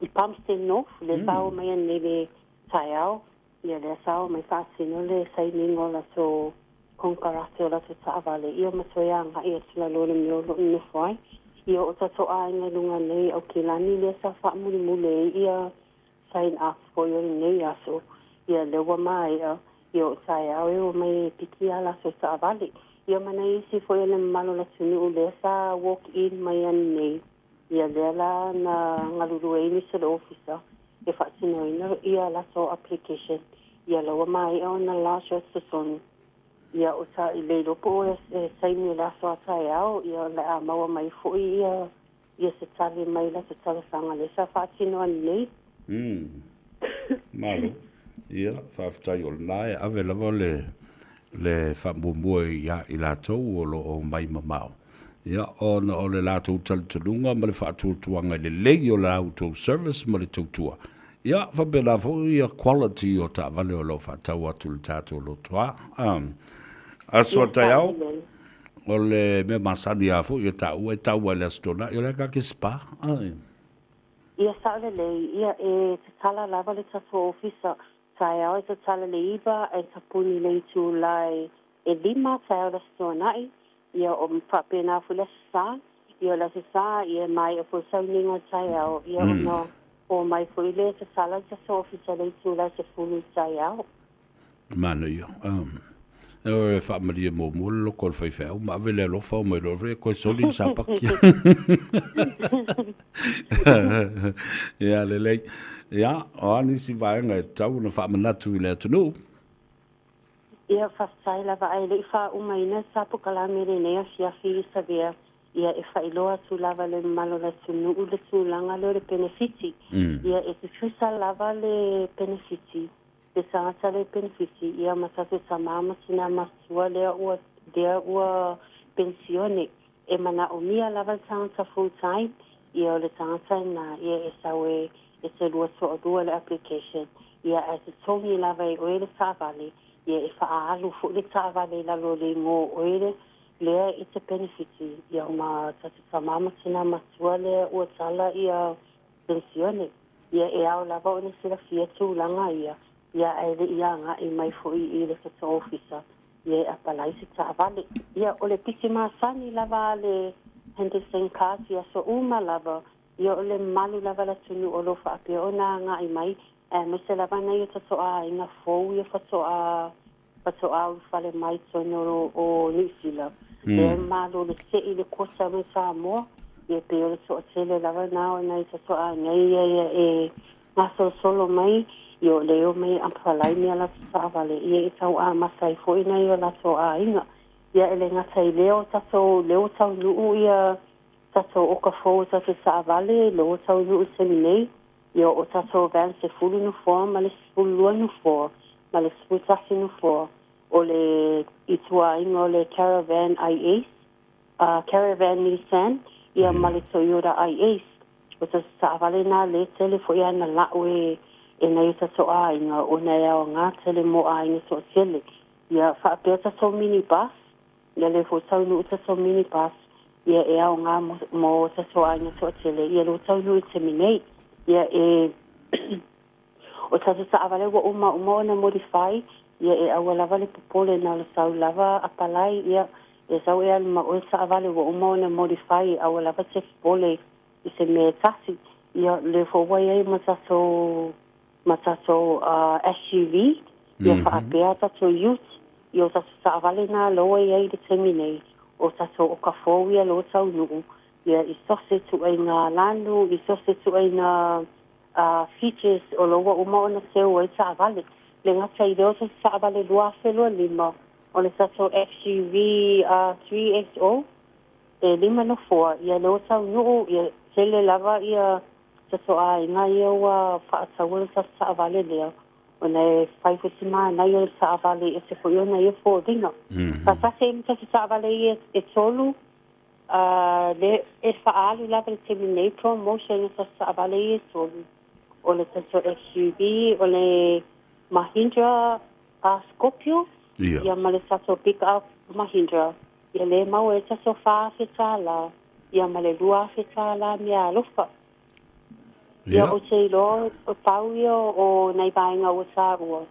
i Palmerston North, lea sa o mai anei le taeao, ia lea sa o mai faatino le sainiga o latou konekarate o latou taavale, ia ma toe agai atu lalo i le mea o lo o nonofo ai. Ia o tatou aiga i luga nei Aukilani lea sa faamulimuli ai ia sign up foi o lenei aso, ia lea ua maea, ia o taeao e o mai e piki a latou taavale. Ia ma nai isi foi o le mamalu o le atunuu lea sa walk in mai ananei, ia lea la na galulue ai nisi o le ofisa e faatinoina ia latou application, ia la ua maea ona lodge atu totonu. Ia o ta i le iloa po o e saini i le aso a taeao, ia o le a maua mai foi ia ia se tali mai latou talosaga lea sa faatino ananei. Malo. Ia, faafetai o lena e ave lava le le faamuamua ia i latou o lo o omai mamao. Ia, ona o le latou talitonuga ma le faatuatuaga i le lelei o la outou service ma le tautua. Ia, faapena foi ia quality o taavale o lo o faatau atu i le tatou lotoa. Aso a taeao, o le mea masani lava foi e taua e tau ai le Aso Toonai, o le a ka ke spa. Ai. Ia sao lelei, ia e tatala lava le tatou ofisa, taeao e tatala le 9 ae tapuni le itula e 5 taeao le Aso Toonai, ia o faapena foi le Aso Sa, ia o le Aso Sa ia e maea foi le sauniga o le taeao, ia ona omai foi lea e tatala le tatou ofisa i le itula e 10 i le taeao. Manaia. E faamalie muamua le loko o le faifeau ma ave le alofa o mai loa e koe soli le sapaki. Ia lelei. Ia, o a nisi vaega e tatau ona faamanatu i le atunuu? Ia, faafetai lava ae le i faaumaina sa polokalame lenei afiafi i Savea. Ia, e faailoa atu lava le mamalu o le atunuu le tulaga lea o le penefiti. Ia, e tutusa lava le penefiti le tagata le penefiti ia ma tatou tama ma tina matutua lea ua lea ua penisione e manaomia lava le tagata full time ia o le tagata lena ia e sau e e te lua toalua le application ia ae totogi lava e oe le taavale ia e faaalu foi le taavale i lalo o le igoa o oe le lea e te penefiti ia ma tatou tama ma tina matua lea ua tala ia penisione. Ia e ao lava ona silafia tulaga ia, ia ae le i agai mai foi i le tatou ofisa, ia e apalai se taavale. Ia o le pisi masani lava a le Henderson Cars i aso uma lava, ia o le malu lava le atunuu o lo o faapea ona agai mai, aemaise lava nai o tatou aiga fou ia faatoa faatoa ulufale mai totonu o Niu Sila, lea e malo le se'i le quota mai Samoa, ia pei o le toatele lava na o nai tatou aiga ia ia e gasolosolo mai, ia o lea e omai e apalai ni a latou taavale, ia e tau amata ai foi nai o latou aiga. Ia e le gata i lea o tatou lea ua taunuu ia tatou oka fou o tatou taavale lo ua taunuu i le taimi nei, ia o tatou van 10 nofoa ma le 12 nofoa ma le 11 nofoa o le ituaiga o le Caravan iAce, Caravan Nissan, ia ma le Toyota iAce. O tatou taavale na lea tele foi ana la'u e e nai o tatou aiga ona e aoga tele mo aiga toatele. Ia faapea tatou mini bus, Ia lea foi taunuu tatou mini bus, ia e aoga mo, mo tatou aiga toatele, ia lea ua taunuu i le taimi nei. Ia e o tatou taavale ua uma uma ona modify, ia e aua lava le popole na o le sau lava apalai, ia e sau e alu ma oe taavale ua uma ona modify, e aua lava te popole i se mea e tasi. Ia lea foi ua i ai ma tatou ma tatou SUV, ia faapea tatou ute, ia o tatou taavale na loa i ai i le taimi nei, o tatou oka fou ia loa taunuu, ia i so o se ituaiga lanu, i so o se ituaiga features o lo ua uma ona seu ai taavale. Le gata i lea o tatou taavale 2025, o le tatou XUV 3XO, e lima nofoa, ia lea ua taunuu, ia tele lava ia tatou aiga ia ua faataua le tatou taavale lea, ona e fai foi si manaia o le taavale e ese foi ona ia foliga. Faatasi ai ma tatou taavale ia e tolu, le e faaalu lava i le taimi nei promotion o tatou taavale ia e tolu, o le tatou SUV, o le Mahindra Scorpio, ia ma le tatou pick up Mahindra. Ia lē maua ai tatou $4,000, ia ma le $2,000 meaalofa. Ia ou te iloa o pau ia o nai vaega ua taua,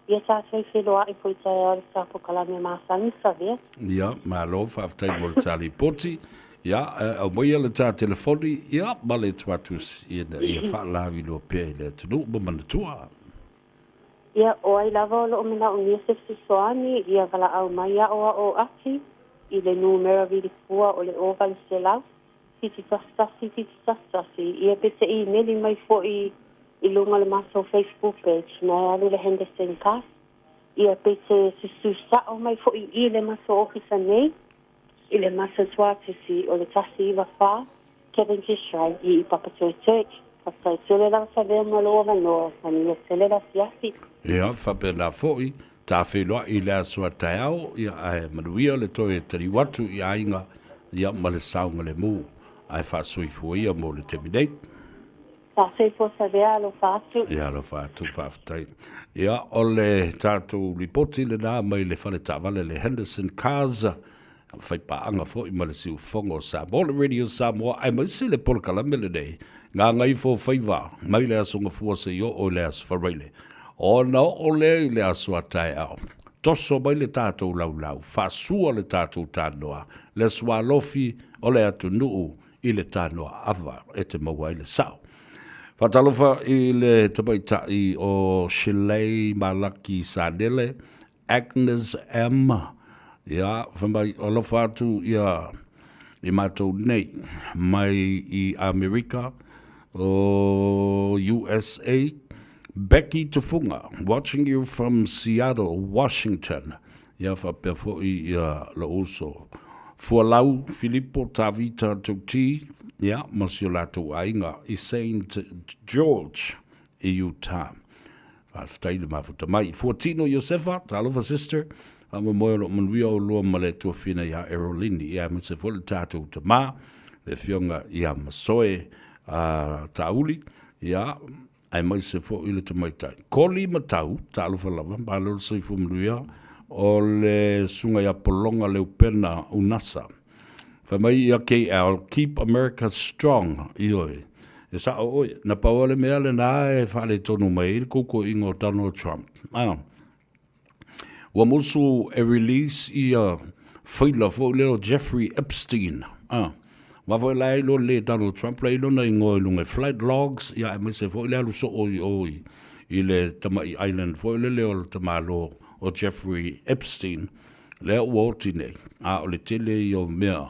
ia tatou feloai foi taeao i le tapokalaga masani Savea. Ia, malo, faafetai mo le ta lipoti. Ia, aumaia le ta telefoni, ia, ma le tuatusi, ina ia faalauiloa pea i le atunuu ma manatua. Ia, o ai lava o lo o manaomia se fesoasoani, ia valaau mai aʻoaʻo ati i le numera vilifua o le 0800 711 711, ia pe te imeli mai foi i luga o le matou Facebook page na e alu le Henderson Cast, ia pe te susu sa'o mai foi i le matou ofisa nei i le matou tuatisi o le 194 Cavendish Drive i i Papatoetoe. Faafetai tele lava Savea mo lou avanoa, manuia tele le afiafi. Ia, faapena foi, ta feiloai i le aso a taeao, ia, ae manuia le toe taliu atu i aiga, ia, ma le saogalemu, ae faasoifua ia mo le taimi nei. Faasoifua Savea, alofa atu. Ia, alofa atu, faafetai. Ia, o le tatou lipoti lena mai le fale taavale le Henderson Cars, faipaaga foi ma le siufofoga o Samoa, le Radio Samoa, aemaise le polokalame lenei, Gagaifo Faiva, mai le Aso Gafua seia oo i le Aso Faraile. Ona oo lea i le aso a taeao, toso mai le tatou laulau, faasua le tatou tanoa, le sualofi o le atunuu i le tanoa ava e te maua ai le sao. Faatalofa i le tamaitai o Shilei Malaki Sanele, Agnes M. Ia, fai mai, alofa atu ia i matou nei mai i Amerika o USA. Becky Tufunga, watching you from Seattle, Washington. Ia faapea foi ia lou uso Fualau Filipo Tavita Tauti, ia, ma si o latou aiga i Saint George i Utah. Faafetai le mafuta mai. Fuatino Iosefa, talofa sister, faamoemoe o lo o manuia oulua ma le tuafina ia Erolini, ia aemaise foi le tatou tama, le afioga ia Masoe Tauli, ia aemaise foi le tamaitai. Koli Matau, talofa lava, malo le soifua manuia, o le susuga ia Pologa Leupena Unasa. Fai mai ia KL, Keep America Strong, ioe, e sao oe, na pau lava le mea lena e faaletonu mai ai le koukoiga o Donald Trump. A, ua musu e release ia faila foi lea o Jeffrey Epstein. A, aua foi la e iloa lelei e Donald Trump la e i ai lona igoa i luga i flight logs, ia aemaise foi le alu soo i o i le tamai island foi lele o le tamalo o Jeffrey Epstein. Lea ua oti nei, a o le tele ia o mea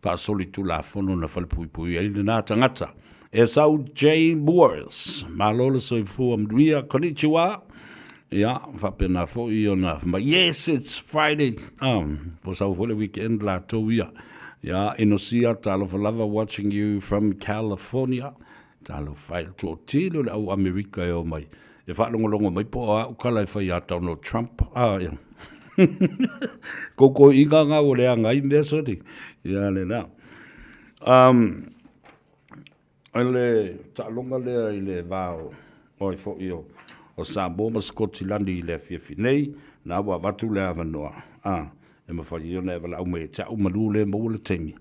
faasolitulafono na falepuipui ai lena tagata. Esau J. Moores, malo le soifua manuia, konnichiwa. Ia, faapena foi ona fai mai, yes, it's Friday. Ah, po sau foi le weekend latou ia. Ia, Inosia, talofa lava watching you from California. Talofa e le toatele o le au Amerika e o mai. E faalogologo mai po o a ukala e fai ia Donald Trump. Ah, ia. Koukou inga ngā o le anga ai mea sori. Ia le la. Um, le taaloga lea i le va o oi foi o, o Samoa ma Sikotilani i le afiafi nei, na ua avatu le avanoa, a, e mafai ai ona e valaau mai ia te au malu le maua le taimi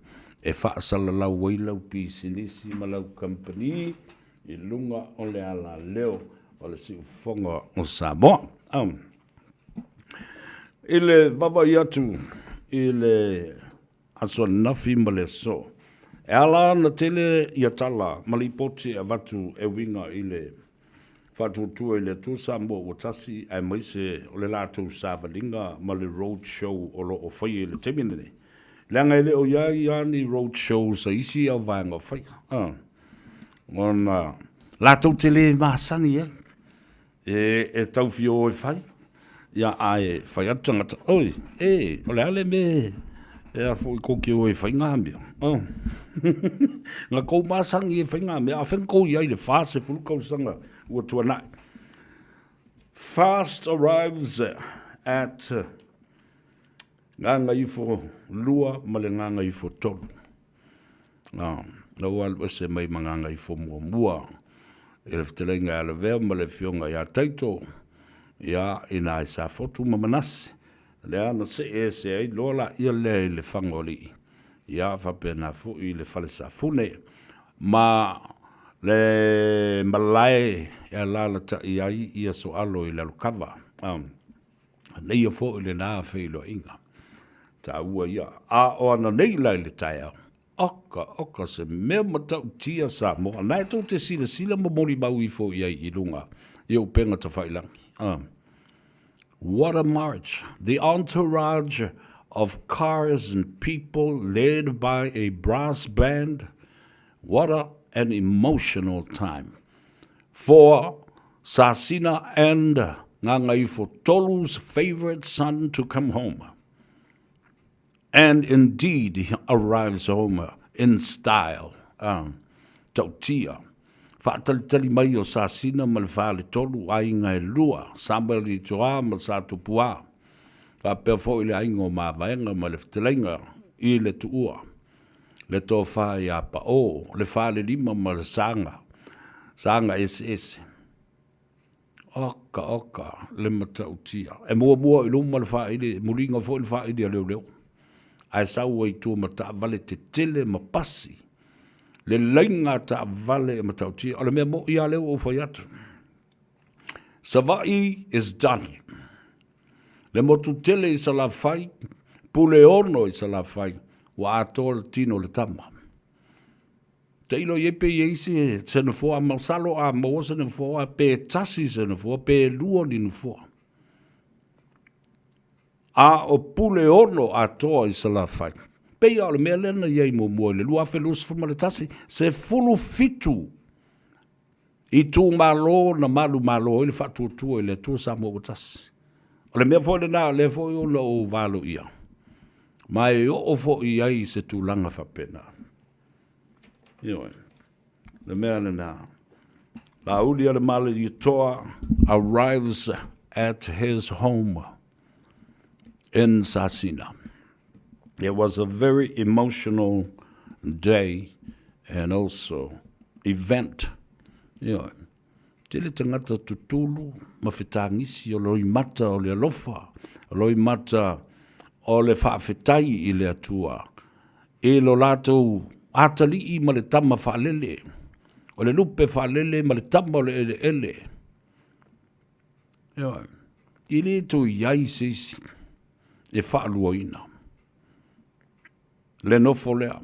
e faasalalau ai lau pisinisi ma lau kamupani i luga o le alaleo o le siufofoga o Samoa. A, i le vaavaai atu i le Aso ananafi ma le aso. E ala ana tele ia tala ma lipoti e avatu e uiga i le Faatuatua i le Atua Samoa ua tasi aemaise o le latou savaliga ma le road show o lo o faia i le taimi lenei. Leaga e le o i ai a ni road shows a isi au vaega o faia. Ona latou te le masani ai. E, e tau fia o e fai, ia ae fai atu tagata, oi, e, o le a le mea e a foi kou te o e fai ngā mea. Oh. Nga kou masangi e fai ngā mea, a whenga kou i ai le 40 kausaga ua tuanai. Fast arrives at Gagaifo 2 ma le Gagaifo 3. Ā, na ua alu ese mai ma Gagaifo muamua i le fetalaiga ia Lavea ma le afioga ia Taito, ia, ina i Safotu ma Manase, lea na see ese ai loa laia lea i le Fagoalii, ia, faapena foi i le Fale Safune ma le malae e alaalatai ai ia Soalo i Lalokava. Ā, Aneia foi lena feiloaiga taua ia. A o ana nei la i le taeao, oka, oka se mea matautia Samoa. Na e tou te silasila ma molimau ifo i ai i luga i upega tafailangi. What a march! The entourage of cars and people led by a brass band. What a, an emotional time. For Sasina and Gagaifotolu's favourite son to come home. And indeed he arrives home in style. Tautia. Faatalitali mai o Sasina ma le faletolu, aiga e lua, Samuel-i-Toa ma Satupuā. Faapea foi le aiga o Mavaega ma le fetalaiga i le Tuua. Le tofa ia Paʻō, le falelima ma le saga, saga eseese. Oka, oka, le matautia. E muamua i luma le faaili, e muliga foi le faaili a leoleo. Ae sau ai i tua ma taavale tetele ma pasi. Le laiga a taavale e matautia. O le mea moʻi lava lea ua ou fai atu. Savaii is done. Le motu tele i Salafai, Puleono i Salafai, ua atoa le tino o le tama. Tailo i ai pe i ai se, se nofoa, masalo a maua se nofoa, pe tasi se nofoa, pe lua ni nofoa. A o Puleono atoa i Salafai. Pei a o le mea lea na i ai muamua i le 2021, 17 itumalo na malumalo ai le faatuatua i le Atua Samoa ua tasi. O le mea foi lena o lea foi ona ou valoia, ma e oo foi i ai i se tulaga faapena. Ioe, le mea lena. Laaulialemalietoa arrives at his home in Sasina. It was a very emotional day and also event. Ioe. Tele tagata tutulu ma fetagisi o loimata o le alofa, o loimata o le faafetai i le Atua i lo latou atalii ma le tama faalele, o le lupe faalele ma le tama o le eleele. Ioe. E le toe i ai se isi e faaluaina le nofo lea.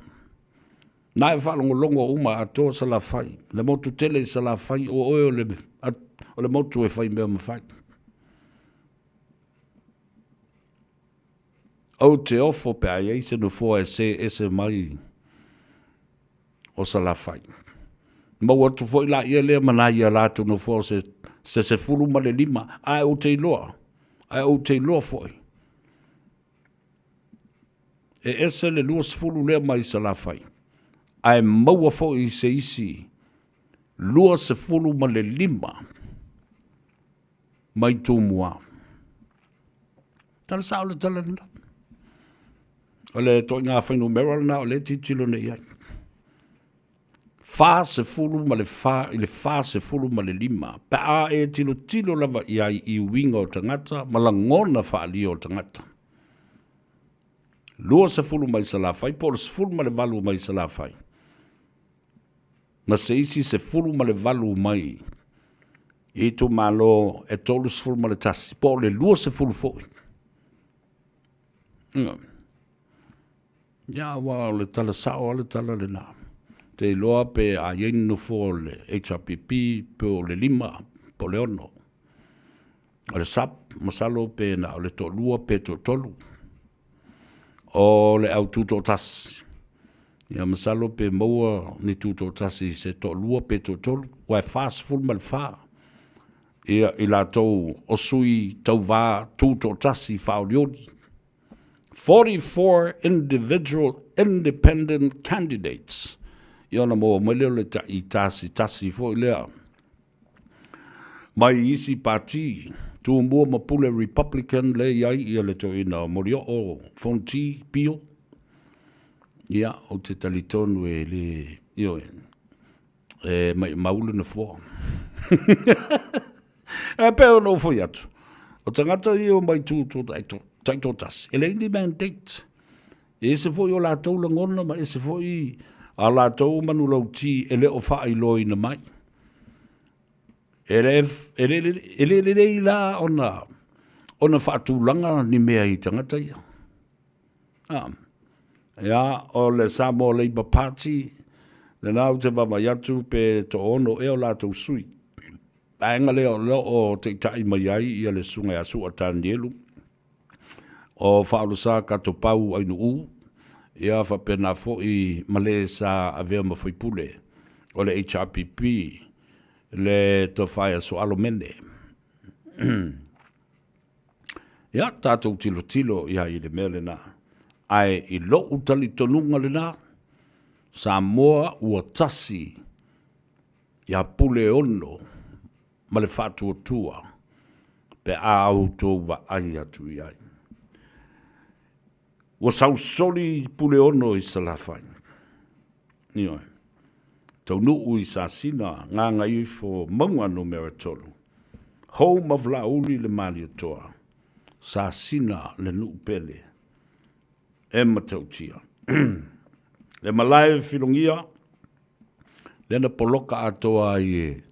Na e faalogologo uma atoa Salafai, le motu tele i Salafai, o oe o le, o le motu e fai mea mafai. Ou te ofo pe a i ai se nofoa e sē ese mai o Salafai. Maua atu foi laia lea ma nai a latou nofoa o se se 15, ae ou te iloa, ae ou te iloa foi. E ese le 20 lea mai Salafai, ae maua foi se isi 25 mai Tumua. Tala sao le tala lena. O le toaiga fuainumera lena o lea e tilotilo nei i ai. 44 i le 45, pe a e tilotilo lava i ai i uiga o tagata ma lagona faaalia o tagata. 20 mai Salafai po o le 18 mai Salafai, ma se isi 18 mai i itumalo e 31 po o le 20 foi. Ia, aua o le tala sao lava le tala lena. Te iloa pe a i ai ni nofoa o le HRPP pe o le 5 po o le 6. O le SUP, masalo pe na o le toalua pe toatolu. O le au tutoatasi, ia masalo pe maua ni tutoatasi se toalua pe toatolu, aua e 44 ia i latou o sui tauva tutoatasi faaolioli. 44 individual independent candidates. Ia ona maua mai lea o le tai tasi tasi foi lea mai isi pati Tumua ma Pule Republican lea i ai ia le toeaina o Molioo Fonti Pio. Ia, ou te talitonu e le, ioe, e maimau le nofoa. Ae pei ona ou fai atu, o tagata ia o mai tu taitoatasi, e leai ni mandate. E ese foi o latou lagona ma ese foi a latou manulauti e le o faailoaina mai. E le, e le, e le lelei la ona, ona faatulaga ni mea i tagata ia. Ah. Ia, o le Samoa Labour Party, lena ou te vaavaai atu pe toaono ea o latou sui. Vaega lea o lo o taitai mai ai ia le Susuga ia Su'a Tanielu, o Faaolesa Katopau Ainuu, ia faapena foi ma le sa avea ma faipule o le HRPP, le Tofa ia Sualo Mene. Ia, tatou tilotilo i ai i le mea lena. Ae i lou talitonuga lena, Samoa ua tasi ia Puleono ma le faatuatua pe a outou vaai atu i ai. Ua sausoli Puleono i Salafai. Ioe. Taunuu i Sasina, Gagaifo, Mauga Numera 3. Home of Laauli le Malietoa, Sasina le nuu pele e matautia. Le malae filogia, lea na poloka atoa ai e,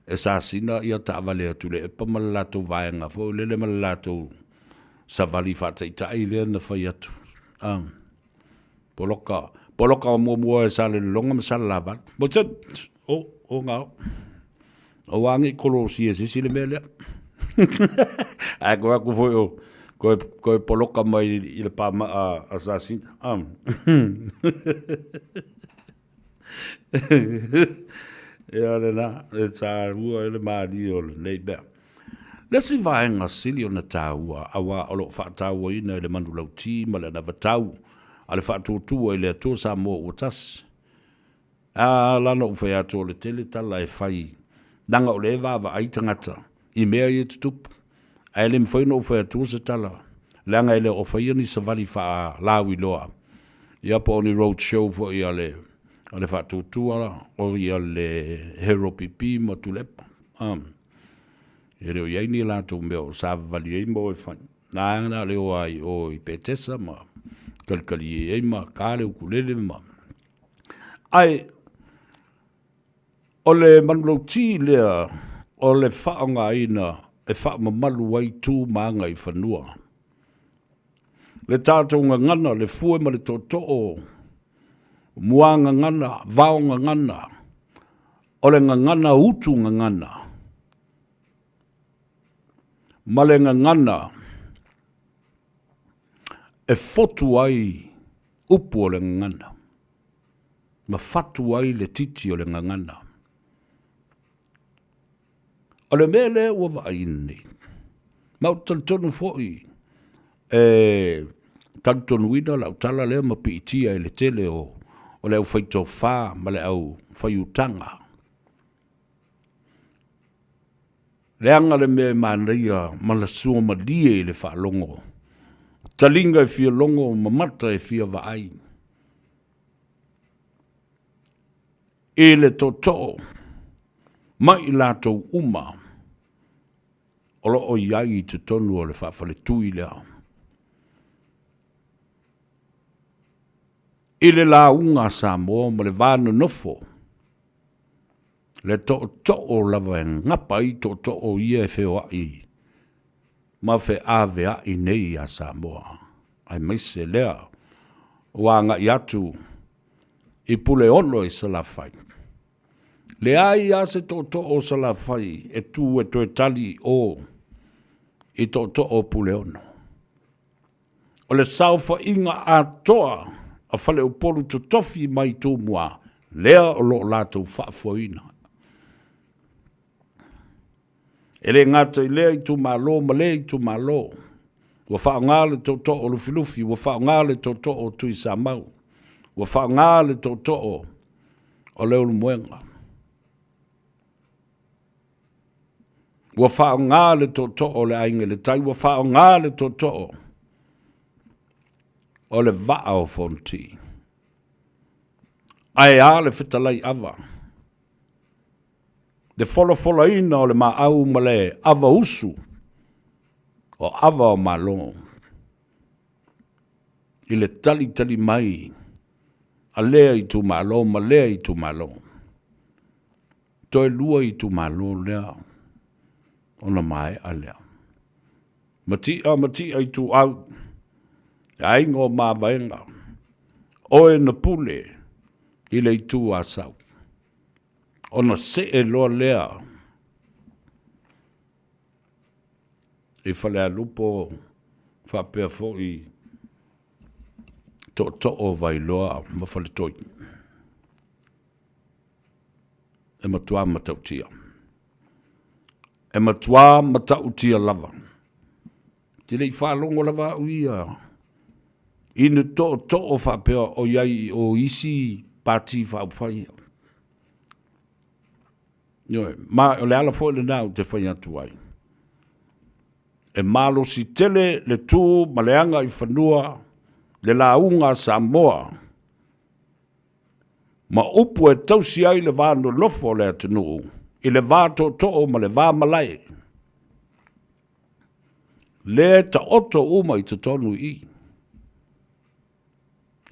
e Sasina ia taavale a Tuilaepa ma le latou vaega foi lele ma le latou savali faataitai lea na fai atu. Ah. Poloka, poloka muamua e Salelologa ma Salelavalu. Mo tse, o, o ngao. O wā ngi kolosi e sisi le mea lea. Ae koe aku foi o, koe, koe poloka mai i le pāmaa a, a Sasina. Um. Ia lena, e tāua e le mālie o lenei mea. Le isi vaega sili ona tāua, auā o lo o faatauaina e le manulauti ma le anavatau a le faatuatua i le Atua Samoa ua tasi. A la na ou fai atu o le tele tala e fai leaga o lea e vaavaai tagata i mea ia e tutupu. Ae le mafai ona ou fai atua se tala leaga e le o faia ni savali faalauiloa ia po o ni road show foi a le a le faatuatua o ia le Hero PP ma Tuilaepa. E le o i ai ni latou mea o savavali ai ma o e fai. Na na le o ai o i Petesa ma kalikali ai ma ka le ukulele ma. Ae o le manulauti lea o le faaaogaina e faamamalu ai tu ma aga i fanua. Le tatou gagana, le fue ma le tootoo, muagagana, vaogagana, o le gagana utu gagana, ma le gagana e fotu ai upu o le gagana, ma fatu ai le titi o le gagana. O le mea lea ua vaai nei, ma ou te talitonu foi, e... Talitonuina lau tala lea ma piitia i le tele o o le aufaitofa ma le aufaiutaga. Leaga le mea e manaia ma la sua malie i le faalogo, taliga e fia logo ma mata e fia vaai. I le tootoo ma i latou uma o lo o i ai i totonu o le faafaletui lea. I le lauga a Samoa ma le va nonofo, le tootoo lava e gapa ai tootoo ia e feoai ma feaveai nei ia Samoa, aemaise lea ua agai atu i Puleono i Salafai. Leai lava se tootoo o Salafai e tu e toe tali i o i tootoo o Puleono. O le saofaiga atoa a Faleupolu totofi mai Tumua, lea o lo o latou faafoeina. E le gata i lea itumalo ma lea itumalo, ua faaaoga le tootoo o Lufilufi, ua faaaoga le tootoo o Tuisamau, ua faaaoga le tootoo o Leulumoega, ua faaaoga le tootoo o le Aiga i le Tai, ua faaaoga le tootoo o le Vaa o Fonoti. Ae a le fetalai ava? Le folafolaina o le maau ma le ava usu o ava o Malo i le talitali mai a lea itumalo ma lea itumalo. Toe lua itumalo lea ona maea lea. Mati'a mati'a ituau, le aiga o Mavaega, oe na pule i le itu Asau. Ona see loa lea i Falealupo faapea foi Tootoo o Vailoa ma Faletoi. E matua matautia. E matua matautia lava. Te le i faalogo lava au ia i ni tootoo faapea o i ai i o isi pati faaupufai. Ioe, ma o le ala foi lena ou te fai atu ai. E malosi tele le tu ma le aga i fanua le lauga a Samoa ma upu e tausi ai le va nonofo o le atunuu i le va tootoo ma le va malae. Lea e taoto uma i totonu i i,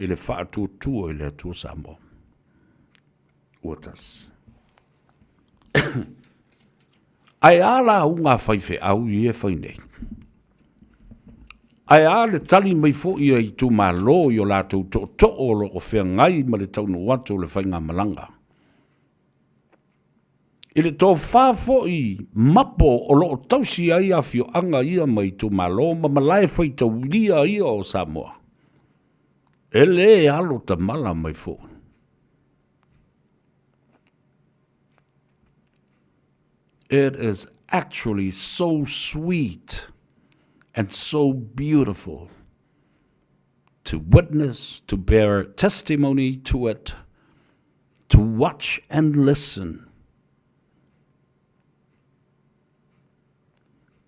i le faatuatua i le Atua Samoa. Ua tasi. Ae a lauga a faifeau ia e fai nei? Ae a le tali mai foi a itumalo i o latou tootoo o lo o feagai ma le taunuu atu o le faigamalaga? I le tofa foi mapo o lo o tausi ai afioaga ia ma itumalo ma malae faitaulia ia o Samoa, e le alo tamala mai foi. It is actually so sweet and so beautiful to witness, to bear testimony to it, to watch and listen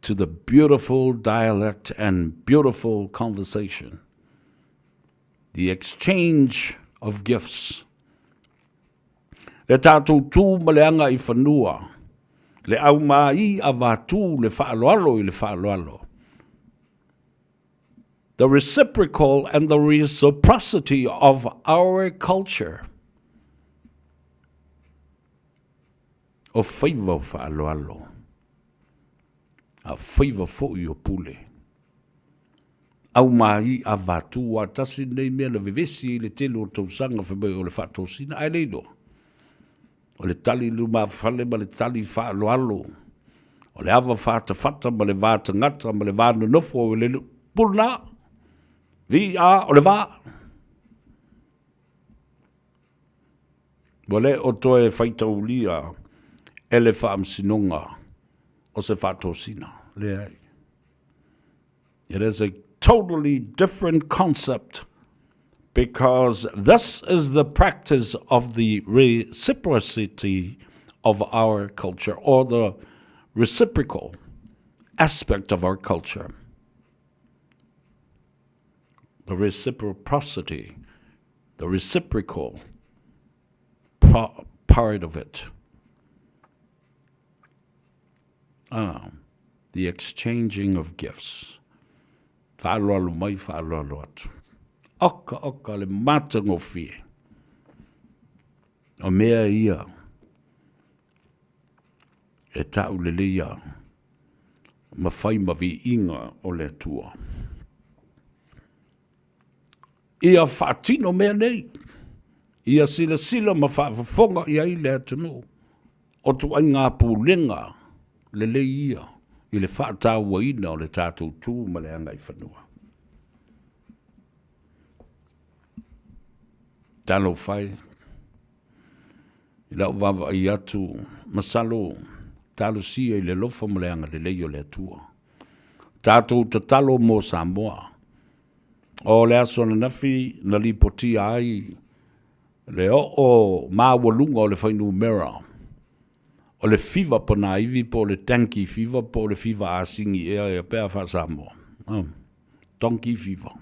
to the beautiful dialect and beautiful conversation, the exchange of gifts. Le tatou tū ma le aga i fanua, le aumāi avatū le faaaloalo i le faaaloalo. The reciprocal and the reciprocity of our culture. O faiva o faaaloalo, a faiva foi o pule. Aumāi avatū a tasi lenei mea na vevesi i le tele o tausaga fai mai o le faatosina, ae le iloa. O le tali lumafale ma le tali faaaloalo, o le ava fatafata ma le va tagata ma le va nonofo o le puna, vi a o le va. Ua le o toe faitaulia e le Faamasinoga o se faatosina. Leai. It is a totally different concept because this is the practice of the reciprocity of our culture or the reciprocal aspect of our culture. The reciprocity, the reciprocal part of it. Ah, the exchanging of gifts. Faaaloalo mai, faaaloalo atu. Oka, oka, le matagofie. O mea ia e tauleleia ma fai ma viiga o le Atua. Ia faatino mea nei, ia silasila ma faafofoga i ai le atunuu, o tuaiga pulega lelei ia i le faatauaina o le tatou tu ma le agaifanua. Talofa e, i lau vaavaai atu, masalo talosia i le alofa ma le agalelei o le Atua. Tatou tatalo mo Samoa. O le aso ananafi na lipotia ai le oo maualuga o le fuainumera o le fiva ponaivi po o le dengue fever po o le fiva asigi ea ea pe a faa-Samoa. Oh. Donkey fever.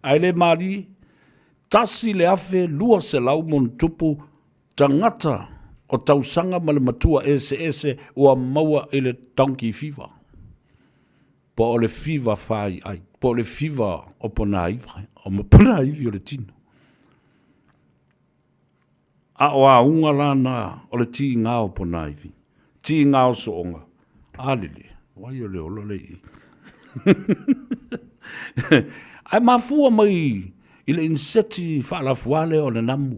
Ae le malie, 1200+ tagata o tausaga ma le matua eseese ua maua i le donkey fever. Po o le fiva faiai, po o le fiva o ponaiva, o ponaivi o le tino. A o auga la na o le tiga o ponaivi, tiga o sooga, a lele, o ai o le ola le i. Ae mafua mai i le iniseti faalafuā lea o le namu.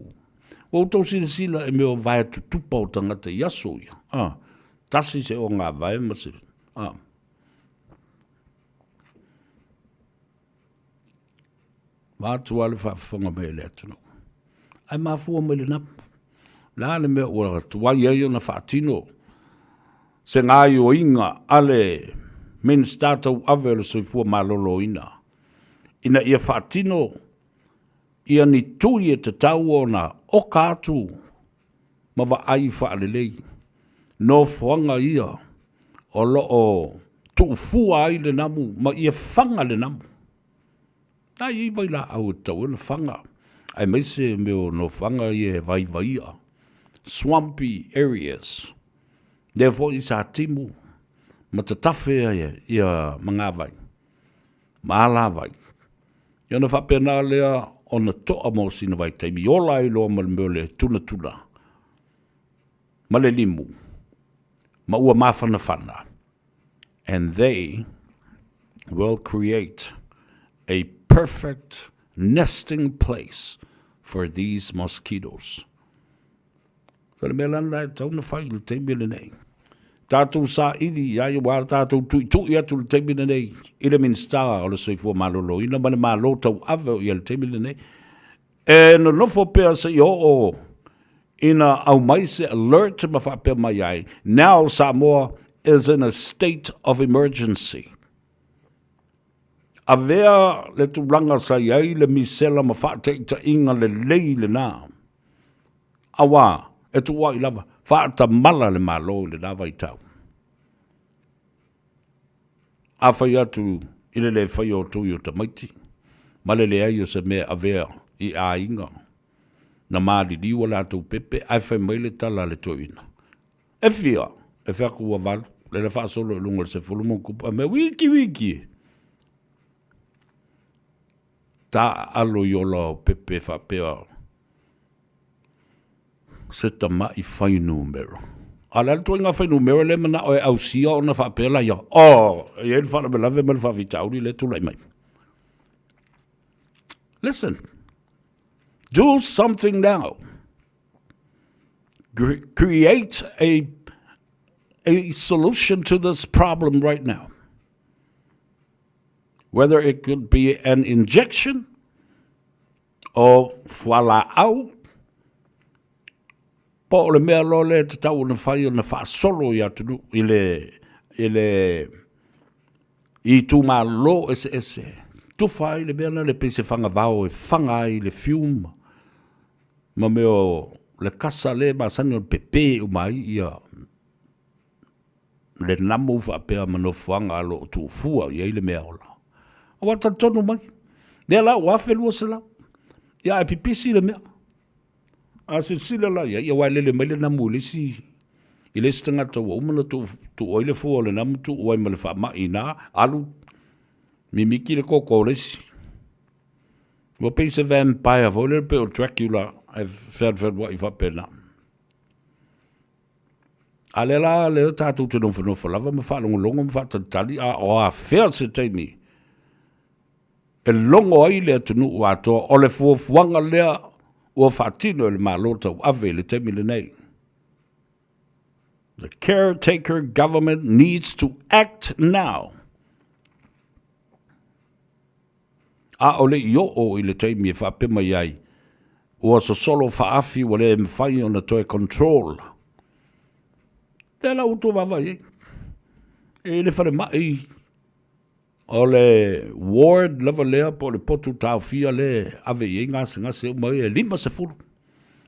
Ua outou silasila i mea o vae tutupa o tagata i aso ia. A, tasi se ogāvae ma se... A. Vaeatu lava le faafofoga mai a le atunuu. Ae mafua mai le namu. O le a le mea ua tuai ai ona faatino se gaoioiga a le Minisita tauave o le Soifua Maloloina ina ia faatino ia ni tui e tatau ona oka atu ma vaai faalelei nofoaga ia o lo o tuufua ai le namu ma ia faga le namu. Na i ai vailaau e tatau ai ona faga, aemaise mea o nofoaga ia e vaivaia, swampy areas. Lea foi sa timu ma tatafe ia magavai ma alavai. Ia ona faapena lea ona toa mo sina vaitaimi, ola ai loa ma le mea o le tunatuna ma le limu ma ua mafanafana. And they will create a perfect nesting place for these mosquitoes. So le mea lana e tatau ona fai i le taimi lenei. Tatou saili i ai aua tatou tuitui atu i le taimi lenei i le Minisita o le Soifua Maloloina ma le Malo tauave o i ai i le taimi lenei. E nonofo pea seia oo ina aumai se alert ma faapea mai ai, Now Samoa is in a state of emergency. Avea le tulaga sa i ai le misela ma faataitaiga lelei lena. Auā, e tuuaʻi lava, faatamala le Malo i lena vaitau. Afai atu i le le faia o tui o tamaiti, ma le leai o se mea e avea i aiga, na maliliu a latou pepe, ae fai mai le tala a le toeaina, E fia? E fai atu ua valu, lele faasolo i luga o le 10+, a mea wiki wiki e. Taaalo i ola o pepe faapea se tamaʻi fuainumera. A o le a le ituaiga fuainumera lea e manao e ausia ona faapea laia, oh, e i ai le faalavelave ma le faafitauli lea e tulai mai. Listen, do something now. Create a, a solution to this problem right now. Whether it could be an injection or fualaau, po o le mea loa lea e tatau ona fai ona faasolo i atunuu i le, i le, I itumalo eseese, tufa ai le mea lea pei se fagavao e faga ai le fume ma mea o le kasa lea e masani ona pepe uma ai ia le namu faapea ma nofoaga o lo o tuufua i ai le meaola. Aua talitonu mai, lea la ua $1,200, ia ae pipisi le mea. A silasila la i ai, aua e lele mai le namu i le isi i le isi tagata ua uma ona tuu, tuu ai le fua o le namu, tuu ai ma le faamai i ina, alu mimiti le koko o le isi. Ua pei se vampire foi lele pei o Dracula e fealualuai faapena. A lea la lea tatou te nofonofo lava ma faalogologo ma faatalitali, a o afea se taimi e logo ai le atunuu atoa o le fuafuaga lea ua faatino e le Malo tauave i le taimi lenei. The caretaker government needs to act now. A o le i oo i le taimi e faapea mai ai, ua sosolo faaafi ua le mafai ona toe control. Lea la ua outou vaavaai ai. E le falemai O le ward lava lea po o le potu taofia lea e ave i ai gasegase uma ia e 50.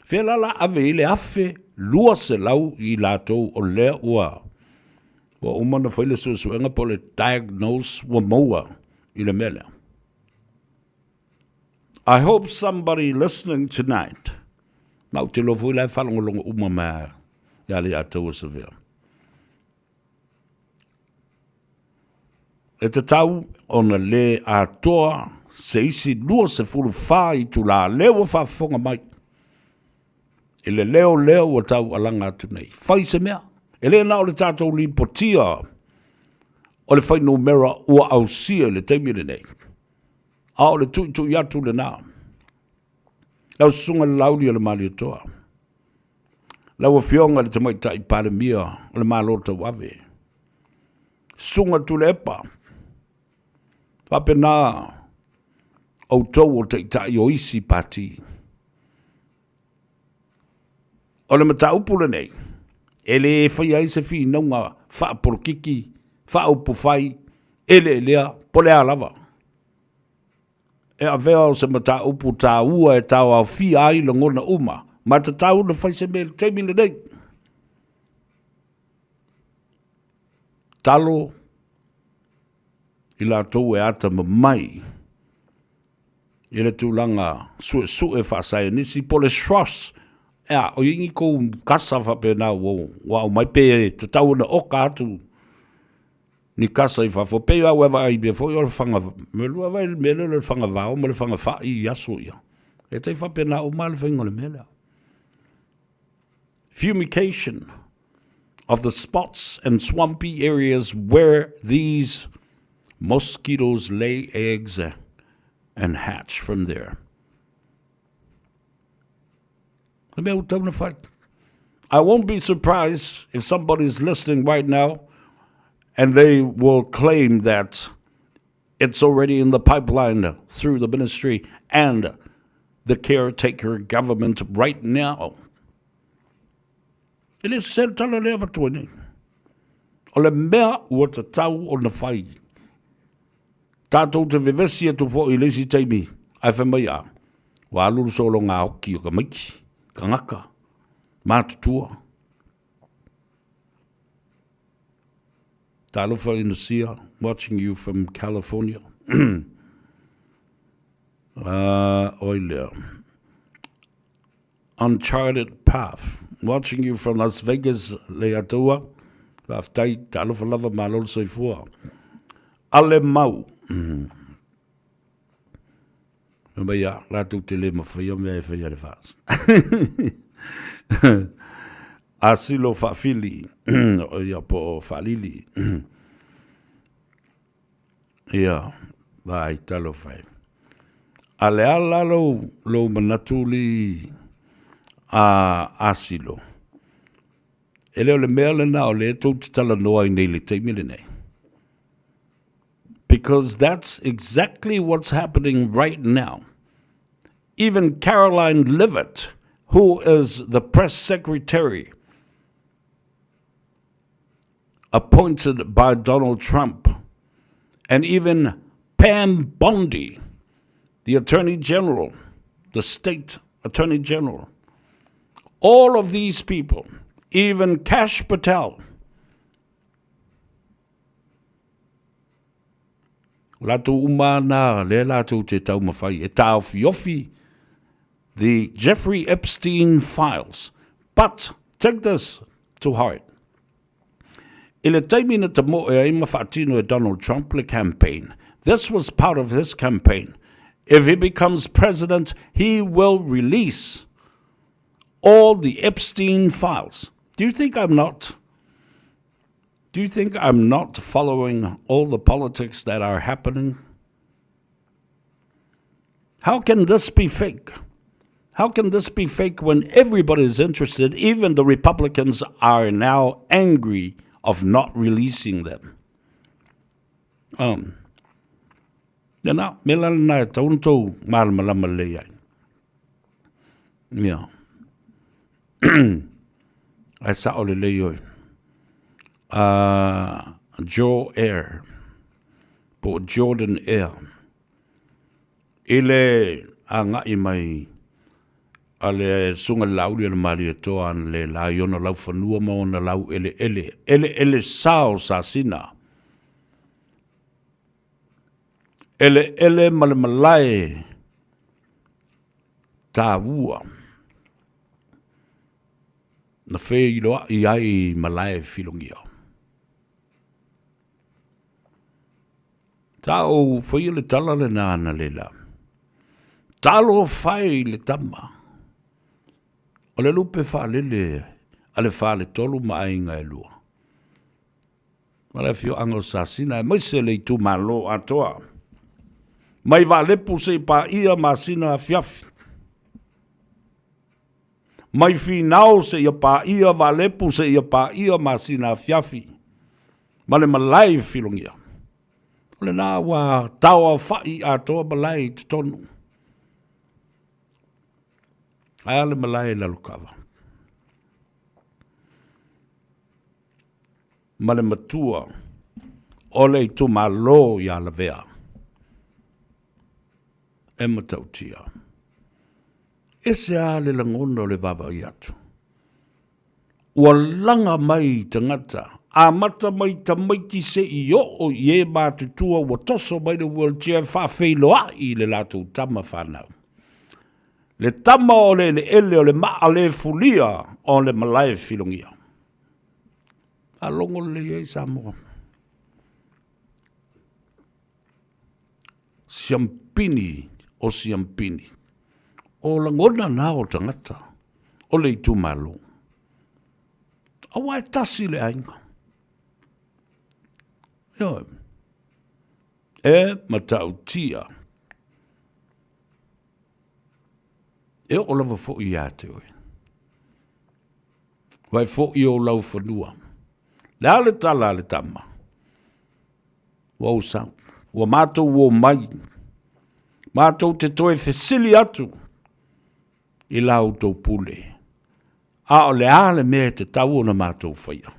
Fea la la ave i ai le 1,200 i latou o lea ua ua uma ona fai le suesuega po o le diagnose ua maua i le mea lea. I hope somebody listening tonight, ma ou te iloa foi la e faalogologo uma mai ia le Ataua Savea. E tatau ona lē atoa se isi 24 itulā lea ua faafofoga mai i le leo lea ua taualaga atu nei. Fai se mea. E le na o le tatou lipotia o le fuainumera ua ausia i le taimi lenei, a o le tuitui atu lena. Lau Susuga i le Laauli o le Malietoa, Lau Afioga i le Tamaitai Palemia o le Malo Tauave, Susuga Tuilaepa, faapena outou o Taitai o isi Pati. O le mataupu lenei, e le faia ai se finauga faapolokiki, faaupufai, eleelea, po o le a lava. E avea o se mataupu taua e taoaofia ai lagona uma, ma e tatau ona fai se mea i le taimi lenei. Talo i latou e atamamai i le tulaga suesue faasaienisi po o le SROS, ea, o i ai ni kou kasa faapena ua, ua aumai pe tatau ona oka atu ni kasa i fafo. Pei lava ua e vaai i mea foi o le faga, lua vaai i le mea lea o le faga vao ma le faga fai i aso ia. E tai faapena uma lava le faiga o le mea lea. Fumigation of the spots and swampy areas where these mosquitoes lay eggs and hatch from there. Le mea ua tatau ona fai. I won't be surprised if somebody is listening right now and they will claim that it's already in the pipeline through the ministry and the caretaker government right now. E le sese le tala lea avatu ai nei. O le mea ua tatau ona fai. Tatou te vevesi atu foi i le isi taimi, ae fai mai a, ua alu le sologa oki o tamaiti, tagata, matutua. Talofa Inosia, watching you from California. Oi lea. Uncharted Path, watching you from Las Vegas, Leiataua, faafetai, talofa lava, malo le soifua. Ale Mau, fai mai a, latou te le mafaia mea e faia le FAST. Asilo Faafili, o ia po o Faalili. Ia, vaai, talofa e. A le a la lou, lou manatu li a Asilo? E le o le mea lena o lea tou te talanoa ai nei i le taimi lenei. Because that's exactly what's happening right now. Even Caroline Leavitt, who is the press secretary appointed by Donald Trump. And even Pam Bondi, the Attorney General, the state Attorney General, all of these people, even Kash Patel, O latou uma ana lea latou te taumafai e taofiofi the Jeffrey Epstein files. But take this to heart. I le taimi na tamoe ai ma faatino e Donald Trump le campaign, this was part of his campaign. If he becomes president, he will release all the Epstein files. Do you think I'm not? Do you think I'm not following all the politics that are happening? How can this be fake? How can this be fake when everybody is interested? Even the Republicans are now angry of not releasing them. Um, Ia me la lena e tatau ona tou malamalama lelei ai. Ia. Ae sao lelei oe. Joe Air, po o Jordan Air, i le agai mai a le Susuga i le Laauli o le Malietoa ana le la i ona laufanua ma ona laueleele, eleele sa o Sasina. Eleele ma le malae taua na feiloai ai malae filogia. Sa ou faia le tala lena ana le la. Talofa e i le tama. O le lupe faalele a le faletolu ma aiga e lua. Ma le afioaga o Sasina aemaise le itumalo atoa. Mai Valepu seia paia masina afiafi. Mai Finao seia paia Valepu seia paia masina afiafi. Ma le malae i Filogia. O lena ua taoafa'i atoa malae i totonu. Ae a le malae i Lalokava? Ma le matua o le itumalo ia Lavea e matautia. Ese a le lagona o le vaavaai atu. Ua laga mai tagata, amata mai tamaiti se'i oo i e matutua ua toso mai le wheelchair faafeiloai i le latou tama fanau. Le tama o le eleele o le maa le fulia o le malae filogia. Faalogo lelei ai Samoa. Siampini o siampini. O lagona na o tagata o le itumalo. Aua e tasi le aiga. Ioe. E matautia. E oo lava foi ia te oe. Vai foi ou laufanua. Le a le tala a le tama? Ua ou sau. Ua matou omai. Matou te toe fesili atu i la outou pule. A o le a le mea e tatau ona matou faia?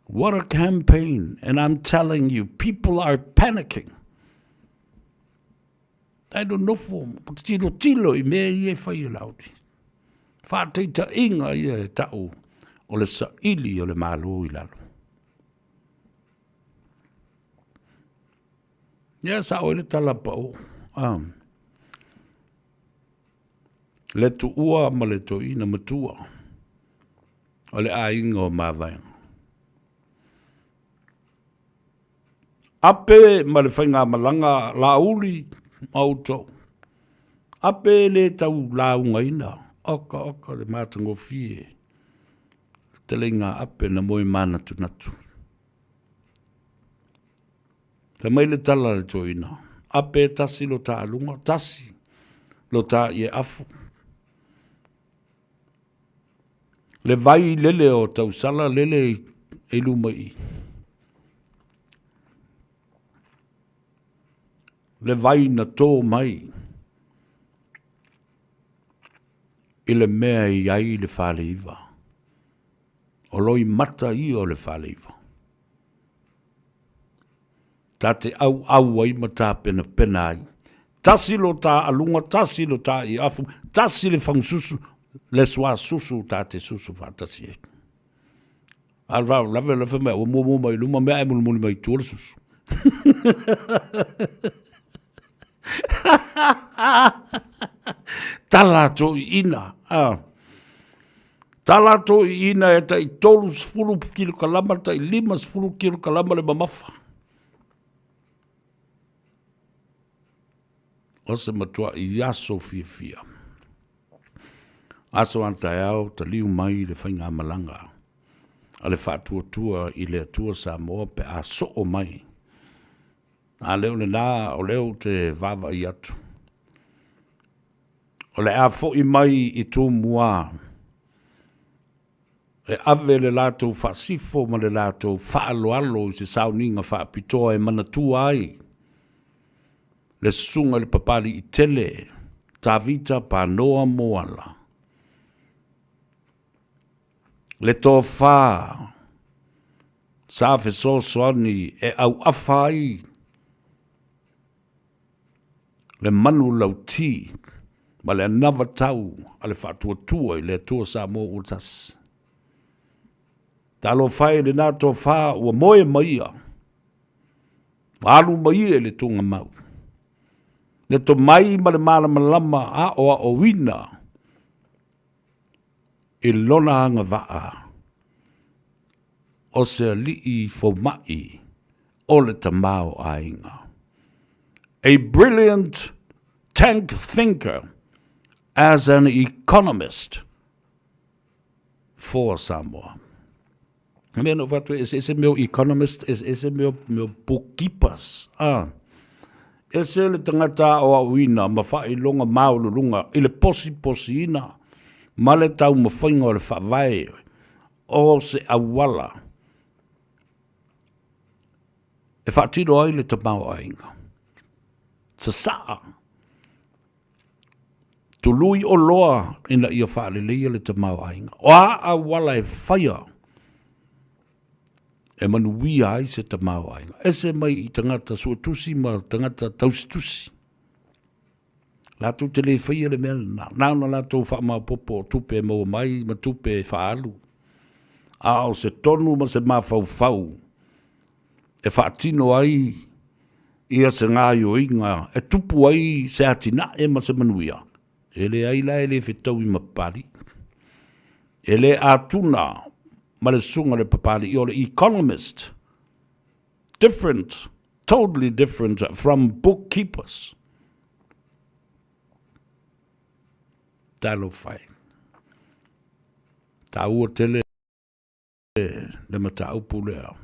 What a campaign, and I'm telling you, people are panicking. Tae nonofo ma te tilotilo i mea ia e fai e Lauli. Faataitaiga ia e ta'u o le saili o le Malo i lalo. Ia sa'o ai le tala pa'u. Ah. Le tuua ma le toeaina matua o le aiga o Mavaega. Ape ma le faigamalaga Laauli ma outou. Ape le tau laugaina, oka oka le matagofie, le teleiga ape na moe manatunatu. Fai mai le tala a le toeaina, ape e tasi lo taaluga, tasi lo taaieafu. Le vai lele o tausala lele i luma i i. Le vai na tō mai i le mea i ai le faleiva. O loimata ia o le faleiva. Ta te auau ai ma tapenapena ai. Tasi lo ta aluga, tasi lo ta iafu, tasi le fagususu, le suasusu ta te susu faatasi ai. A le faalavelave o le fai mai, ua muamua mai luma mea ae mulimuli mai tua le susu. Tala toiina, ah. Tala toiina e tai 30 kilokalama, tai 50 kilokalama le mamafa. O se matuai aso fiafia. Aso a taeao taliu mai le faigamalaga a le Faatuatua i le Atua Samoa pe a soo mai. A le o lena o lea ou te vaavaai atu. O le a foi mai i Tumua e ave le latou faasifo ma le latou faaaloalo i se sauniga faapitoa e manatua ai le susuga i le Papaliitele Tavita Panoa Moala, le tofa sa fesoasoani e auafa ai le manu lauti ma le anavatau a le Faatuatua i le Atua Samoa ua tasi. Talofa e i lena tofa ua moe mai ia, ua alu mai ia i le tugamau, le tomai ma le malamalama aoaoina i lona agavaa o se alii fomai o le tamaoaiga. A brilliant tank thinker as an economist for Samoa. Mea no fatu eseese mea o economist, eseese mea o bookkeepers. Ah. Ese le tagata aoaoina ma faailoga maualuluga i le posiposiina ma le taumafaiga o le faavae o se auala e faatino ai le tamaoaiga. Sasaa tului oloa ina ia faaleleia le tamaoaiga. O a auala e faia e manuia ai se tamaoaiga. Ese mai i tagata suetusi ma tagata tausitusi. Latou te le faia le mea lena. Na ona latou faamaopoopo o tupe e maua mai ma tupe e faaalu. A o se tonu ma se mafaufau e faatino ai ia se gaoioiga e tupu ai se atinae ma se manuia, e leai la e le fetaui ma Papalii. E le atuna ma le susuga i le Papalii o le economist, different, totally different from bookkeepers. Talofa e. Taua tele le mataupu lea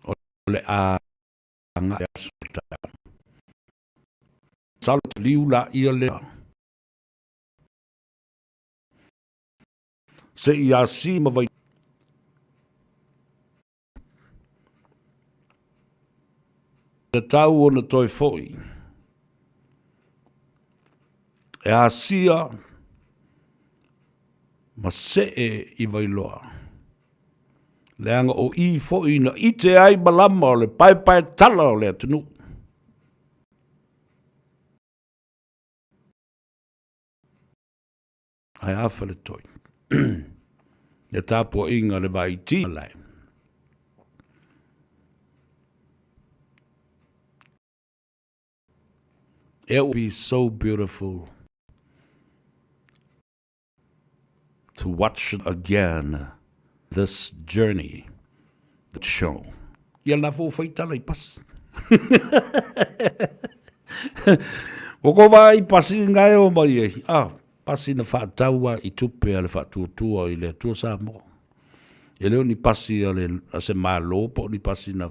o le agai aso taeao. Masalo liu laia lea se i asi ma vai tatau ona toe foi e asia ma see i Vailoa. Leaga o i foi na ite ai malama o le paepaetala o le atunuu. Ae a faletoi. Le tapuaiga a le Vaiti malae. It will be so beautiful to watch again this journey, the show. Ia na fo fai tala i pasi. Ua ko vaai pasi ngai o mai e. Ah, pasi na faataua i tupe a le faatuatua i le Atua Samoa. E le o ni pasi a, le, a se malo po o ni pasi na,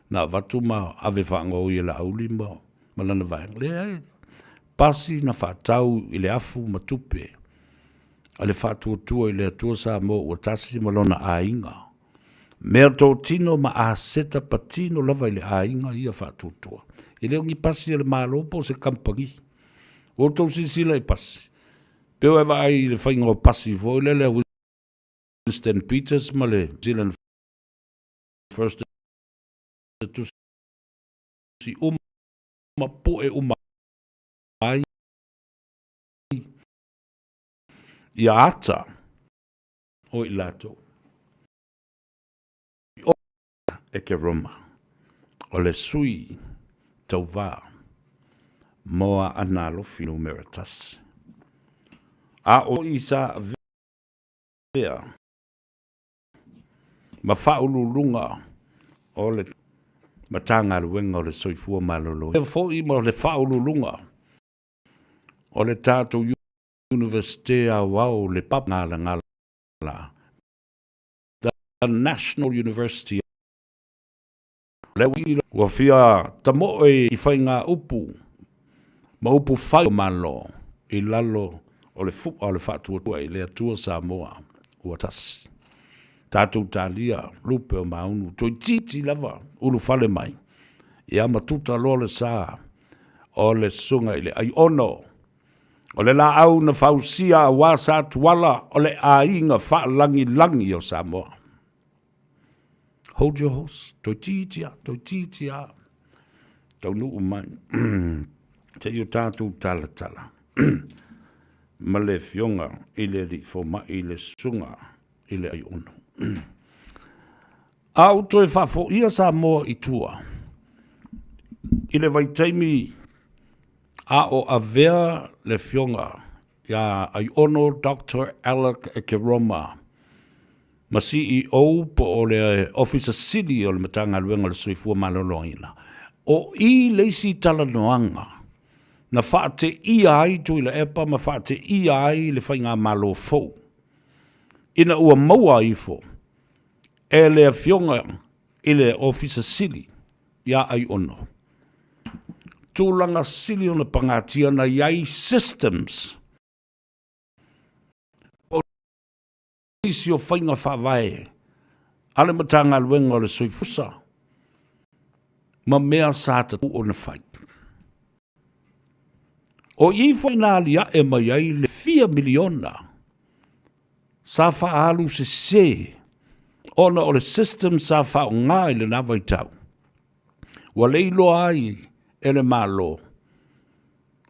na avatu ma ave faagaoi e Laauli ma, ma lana vaega. Leai, pasi na faatau i le afu ma tupe a le faatuatua i le Atua Samoa ua tasi ma lona aiga. Mea totino ma aseta patino lava i le aiga ia faatuatua. E le o ni pasi a le Malo po o se kamupani. Ua outou silasila i pasi. Pei ua e vaai i le faiga o pasi foi lele a Winston Peters ma le Zealand First. Tusi uma pu'e uma ai ia ata o i latou. Ekeroma, o le sui tauvā mo Aana Alofi numera 1. A o i sa avea ma faauluuluga o le Matagaluega o le Soifua Maloloina. Avea foi ma le faauluuluga o le tatou Iunivesite Aoao le Papagalagala, The National University of. Ua fia tamoe i faigaupu ma upu fai o Malo i lalo o le fu'a o le faatuatua i le Atua Samoa ua tasi. Tatou talia lupe o maunu toeitiiti lava ulufale mai ia ma tuta loa le sa o le Susuga i le Aiono o le laau na fausia aua sa tuala o le aiga faalagilagi o Samoa. Hold your horse, toeitiiti a, toeitiiti a, taunuu mai se i o tatou talatala ma le Afioga i le Alii Fomai i le Susuga i le Aiono. A ou toe faafoia Samoa i tua i le vaitaimi a o avea le Afioga iā Aiono Doctor Alec Ekeroma ma CEO po o le Ofisa Sili o le Matagaluega o le Soifua Maloloina. O i le isi talanoaga na faateia ai Tuilaepa ma faateia ai le faigamalo fou ina ua maua ifo e le Afioga i le Ofisa Sili iā Aiono tulaga sili ona pagatia na i ai systems o nisi o faiga faavae a le Matagaluega o le Soifusa ma mea sa tatau ona fai. O i foi na alia'e mai ai le fia miliona sa faaalu sese ona o le system sa faaaoga i lena vaitau, ua le iloa ai e le Malo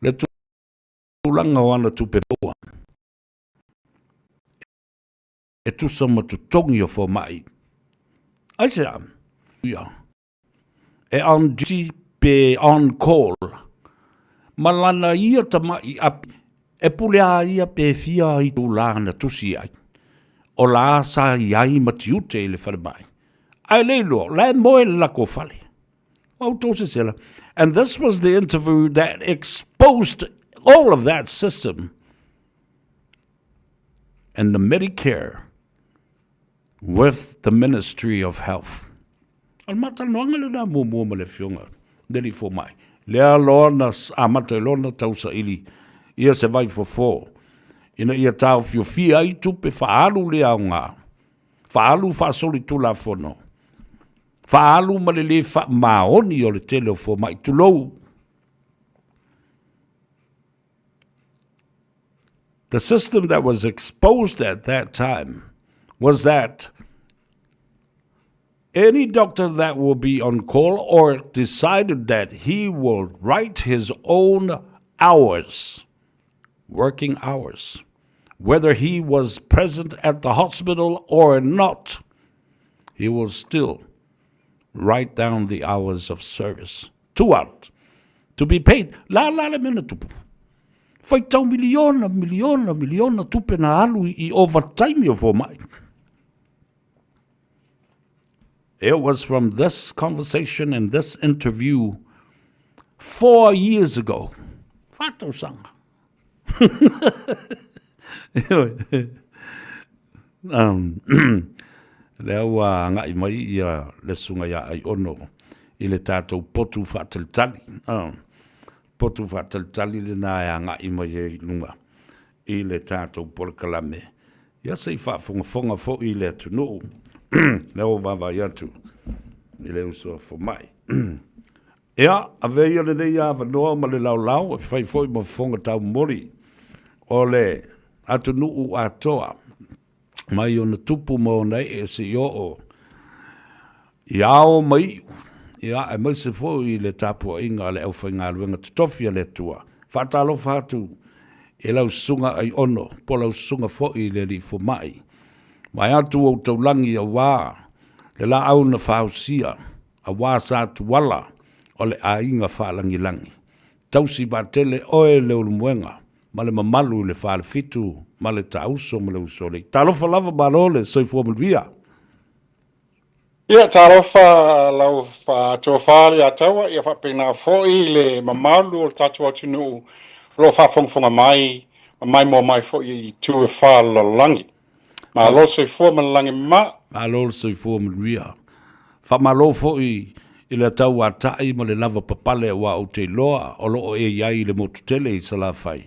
le tulaga o ana tupe maua e tusa ma totogi o fomai. Aisea? Ia. E on duty pe on call ma lana ia tama'i api e pule a ia pe fia itulā na tusi ai o la sa i ai ma tiute i le falemai ae le iloa o la e moe le lakou fale. Ua outou sesela. And this was the interview that exposed all of that system and the Medicare with the Ministry of Health. O le maatalanoaga lena muamua ma le Afioga le Alii Fomai. Lea loa na amata ai loa ona tausaili ia se vaifofo ina ia taofiofia ai tupe faaalu le aoga, faaalu faasolitulafono, faaalu ma le le faamaoni o le tele o fomai, tulou. The system that was exposed at that time was that any doctor that will be on call or decided that he will write his own hours, working hours, whether he was present at the hospital or not, he will still write down the hours of service to what? To be paid. La la le mea na tupu. Faitau miliona, miliona, miliona tupe na alu i overtime o fomai. It was from this conversation and this interview 4 years ago. Whātausanga. Lea ua agai mai ia le Susuga ia Aiono i le tatou potu faatalitali. Potu faatalitali lena e agai mai ai i luga i le tatou polokalame. Ia se i faafogafoga foi le atunuu. Lea ua vaavaai atu i le uso a fomai. Ia, avea ia lenei avanoa ma le laolao e fai foi ma fofoga taumoli o le atunuu atoa mai ona tupu ma ona ee seia oo i ao ma iu. Ia, aemaise foi i le tapuaiga a le aufaigaluega totofi a le Atua. Faatalofa atu i lau Susuga Aiono, po o lau Susuga foi i le Alii Fomai. Vaeatu ou taulagi aua le laau na fausia, aua sa tuala o le aiga faalagilagi. Tausi vaatele oe Leulumoega ma le mamalu i le Falefitu ma le Taauso ma le Usoalii. Talofa lava, malo le soifua manuia. Ia, talofa lau tofa Leiataua, ia faapena foi le mamalu o le tatou atunuu o lo o faafogafoga mai ma maimoa mai foi i itu e fā o le lalolagi. Malo le soifua ma le lagi e mama. Malo le soifua manuia. Faamalo foi i le tauatai ma le lavapapale aua ou te iloa o lo o e i ai i le motu tele i Salafai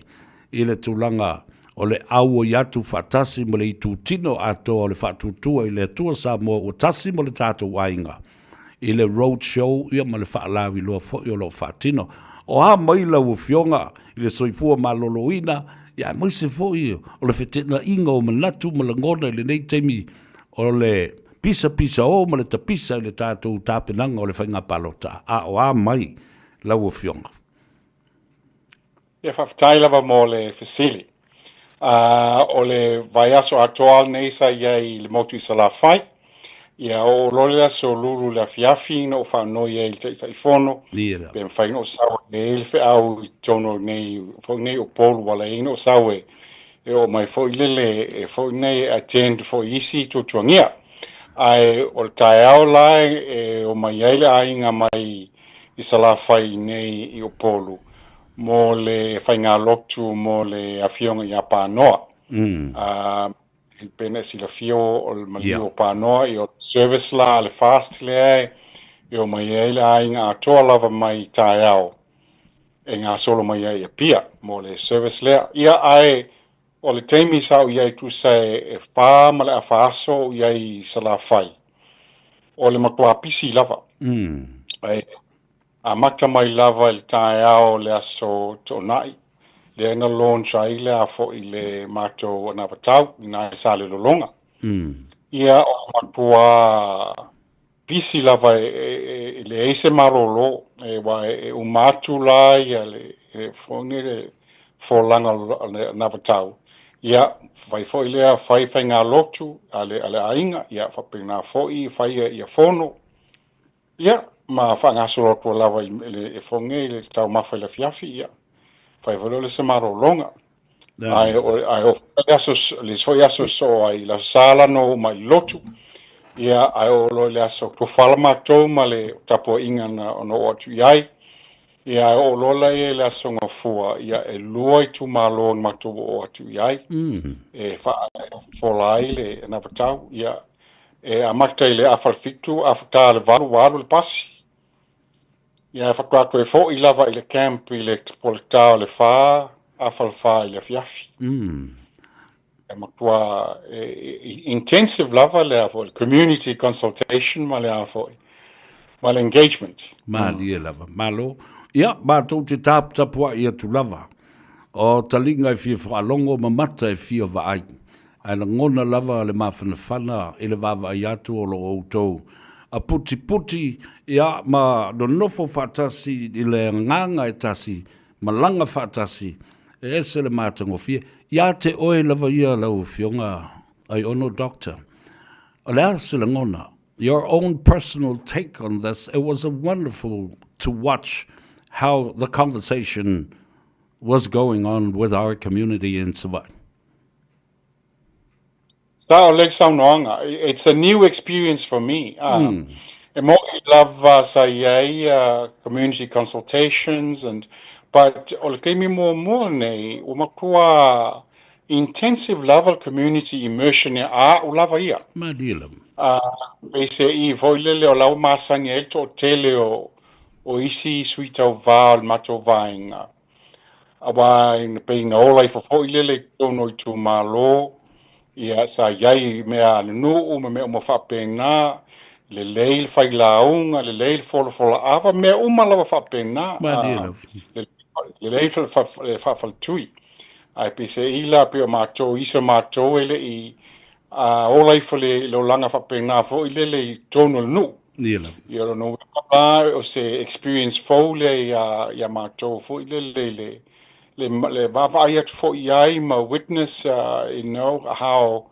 i le tulaga o le auoi atu faatasi ma le itutino atoa o le faatuatua i le Atua Samoa ua tasi ma le tatou aiga i le road show ia ma le faalauiloa foi o lo o faatino. O a mai lau Afioga i le soifua maloloina ia aemaise foi o le feteenaiga o manatu ma lagona i lenei taimi o le pisapisao ma le tapisa i le tatou tapenaga o le faiga palota, a o a mai lau Afioga? Ia, faafetai lava mo le fesili. O le vaiaso atoa lenei sa i ai i le motu i Salafai. Ia, oo loa le aso Lulu i le afiafi na ou faanoi ai i le Taitaifono pe mafai ona ou sau e lelei le feau i totonu nei foi nei o Upolu ua ala ai ona ou sau e e oo mai foi lele e foi nei e attend foi isi tuatuagia. Ae o le taeao la e omai ai le aiga mai i Salafai i nei i Upolu mo le faigalotu mo le afioga ia Panoa. E pei ona e silafia o le maliu o Panoa, ia o le service la a le FAST lea e omai ai le aiga atoa lava mai taeao e gasolo mai ai i Apia mo le service lea. Ia, ae o le taimi sa ou i ai tusa e 4.5 aso o i ai i Salafai, o le matua pisi lava. Ae amata mai lava i le taeao o le aso Toonai, lea na launch ai le a foi le matou anavatau i ina i Salelologa. Ia, o le matua pisi lava e leai se malolo, aua e uma atu la ia le foi nei le folauga o le anavatau, ia fai foi lea fai faigalotu a le aiga, ia faapena foi fai ia fono, ia ma faagasolo atu lava i le foi nei le taumafa i le afiafi, ia fai foi lea o le se malologa. Ae ae o le aso le isi foi aso soo ai i le aso Sa la na oo mai i le lotu. Ia ae oo loa i le aso Tofala matou ma le tapuaiga na ona oo atu i ai. Ia ae oo loa la i le aso Gafua, ia e lua itumalo na matou oo atu i ai. E faafola ai le anavatau. Ia e amata i le 6:30, 6:45 i le 8 ua alu le pasi. Ia faatoa toe foi lava i le camp i le poletā o le 4, 3:45 i le afiafi. E matua intensive lava le a foi, community consultation ma le a foi, ma le engagement. Malie lava, malo. Ia, matou te taputapuai atu lava. O taliga e fia faalogo ma mata e fia vaai. Ae lagona lava le mafanafana i le vaavaai atu o lo outou putiputi, ia, ma nonofo faatasi i le agaga e tasi, malaga faatasi, e ese le matagofie. Ia te oe lava ia lau Afioga Aiono Doctor, o le a se lagona? Your own personal take on this, it was a wonderful to watch how the conversation was going on with our community in Savaii. Sao lelei saunoaga. It's a new experience for me. E mo'i lava sa i ai community consultations and but o le taimi muamua lenei ua matua intensive lava le community immersion a a'u lava ia. Malie lava. Peiseai foi lele o la ua masani ai le toatele o isi sui tauvā o le matou vaega. Aua e pei na ola ifo foi lele i totonu o itumalo, ia sa i ai mea a le nuu ma mea uma faapena, lelei le failauga, lelei le folafola ava, mea uma lava faapena, Malie lava. Lelei le faafaletui. Ae peiseai la pei o matou, isi o matou e le i ola ifo i le olaga faapena foi lele i totonu o le nuu. Ia lava. Ia o lona uiga la o se experience fou lea ia ia matou foi lele i le le le vaavaai atu foi i ai ma witness you know how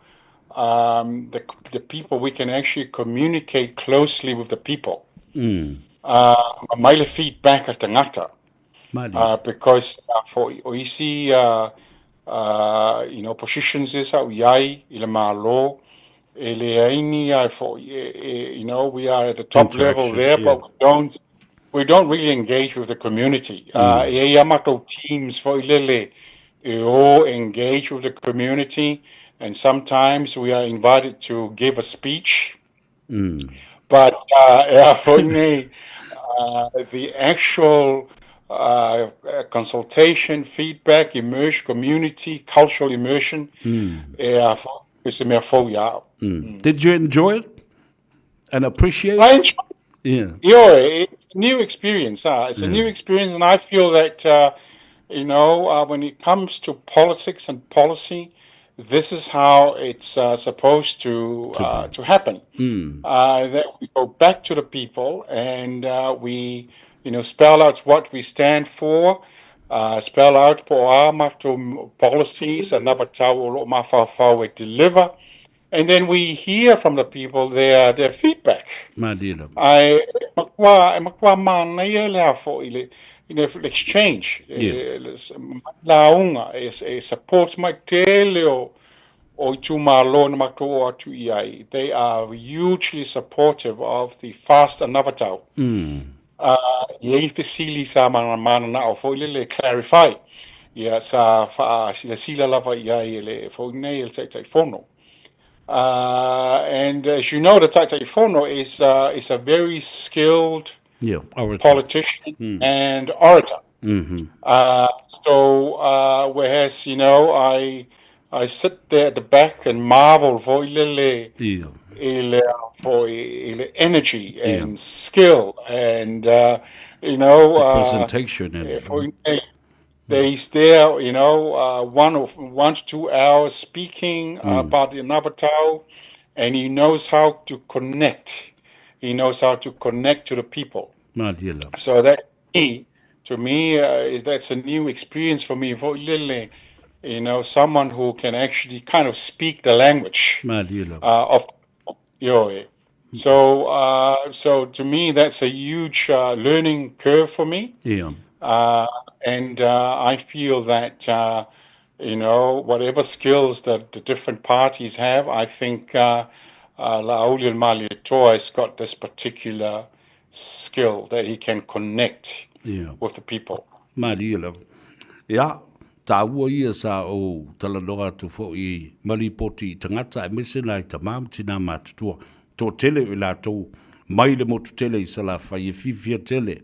um the the people we can actually communicate closely with the people. Uh ma mai le feedback a tagata. Malie. Because foi o isi you know, positions e sa ou i ai i le Malo, e leai ni ai foi, e, e, you know, we are at the top level there, but we don't really engage with the community. E ai a matou teams foi lele e o engage with the community, and sometimes we are invited to give a speech. But e a foi nei, the actual consultation, feedback, immersion, community, cultural immersion, e a foi, e se mea fou ia au. Did you enjoy it and appreciate it? I enjoyed it. Ioe, it's a new experience. It's a new experience, and I feel that, you know, when it comes to politics and policy, this is how it's supposed to to happen. That we go back to the people and we, you know, spell out what we stand for, spell out po o a matou policies anavatau o lo o mafaufau e deliver, and then we hear from the people their their feedback. Malie lava. Ae e matua e matua manaia le a foi le you know, le exchange, e lauga, e, e support mai tele o o itumalo na matou o atu i ai. They are hugely supportive of the fast anavatau. E ai fesili sa mananao foi lele e clarify. Ia sa faasilasila lava i ai e le foi nei e le Taitaifono. And as you know, the Taitaifono is is a very skilled Yeah, orator. politician and orator. So whereas, you know, I sit there at the back and marvel foi lele i le foi i le energy and skill and you know The presentation and e foi nei, they there, you know, 1 or 1 to 2 hours speaking about the Anavatau, and he knows how to connect. He knows how to connect to the people. Malie lava. So that me, to me, that's a new experience for me. Foi lele, you know, someone who can actually kind of speak the language Malie lava. Of Ioe. So to me, that's a huge learning curve for me. And I feel that, you know, whatever skills that the different parties have, I think Laaulialemalietoa has got this particular skill that he can connect with the people. Malie lava. Ia, taua ia sa ou talanoa atu foi ma lipoti i tagata aemaise nai tamā ma tinā matutua. Toatele o i latou mai le motu tele i Salafai e fiafia tele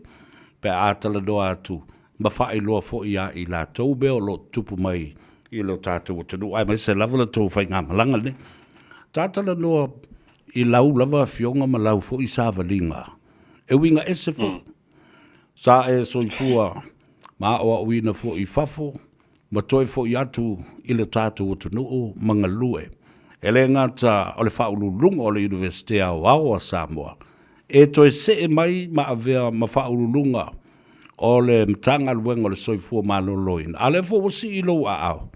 pe a talanoa atu ma faailoa foi ia i latou mea o lo o tutupu mai i lo tatou atunuu aemaise lava la tou faigamalaga lenei. Ta talanoa i lau lava afioga ma lau foi savaliga e uiga ese foi. Sa e soifua ma aoaoina foi i fafo ma toe foi atu i le tatou atunuu ma galue. E le gata o le faauluuluga o le Iunivesite Aoao a Samoa, e toe see mai ma avea ma faauluuluga o le Matagaluega o le Soifua Maloloina, a o lea foi ua sii lou aao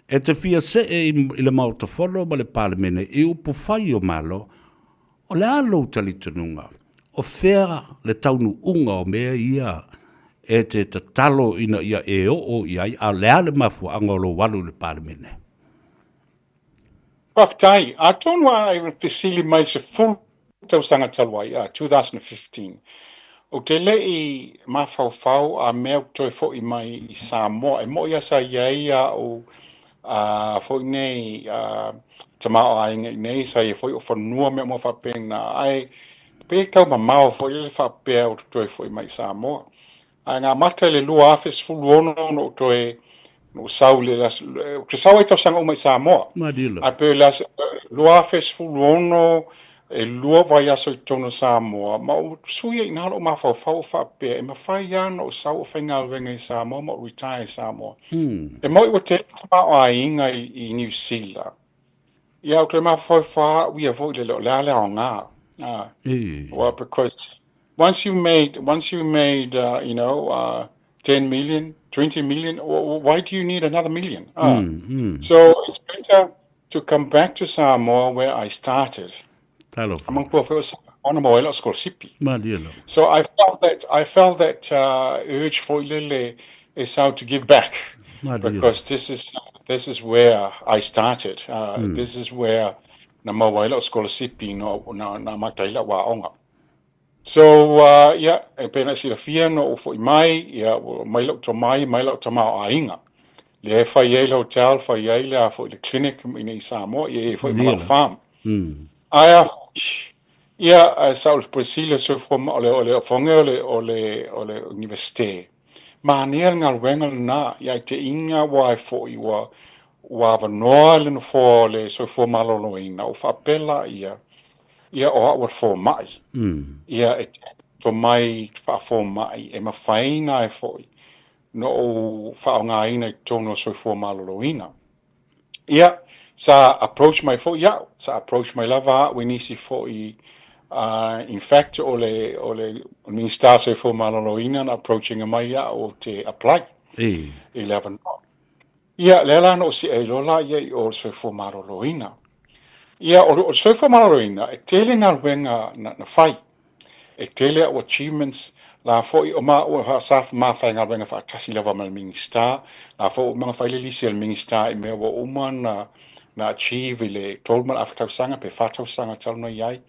e te fia see i le Maota Fono ma le Palemene i upufai o Malo. O le a lou talitonuga? O fea le taunuuga o mea ia e te tatalo ina ia e oo i ai, a o le a le mafuaaga o lou alu i le Palemene? Faafetai. Atonu a e fesili mai 10 tausaga talu ai, 2015, ou te le i mafaufau a mea ou toe foi mai i Samoa. E mo'i lava sa i ai a'u foi nei tamaoaiga i inei, sa i ai foi o fanua ma mea uma faapena, ae pei e tau mamao foi le faapea ou te toe foi mai i Samoa. Ae na amata i le 2016 ona ou toe na ou sau i le aso, ou te sau ai tausaga uma i Samoa. Malie lava. Ae pei o le aso 2016 e lua vaiaso i totonu o Samoa, ma ou sui ai i ina lou mafaufau o faapea e mafai lava ona ou sau o faigaluega i Samoa ma ou retire i Samoa. E moni ua tele tamaoaiga i Niu Sila. Ia, ou toe mafaufau faa'u ia foi lele o le a le aoga. Well, because once you made, once you made, you know, 10 million, 20 million, why do you need another million? So it's better to come back to Samoa where I started. Talofa. Manatua foi o Samoa na maua ai lau sikolasipi. Malie lava. So I felt that urge foi lele e sao to give back. Malie. Because this is where I started. This is where na maua ai lau sikolasipi no na amata ai lau aoga. So ia, e pei ona e silafia na ou foi mai, ia, ua aumai lou tomai, aumai lou tamaoaiga. Lea e fai ai le hotel, fai ai le a foi le clinic i nei i Samoa, ia e i ai foi ma lau farm. Ae a foi, ia, sa ou le Brazil e soifua ma, o le, o le ofoga o le, o le, o le Universite. Manaia le galuega lena, ia i te iga ua ae foi ua, ua avanoa le nofoa o le soifua maloloina, ua faapea laia, ia o au o le fomai, ia e tomai faafomai e mafai ona ai foi ona ou faaaogaina i totonu o le soifua maloloina. Ia, sa approach mai foi au, sa approach mai lava au e nisi foi, in fact o le, o le Minisita Soifua Maloloina na approach ina mai au ou te apply i le avanoa. Ia, lea la na ou si'e ai loa laia i o le Soifua Maloloina. Ia, o le Soifua Maloloina, e tele galuega na fai. E tele au achievements, la foi o maua sa ma faigaluega faatasi lava ma le Minisita, la foi ua uma ona fai le lisi a le Minisita i mea ua uma na achieve i le 3.5 tausaga pe 4 tausaga talu ona i ai.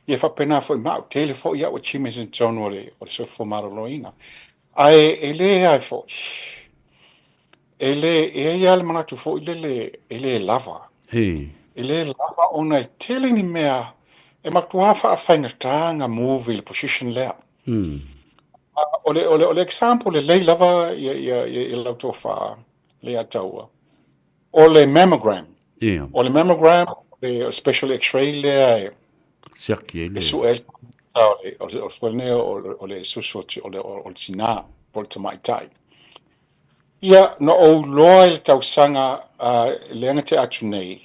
Ia faapena foi ma au, tele foi au achievements i totonu o le Soifua Maloloina. Ae e le ai foi, e le, e i ai lava le manatu foi lele e le lava. E le lava ona e tele ni mea e matua faafaigata ona move i le position lea. O le, o le, o le example lelei lava ia, ia, ia, ia lau tofa Leiataua, o le mammogram. O le mammogram, o le special x-ray lea e Siaki ai le. E sue ai le o le, o le, o le, o le susu o le, o le tinā po o le tamaitai. Ia, na ou iloa i le tausaga lea na tea atu nei,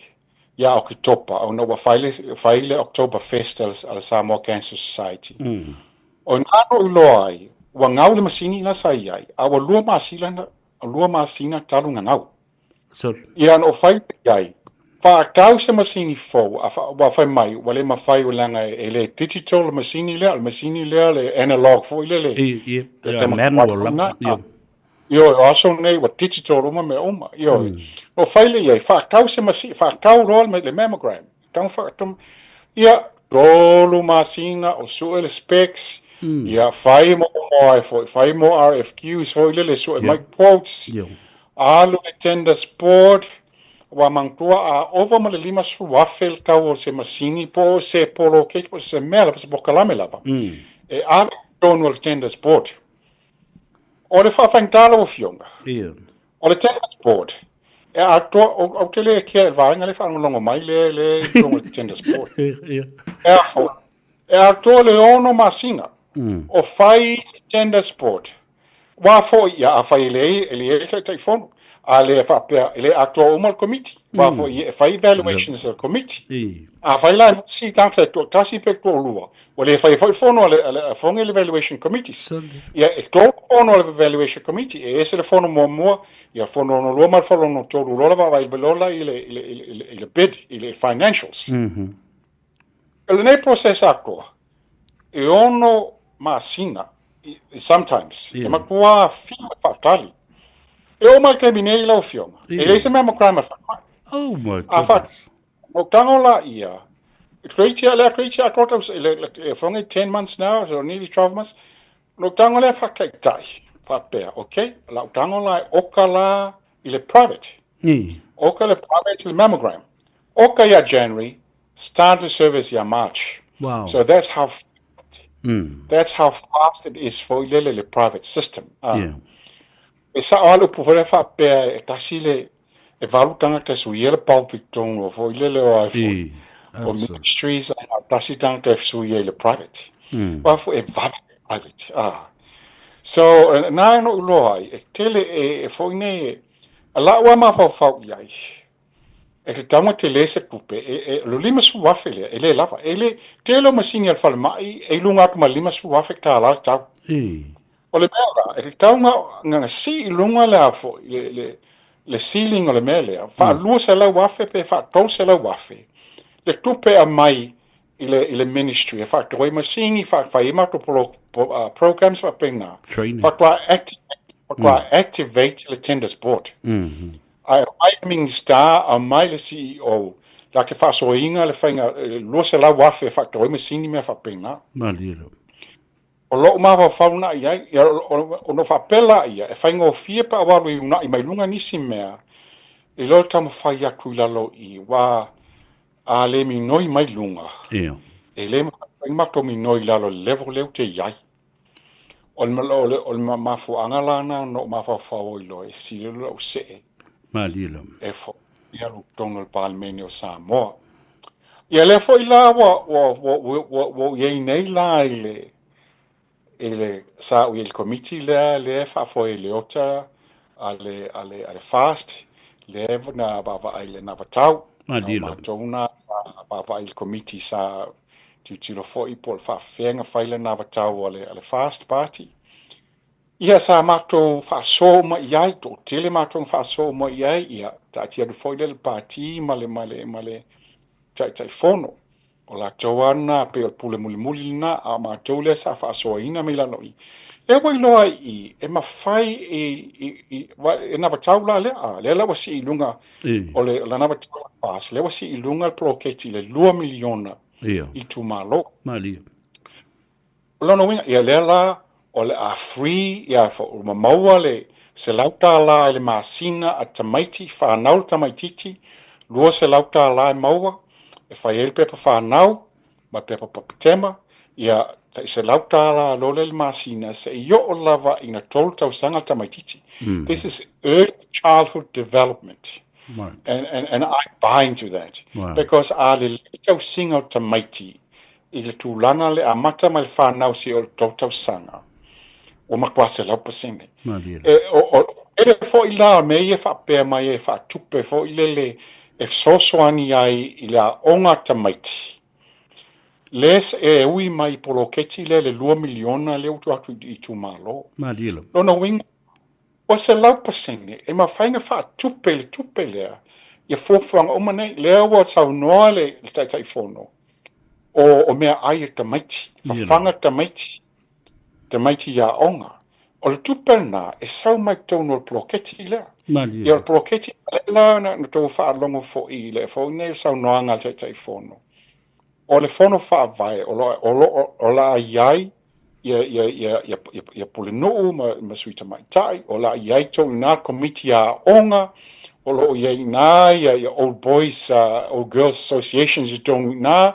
ia Oketopa, ona ua fai le, fai le Oktoberfest a le Samoa Cancer Society. O i ina na ou iloa ai, ua gau le masini la sa i ai, a ua lua masina, lua masina talu ona gau. Sorry. Ia na ou fai i ai, faatau se masini fou, a fa, ua fai mai, ua le mafai leaga e le digital le masini lea, o le masini lea le analog foi lele. I, i, ia, manual lava. Ia. Ioe, o aso nei ua digital uma mea uma. Ioe. Mm. Na ou fai lea i ai, faatau se masini, faatau loa le mammogram. Tau faatau, ia, tolu masina o sue le specs, mm. ia, fai mo mo ai foi, fai mo RFQs foi lele, sue mai quotes, yeah. alu le tenders board, ua manatua a ova ma le 50,000 le tau o se masini po o se poloketi po o se mea lava, se polokalame lava, e ave i totonu o le tenders board. O le faafaigata lau Afioga, o le tenders board, e atoa, ou te le kea i le vaega lea e faalogologo mai lea e i totonu o le tenders board. E a foi, e atoa le 6 masina o fai tenders board. Ua foi, ia, afai e leai, e leai le Taitaifono, a le faapea, e le atoa uma le Komiti. Ua foi e fai evaluations a le Komiti. Afai la e misi tagata e toatasi pe toalua, ua le faia foi le fono a le, a le, a fono le evaluation committees. Ia, e tolu fono a le evaluation committee, e ese le fono muamua, ia fono lona lua ma le fono lona tolu loa la vaavaai loa la i le, i le, i le, i le bid, i le financials. O lenei process atoa, e 6 masina, sometimes, e matua fiu e faatali. E oo mai le taimi nei lau Afioga, e leai se mammogram a le falemai. Oh my A fa, goodness. o tago la ia, Toeitiiti lea, toeitiiti atoa tau, le, for only 10 months now, so nearly 12 months, lou tago lea faataitai, faapea, okay, lau tago la e oka la i le private. Oka le private le mammogram. Oka ia January, start the service ia March. Wow. So that's how that's how fast it is for lele le private system. E sao lava le upu foi lea faapea e tasi le e valu tagata e suia le pulpit totonu o foi lele o ai foi o ministries ae na o tasi tagata e suia i le private. Aua foi e vave le private. So na na ou iloa ai e tele e foi nei e lau lava mafaufau i ai. E tatau ona tele se tupe, e, e, o le $50,000 lea, e le lava. E le, tele o masini a le falemai, e i luga atu ma le $50,000 le tau. O le mea la, e tatau ona, ona sii i luga le a foi, le, le, le ceiling o le mea lea, faa $200,000 pe faa $300,000, le tupe e aumai i le, i le ministry, e faatau ai masini, fai ai matou polo, po, programs faapena. Training. Faatoa activate, faatoa activate le tenders board. Ae aumai le Minisita, aumai le CEO, la te faasoaina le faiga $200,000 e faatau ai masini mea faapena. Malie lava. O lou mafaufau lena i ai, ia, ona ou faapea laia, e faigofie pe a ua alu e uunai mai luga nisi mea, i lo le taumafai atu i lalo i i, aua a le minoi mai luga, e le mafai ona matou minoi i lalo i le level lea ou te i ai. O le, o le, o le mafuaaga la na na ou mafaufau ai loa e sili loa lou see. Malie lava. E fo i alu totonu o le Palemene o Samoa. Ia lea foi la ua, ua, ua, ua, ua, ua ou i ai nei la i le, i le, sa ou i ai i le komiti lea, lea e faafoe i Leota a le, a le, a le FAST, lea na vaavaai i le anavatau. Malie lava. O matou na sa vaavaai i le komiti sa tilotilo foi po o le faafefea ona fai le anavatau a le, a le FAST Party. Ia, sa matou faasoa uma i ai, toatele matou na faasoa uma i ai, ia, taatia atu foi lea i le Pati ma le, ma le, ma le Taitaifono. O latou lava lena, pei o le pule mulimuli lena, a o matou lea sa faasoaina mai lalo i i. Lea ua iloa i i, e mafai i, i, i, e anavatau la lea, a, lea la ua sii i luga o le, o le anavatau a le FAST, lea ua sii i luga le poloketi i le $2 miliona i itumalo. Malie. O lona uiga, ia lea la o le a free, ia ua maua le $100 i le masina a tamaiti, fanau le tamaititi, $200 e maua, e fai ai le pepa fanau ma le pepa papitema, ia tai $100 loa lea i le masina seia oo lava ina 3 tausaga le tamaititi. This is early childhood development. Right. And, and, and I buy into that. Right. Because a lelei tausiga o tamaiti, i le tulaga le amata mai le fanau seia oo i le 3 tausaga, ua matua 100%. Malie. E, o, o, ele foi la o mea ia faapea mai e faatupe foi lele e fesoasoani ai i le aoga a tamaiti. Le e ui mai i poloketi lea le 2 miliona lea ua tuu atu i itumalo. Malie lava. Lona uiga, ua 100% e mafai ona faatupe le tupe lea ia fuafuaga uma nei. Lea ua saunoa le Taitaifono, o, o meaai a tamaiti, fafaga tamaiti, tamaiti i aoga. O le tupe lena e sau mai totonu o le poloketi lea. Malie. Ia o le poloketi lea la na, na tou faalogo foi i le foi nei saunoaga a le Taitaifono. O le fono faavae o lo, o lo, o le a i ai ia, ia, ia, ia, ia, ia Pulenuu ma, ma Sui Tamaitai, o le a i ai totonu i ina le Komiti a Aoga, o lo o i ai i ina ia, ia Old Boys, Old Girls Associations i totonu i ina,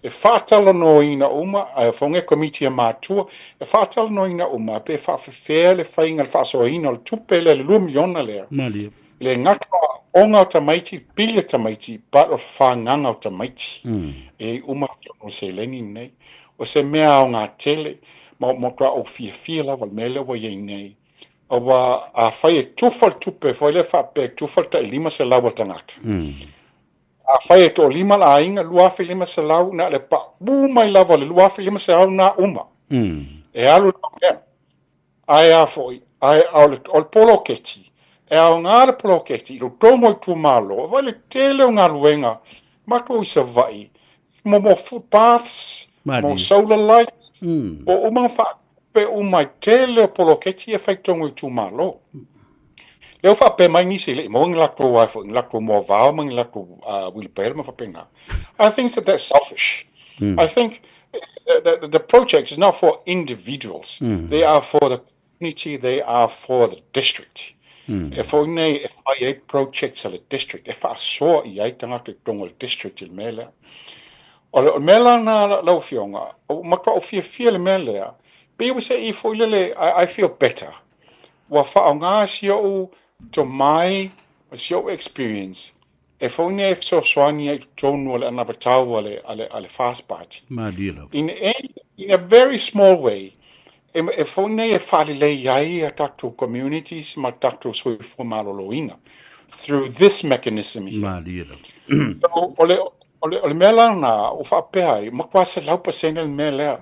e faatalanoaina uma, ae fono e Komiti a Matua, e faatalanoaina uma pe faafefea le faiga, le faasoaina o le tupe lea, le $2 miliona lea. Malie. Le gata o aoga o tamaiti, pili o tamaiti, but o fagaga o tamaiti. E i uma totonu o seleni nei. O se mea aoga tele, ma ua matua ou fiafia lava i le mea lea ua i ai nei. Aua afai e tufa le tupe foi lea faapea e tufa le tai 500 a le tagata. Afai e toalima le aiga, 2,500, na o le paʻu mai lava o le 2,500 na uma. E alu le mea. Ae a foi, ae o le, o le poloketi, e aoga le poloketi i totonu o itumalo, vaai le tele o galuega matou i Savaii, mo, mo footpaths, mo solar lights, o uma na faatupe uma i tele o poloketi e fai i totonu o itumalo. Lea ua faapea mai nisi e le i maua ni latou ai foi, ni latou moavao ma ni latou wheelbarrow ma faapena. I think that that's selfish. I think the, the, the project is not for individuals. They are for the community, they are for the district. E foi nei e fai ai projects a le district, e faasoa i ai tagata i totonu o le district i le mea lea. O le, o le mea la na lau Afioga, ua matua ou fiafia i le mea lea, pei ua se i foi lele, I feel better. Ua faaaoga si ou tomai ma si ou experience e foi nei e fesoasoani ai i totonu o le anavatau a le, a le, a le FAST Party. Malie lava. In, any, in a very small way, e, e foi nei e faalelei ai a tatou communities ma tatou soifua maloloina. through this mechanism here. So, o le, o le, o le mea la lena, ua faapea ai, matua 100% le mea lea.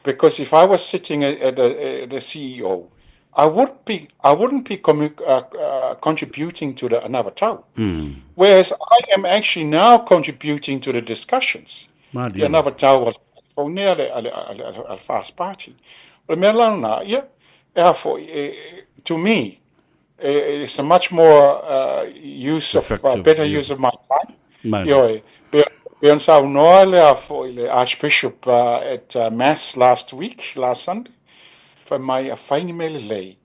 Because if I was sitting at a, at a CEO, I wouldn't be, I wouldn't be commu- contributing to the anavatau. Whereas I am actually now contributing to the discussions. Malie. I anavatau a le a le, a le, a le, a le FAST Party. O le mea la lena, ia, e a foi, e, to me, e, it's a much more use of, better use of my time. Malie. Ioe, pe, pe ona saunoa le a foi le Archbishop at Mass last week, last Sunday, fai mai a fai ni mea lelei.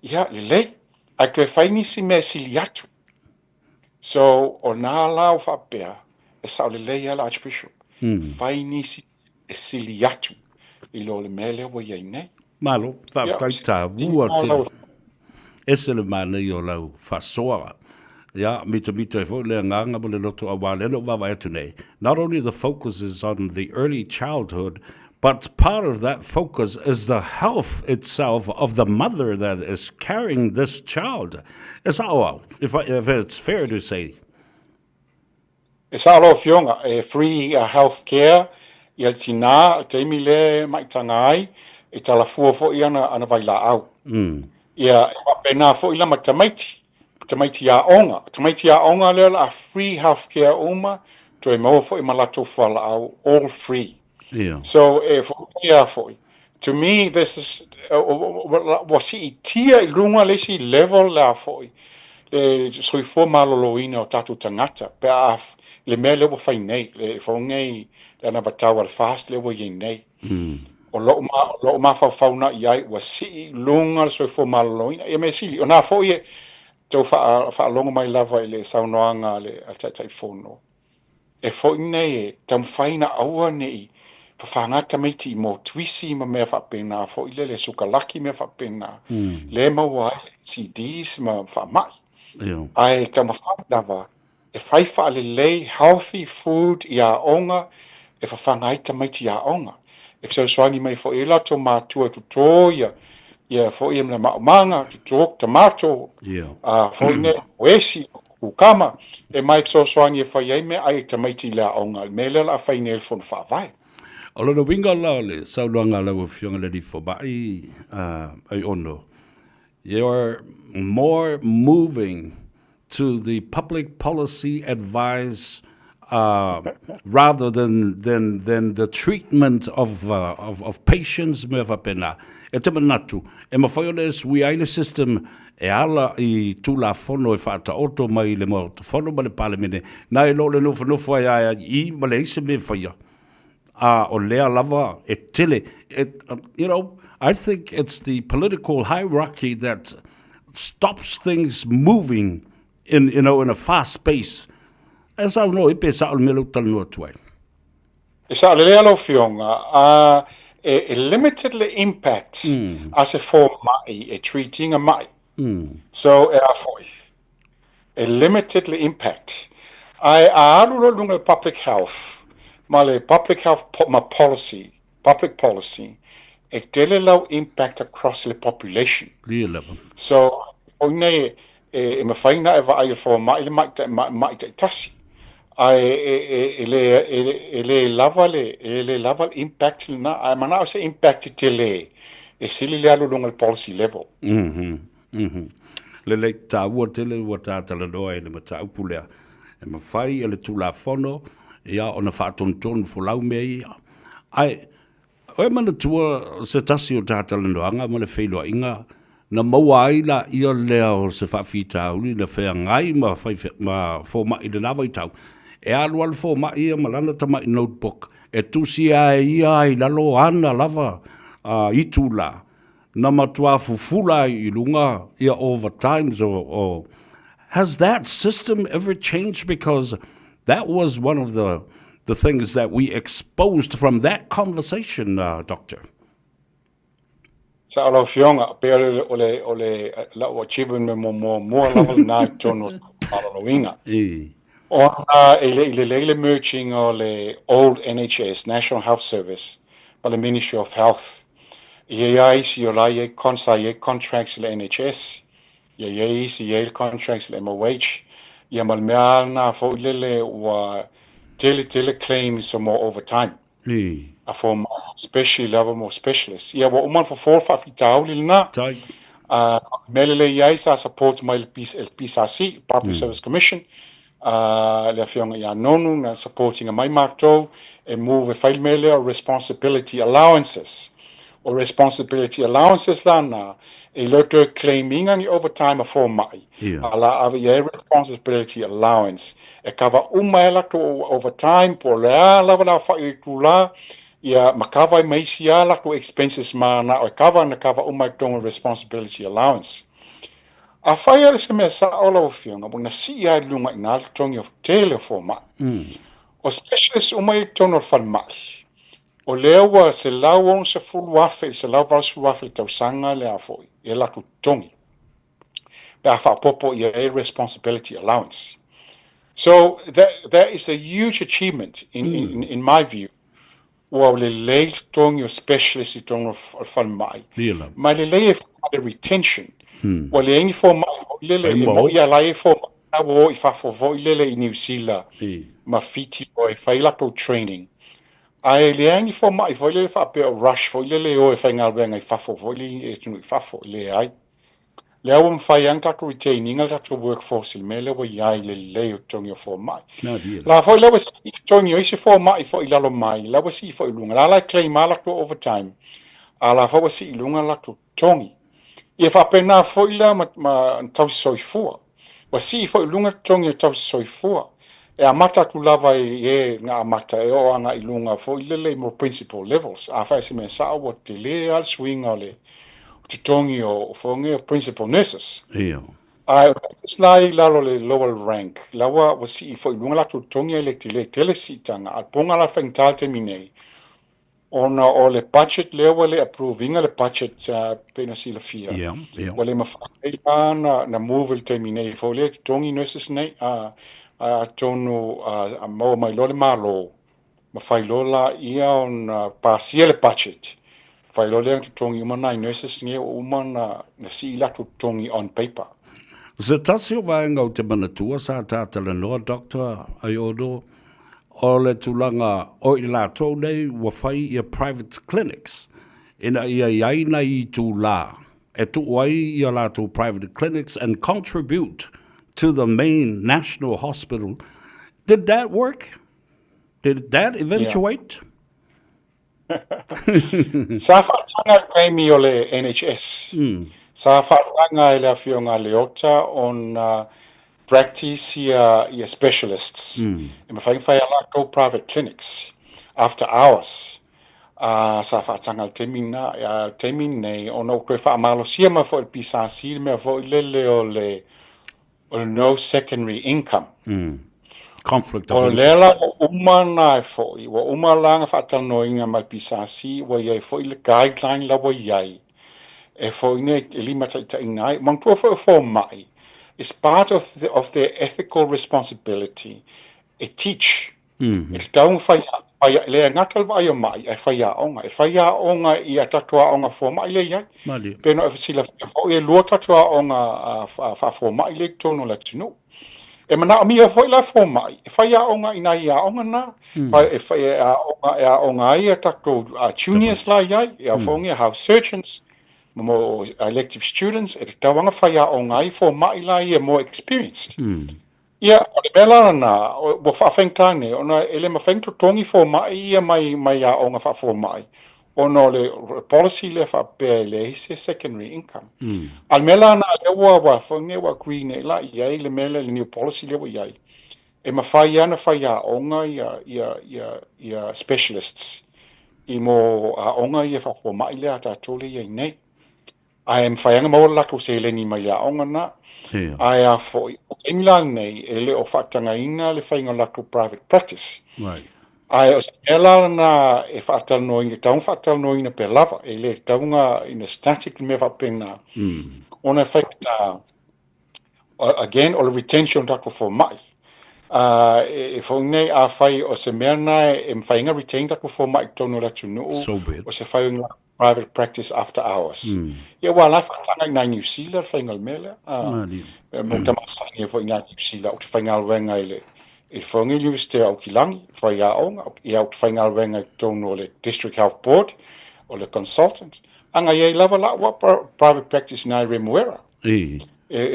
Ia, lelei, ae toe fai nisi mea e sili atu. So, o nā la o faapea, e sao lelei lava le Archbishop, fai nisi e sili atu i lo le mea lea ua i ai nei. Malo, faafetai taua tele. Ese le manaia o lau faasoa. Ia, mitamita ai foi le agaga ma le loto aua lea na ou vaavaai atu nei, not only the focus is on the early childhood, but part of that focus is the health itself of the mother that is carrying this child. E sao au, if, I, if it's fair to say. E sao lau Afioga, e free health care ia le tinā, le taimi lea e maitaga ai, e talafua foi ana, ana vailaau. Ia, e faapena foi la ma tamaiti, tamaiti aoga. Tamaiti aoga lea o le a free health care uma, toe maua foi ma latou fualaau, all free. So, e foi foi. To me, this is, ua siitia i luga le isi level lea foi, le soifua maloloina o tatou tagata, pe a le mea lea ua fai nei, le fai nei, le anavatau a le FAST lea ua i ai nei. O lou, ma, lou mafaufau na i ai, ua sii i luga le soifua maloloina. Ia mea sili, o nā foi e tau faalogo mai lava i le saunoaga a le Taitaifono, e foi nei e taumafai ina aua ne i fafaga tamaiti i motuisi ma mea faapena foi lele, sukalaki mea faapena, lea e maua ai NCDs ma faamai. Ae taumafai lava e fai faalelei healthy food i aoga e fafaga ai tamaiti i aoga. E fesoasoani mai foi ai latou matua e toto ia ia foi ia maumaga, toto tomato, a foi nei o esi, kukama, e mai fesoasoani e fai ai meaai e tamaiti i le aoga, le mea lea o le a fai nei e le Fono Faavae. O lona uiga la o le saunoaga a lau Afioga i le Alii Fomai, Aiono, you're more moving to the public policy advice rather than, than, than the treatment of, of, of patients mea faapena. E te manatu, e mafai ona e sui ai le system e ala i Tulafono e faataoto mai i le Maota Fono ma le Palemene, nai lo le nofonofo ai ai i ma leai se mea e faia. A o lea lava e tele, it, you know, I think it's the political hierarchy that stops things moving in, you know, in a fast pace. E saunoa i pe sao le mea lea ou te talanoa atu ai. E sao lelei lau Afioga, a e, e limited le impact a se fomai e treat ina mai. So e a foi, e limited le impact. Ae a alu loa i luga le public health ma le public health ma policy, public policy, e tele lau impact across le population. Ia lava. So, o nei e, e mafai ona e vaai e le fomai le mai taitasi. Ae e, e, e, le, e, e le lava le, e le lava le impact lena. Ae manao se impact tele e sili le alu i luga le policy level. Lelei taua tele ua ta talanoa i le mataupu lea. E mafai e le Tulafono ia ona faatonutonu folau mea ia. Ae, o e manatua se tasi o ta talanoaga ma le feiloaiga na maua ai laia lea o se faafitauli na feagai ma, fai, ma fomai i lena vaitau. E alu lava le fomai ia ma lana tamai notebook e tusia ai ia i lalo ana lava itula na matua fufula ai i luga ia overtimes o, has that system ever changed because that was one of the the things that we exposed from that conversation, doctor? Sao lau Afioga, pei o le, o le, o le lau achievement muamua lava lena i totonu o le maloloina. Ona e le i lelei le merging o le old NHS, National Health Service, ma le Ministry of Health. E i ai lava isi o la e i ai, sa i ai contracts i le NHS. Ia i ai isi e i ai le contracts i le MOH, ia ma le mea lava lena foi lele ua tele tele claims mo overtime a fomai, especially lava mo specialists. Ia ua uma ona fofo le faafitauli lena. A o le mea lelei ai sa support mai le PSC, Public Service Commission, a le Afioga ia Nonu na support ina mai matou e move e fai le mea lea o responsibility allowances. O responsibility allowances la na, e le o toe claim ina ni overtime a fomai, a la ave i ai responsibility allowance e kava uma ai latou overtime po o le a lava le aofai o itula, ia ma kava ai ma isi a latou expenses ma na o e kava na kava uma i totonu o responsibility allowance. Afai e le se mea sa'o lau Afioga, ua na sii lava i luga i ina le totogi o tele o fomai. O specialists uma ia i totonu o le falemai, o lea ua $160,000 i le $180,000 i le tausaga le a foi e latou totogi pe a faaopoopo i ai responsibility allowance. So that, that is a huge achievement in, in, in my view. Ua lelei le totogi o specialist i totonu o le falemai, ma e lelei ai foi ma le retention. Ua leai ni fomai foi lele, e moni a la e i ai fomai la ua o i fafo foi lele i Niu Sila ma Fiti o e fai latou training, ae leai ni fomai foi lele faapea o rush foi lele e o e faigaluega i fafo foi lele i atunuu i fafo, e leai. Lea ua mafai lava ona tatou retain ina le tatou workforce i le mea lea ua i ai i le lelei o totogi o fomai. La foi lea ua sii totogi o isi fomai foi i lalo mai, la ua sii foi i luga. La la e claim lava latou overtime, a la foi ua sii i luga latou totogi. Ia faapena foi la ma, ma tausi soifua. Ua sii foi i luga totogi o tausi soifua. E amata atu lava i e na amata e oo agai i luga foi lele i more principal levels. Afai o se mea sao ua tele lava le suiga o le totogi o foge o principal nurses. Ia. Ae o nurses la i lalo o le lower rank, la ua, ua sii foi i luga latou totogi ae le tele tele siitaga. A o le poga la faigata le taimi nei, ona o le budget lea ua le approve ina le budget pei ona silafia. Ia, ia. Ua le mafai ai la na, na move i le taimi nei foi lea e totogi nurses nei, a, atonu a maua mai loa le Malo, Mafai loa laia ona pasia le budget, fai loa lea ona totogi uma nai nurses nei ua uma ona sii latou totogi on paper. O se tasi o vaega ou te manatua sa ta talanoa Doctor Aiono, o le tulaga o i latou nei ua fai ia private clinics ina ia i ai nai itulā e tuu ai ia latou private clinics and contribute to the main national hospital. Did that work? Did that eventuate? Yeah. Sa faataga le taimi o le NHS. Sa faataga e le Afioga a Leota ona practice ia, ia specialists. E mafai ona fai a latou private clinics after hours. Sa faataga le taimi na, a le taimi nei, ona ua toe faamalosia mai foi e le PSC le mea foi lele o le o le no secondary income. Conflict of O interest. lea la ua uma na e foi, ua uma la na faatalanoaina ma le PSC, ua i ai foi le guideline la ua i ai, e foi nei e limataitaiina ai. Manatua foi o fomai, it's part of the, of their ethical responsibility e teach E tatau ona fai, fai, e le gata le vaai o ma'i, ae fai aoga. E fai aoga i a tatou aoga fomai lea e i ai. Malie. Pei ona e silafia foi, e lua tatou aoga faa-fomai lea i totonu o le atunuu. E manaomia foi la fomai e fai aoga i nai aoga na, fai, e fai e aoga, e aoga ai a tatou juniors la i ai, e mm. house surgeons, ma mo elective students, e tatau ona fai aoga ai fomai la ia more experienced. Ia, o le mea la lena, ua faafaigata nei, ona e le mafai ona totogi fomai ia mai, mai aoga faafomai, ona o le policy lea faapea e leai se secondary income. A o le mea la lena lea ua, ua foi nei ua agree nei la i ai le mea lea, le new policy lea ua i ai, e mafai lava ona fai aoga ia, ia, ia, ia specialists i mo aoga ia faafomai lea a tatou lea e i ai nei. Ae mafai lava ona maua le latou seleni mai le aoga lena. Ae a foi, o le taimi la lenei, e le o faatagaina le faiga o latou private practice. Right. Ae o se mea la lena e faatalanoaina, e tatau ona faatalanoaina pea lava, e le tatau ona in a static le mea faapena. Ona e faigata, again, o le retention o tatou fomai. E foi nei, afai o se mea lena e mafai ona retain tatou fomai i totonu o le atunuu, So be it. o se faiga private practice after hours. Ia aua o la e faataga i ina i Niu Sila le faiga o le mea lea. Mo tamasagia foi i ina i Niu Sila ou te faigaluega i le i le Fofoga Iunivesite o Aukilagi, faiaoga, ia ou te faigaluega i totonu o le District Health Board, o le consultant. A na i ai lava la'u au private practice i ina i Remuera, e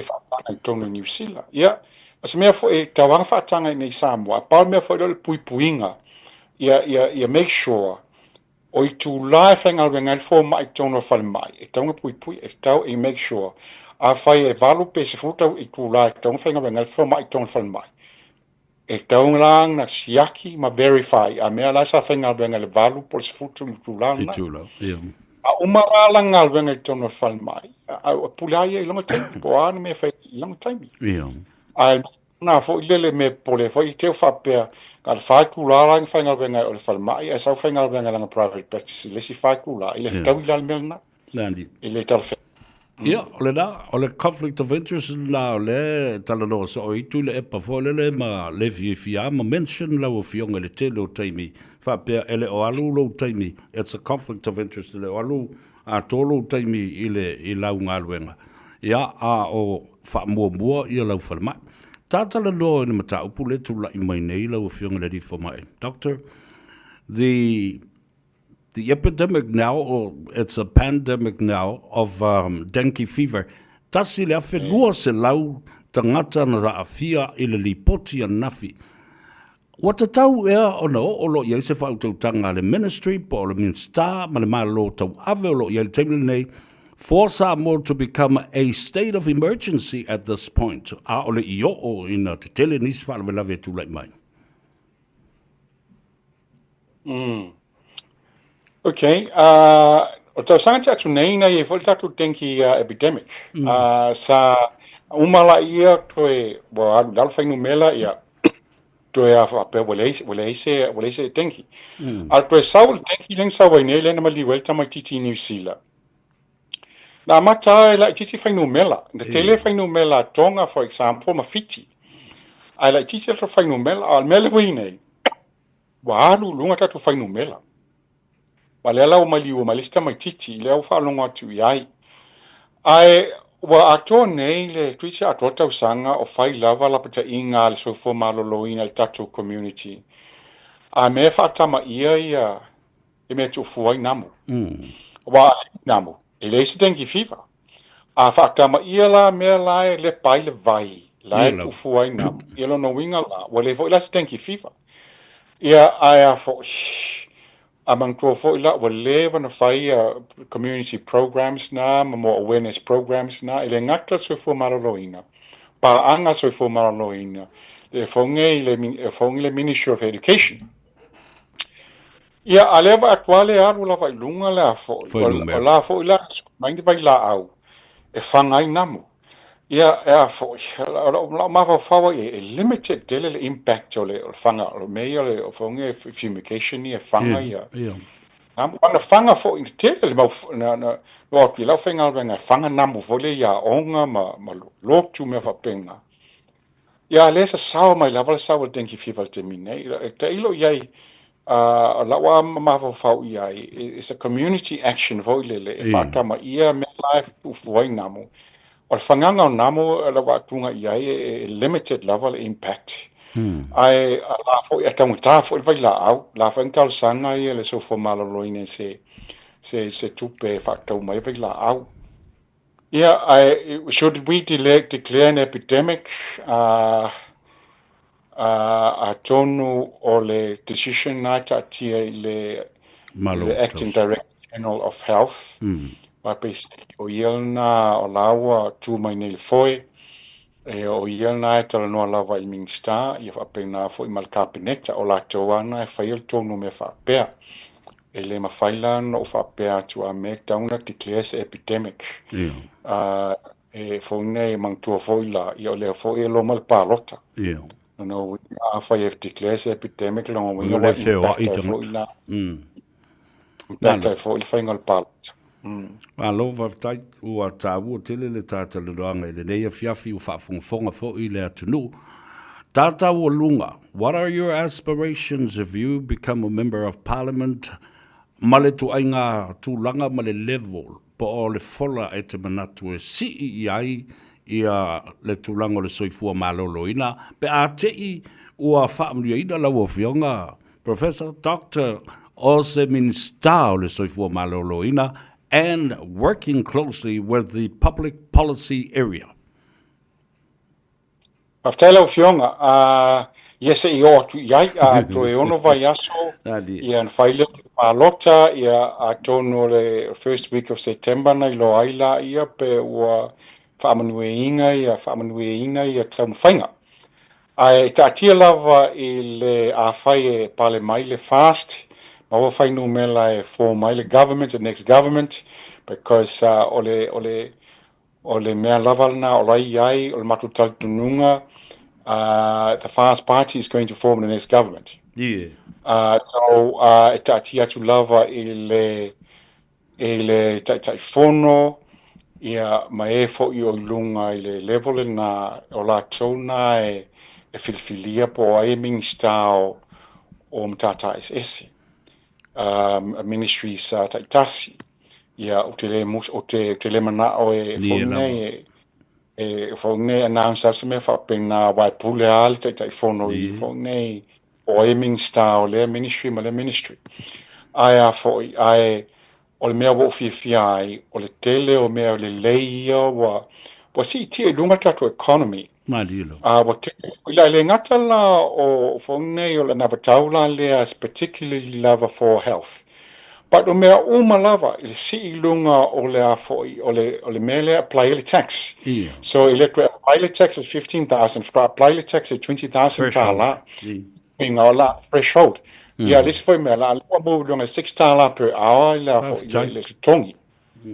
faataga i totonu o Niu Sila. Ia, o se mea foi e tatau lava ona faataga i inei i Samoa, ae pau le mea foi lea o le puipuiga, ia make sure o itulā e faigaluega ai le fomai i totonu o le falemai, e tatau ona puipui, e tatau i make sure, afai e 8 pe 10 tau itulā e tatau ona faigaluega ai le fomai i totonu o le falemai, e tatau la ona siaki ma verify a mea la sa faigaluega i le 8 po o le 10 itulā lena. Itulā, ia. A uma la lana galuega i totonu o le falemai, a ua pule lava ia i lona taimi, po o a ni mea e fai i lona taimi. Ia. Ae na foi lele mea popole foi i te faapea na o le 4 itula la na faigaluega ai o le falemai ae sau faigaluega i lana private practice i le isi 4 itula, e le fetaui la le mea lena. Nani. E le talafeagai. Ia, o lena, o le conflict of interest lena o lea e talanoa soo ai Tuilaepa foi lele ma le fiafia ma mention lau Afioga i le tele o taimi faapea e le o alu lou taimi, it's a conflict of interest, e le o alu atoa lou taimi i le i lau galuega, ia, a o faamuamua ia lau falemai. Ta talanoa i le mataupu lea e tulai mai nei lau Afioga i le Alii Fomai. Doctor, the the epidemic now, or it's a pandemic now, of um, dengue fever, 1,200 tagata na aafia i le lipoti ananafi. Ua tatau ea ona oo loa i ai se faautautaga a le Ministry po o le Minisita ma le Malo tauave o lo o i ai i le taimi lenei for Samoa to become a state of emergency at this point, a o le i oo ina tetele nisi faalavelave e tulai mai? Mm. Okay, o tausaga te atu nei na i ai foi le tatou dengue epidemic. Sa uma laia toe ua alu i lalo fuainumera ia toe a faapea ua leai ua leai se ua leai se dengue. A toe sau le dengue lea na sau ai nei lea na maliu ai le tamaitiiti i Niu Sila. Na amata lava e laitiiti fuainumera. Na tele fuainumera a Tonga for example ma Fiti. Ae laitiiti latou fuainumera. A o le mea lea ua i ai nei, ua alu i luga tatou fuainumera. Ma lea la ua maliu mai le isi tamaitiiti, lea ua faalogo atu i ai. Ae ua atoa nei le toeitiiti atoa tausaga o fai lava lapataiga a le soifua maloloina i le tatou community. A mea e faatamaia ia i mea e tuufua ai namu. Aua a leai namu, e leai se dengue fever. A faatamaia la mea la e lepa ai le vai, la e tuufua ai namu, ia lona uiga la, ua leai foi la se dengue fever. Ia, ae a foi, a manatua foi la, ua leva ona fai ia community programs na ma mo awareness programs na, e le gata le soifua maloloina, paaga soifua maloloina, e foge i le, e foge i le Ministry of Education. Ia, a lea vaai atu lava lea alu lava i luga le a foi, o la foi la mai ni vailaau e faga ai namu. Ia, e a foi, o lau mafaufau ai e limited tele le impact o le faga, o le mea ia o le foi fumigation ia e faga ia. Namu, ana faga foi, na tele le mau, na, na, no atu i lau faigaluega e faga namu foi lea i aoga ma lotu mea faapena. Ia, lea e sasao mai lava le sao o le dengue fever i le taimi nei. E tailo i ai, o lau lava mafaufau i ai, it's a community action foi lele e faatamaia mea la e tuufua ai namu. O le fagaga o namu lau vaatuga i ai, e limited lava le impact. Ae a la foi, e taugata foi le vailaau, la foi na talosaga ia le soifua maloloina i se tupe e faatau mai ai vailaau. Ia, ae should we declare an epidemic? Atonu o le decision na e taatia i le Malo Acting Director General of Health. Aua peiseai o ia lena o la ua tu mai nei i le foe, e o ia lena e talanoa lava i le Minisita, ia faapena foi ma le Kapeneta, o latou lava na e faia le tonu o mea faapea. E le mafai la ona ou faapea atu a mea e tatau ona declare se epidemic. E foi nei e manatua foi la, ia o lea foi e loma le palota. Lona uiga afai e declare se epidemic, lona uiga ua impact ai foi la. Impact ai foi le faiga o le palota. Malo faafetai, ua taua tele le ta talanoaga i lenei afiafi, ua faafogafoga foi le atunuu. Tataualuga, what are your aspirations if you become a member of parliament? Ma le ituaiga tulaga ma le level po o le fola e te manatu e sii i ai ia le tulaga o le soifua maloloina pe a te i ua faamanuiaina lau Afioga Professor Doctor o se Minisita o le Soifua Maloloina and working closely with the public policy area. Faafetai lau Afioga. Ia se i oo atu i ai, toe ono vaiaso, ia ona fai lea o le palota, ia atonu o le first week of September na iloa ai laia pe ua faamanuiaina ia, faamanuiaina ia taumafaiga. Ae taatia lava i le afai e pale mai le fast, maua fuainumera e form ai le government, the next government, because o le, o le, O le mea lava lena o la e i ai, o le matou talitonuga, the fast party is going to form the next government. Yeah. So e taatia atu lava i le, i le Taitaifono, ia, ma e foi o i luga i le level lena, o latou na e, e filifilia po o ai e Minisita o, o Matata Eseese, ministries taitasi. Ia, ou te le mus, ou te, ou te le manao e Ni foi e lava. nei, e, e foi nei announce atu se mea faapena, aua e pule lava le Taitaifono i foi nei, o ai e Minisita o lea ministry ma lea ministry. Ae a foi, ae o le mea ua ou fiafia ai, o le tele o mea lelei ia ua, ua siitia i luga le tatou economy. Malie lava. A ua tele foi la, e le gata la o foi nei o le anavatau la lea particularly lava for health, but o mea uma lava i le sii i luga o le a foi, o le, o le mea lea e apply ai le tax. Ia. So e le toe apply le tax e 15,000, faatoa apply le tax e 20,000 Threshold. tala. Ia. Uiga o la threshold. Ia, le isi foi mea, la lua move i luga i 6 tala per hour i le a foi, Faafetai. le totogi.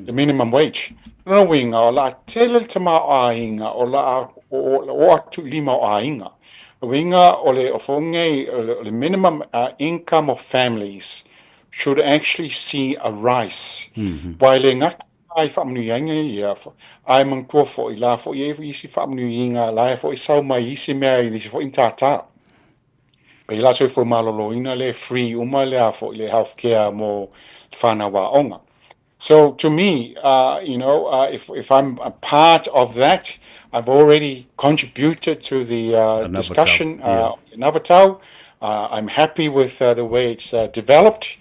The minimum wage. Lona uiga, o le a tele le tamaoaiga o le a oo atu i lima o aiga. Lona uiga, o le foi nei, o le minimum income of families should actually see a rise. Aua e le gata i faamanuiaga ia, ae manatua foi, la foi e i ai isi faamanuiaga, la e foi sau mai isi mea i isi foi matata. Pei la soifua maloloina lea e free uma le a foi le health care mo le fanau aoga. So to me, you know, if, if I'm a part of that, I've already contributed to the discussion in Navatau. I'm happy with the way it's developed.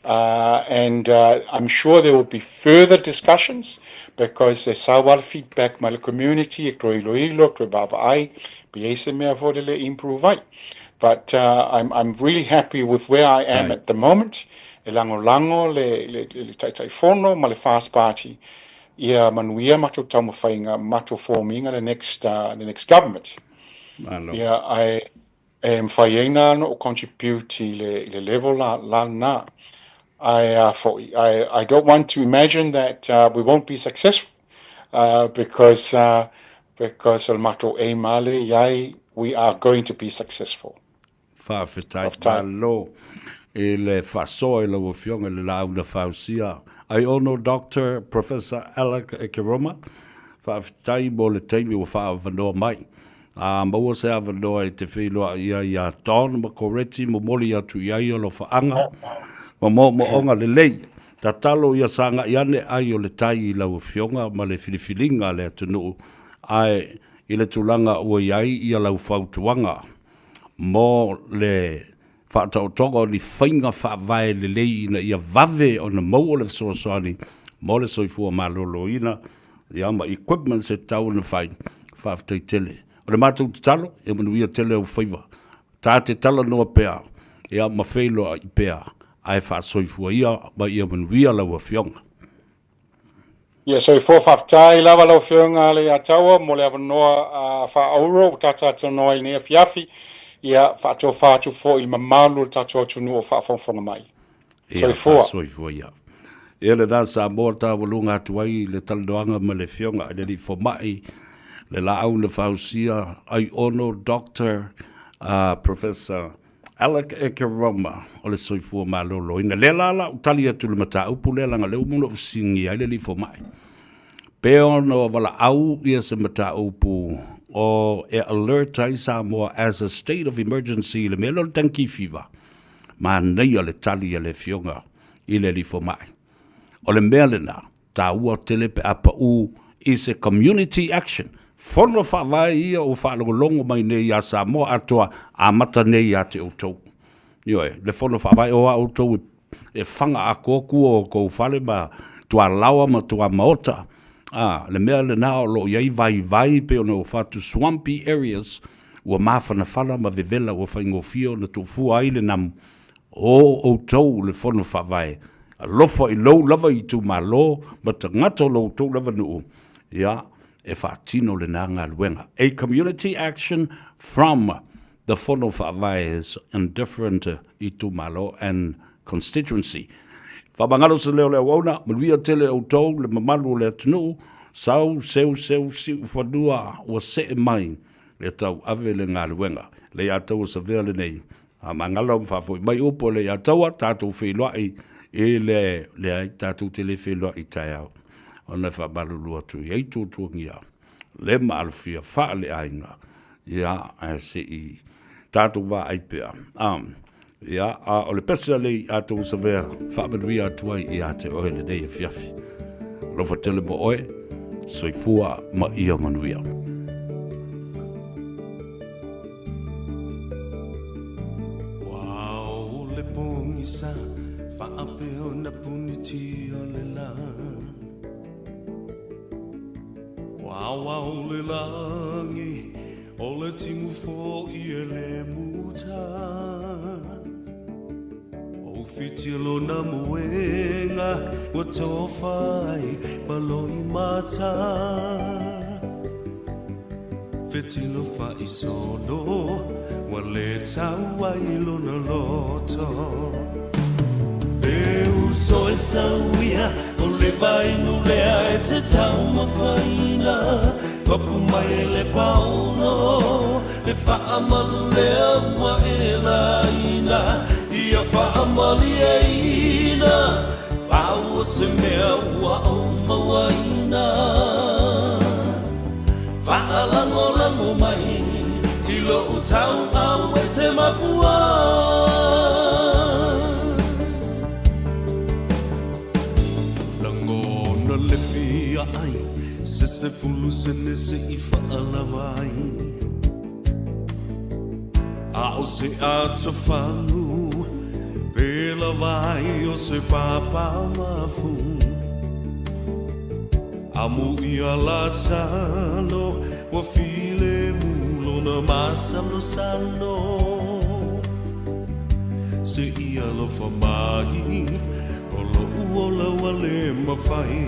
And I'm sure there will be further discussions because e sau lava le feedback mai le community e toe iloilo, toe vaavaai, pe i ai se mea foi lele e improve ai. But I'm, I'm really happy with where I am at the moment. E lagolago le, le, le Taitaifono ma le Fast Party ia manuia matou taumafaiga, matou form ina le next, the next government. Malo. Ia, ae e mafai ai na ona ou contribute i le, i le level la, la lena. Ae a foi, I, I don't want to imagine that we won't be successful because, because o le matou aim lava lea i ai, we are going to be successful. Faafetai. Malo i le faasoa i lau Afioga i le Laau na Fausia. I ono Doctor Professor Alec Ekeroma, faafetai mo le taimi ua faaavanoa mai. A maua se avanoa e te feiloai ai iā Don ma Koreti momoli atu i ai alofaaga ma moomooga lelei. Tatalo ia sagai ane ai o le tai i lau Afioga ma le filifiliga a le atunuu ae i le tulaga ua i ai ia lau fautuaga mo le faataotoga o ni faiga faavae lelei ina ia vave ona maua le fesoasoani mo le soifua maloloina, ia ma equipments e tatau ona fai. Faafetai tele. O le matou tatalo, ia manuia tele ou faiva. Ta te talanoa pea, ia ma feiloai pea, ae faasoifua ia ma ia manuia lau Afioga. Ia soifua faafetai lava lau Afioga Leiataua mo le avanoa faauro ua tatou talanoa ai i lenei afiafi. Ia faatofa atu foi i le mamalu o le tatou atunuu o faafogafoga mai. Ia Soifua. faasoifua ia. Ia lena Samoa taualuga atu ai le talanoaga ma le Afioga i le Alii Fomai, le Laau na Fausia, Aiono Doctor, Professor Alec Ekeroma o le soifua maloloina. Lea la la ou tali atu i le mataupu lea leaga lea ua uma ona ou fesiligia ai le alii fomai. Pe ono valaau ia se mataupu o e alert ai Samoa as a state of emergency i le mea lea o le dengue fever. Manaia le tali a le afioga. i le alii fomai. O le mea lena, taua tele pe a pau i se community action. Fono faavae ia ua faalogologo mai nei ia Samoa atoa, amata nei ia te outou. Ioe, le fono faavae o a outou e faga atoa tua o outou fale ma tualaoa ma tuamaota. A, le mea lena o lo o i ai vaivai pei ona ou fai atu swampy areas ua mafanafana ma vevela ua faigofie ona tuufua ai le namu o outou le fono faavae. Alofa i lou lava itumalo ma tagata o lo outou lava nuu, ia, e faatino lena galuega. A community action from the Fono Faavaes in different itumalo and constituency. Faamagalo se leo le auauna, manuia tele outou le mamalu o le atunuu, sau seu seu siufanua ua see mai le tauave le galuega. Le ia taua savea lenei, faamagalo ma faafoi mai upu a le ia taua, tatou feiloai i le, leai, tatou te le feiloai i taeao, ona e faamalulu atu i ai tuatuagia le maalofia faaleaiga, ia, ae se i tatou vaai pea. Ia, a o le pese a le ia tou savea, faamanuia atu ai ia te oe lenei afiafi. Alofa tele mo oe, soifua ma ia manuia. Ua o le pogisa faapea ona puniti o le la. Ua ao le lagi o le timu fo'i e le muta. O whiti lona moenga ua tofa ai ma loi mata. Fetilo fa'isolo ua le tau ai lona loto. E uso e sauia o le vainu lea e te taumafaina. Papu mai le paono le faamalu lea ua e laina. Ia faamalieina pau o se mea ua ou mauaina. Faalagolago mai i lou tauau e te mapua. Lagona le fia ai se 10 sene se i faalava ai. A o se atofagu pe lava ai o se papa mafu. Amu ia Lasalo ua filemu lona masalosalo. Se i alofa mai o lo'u ola ua le mafai.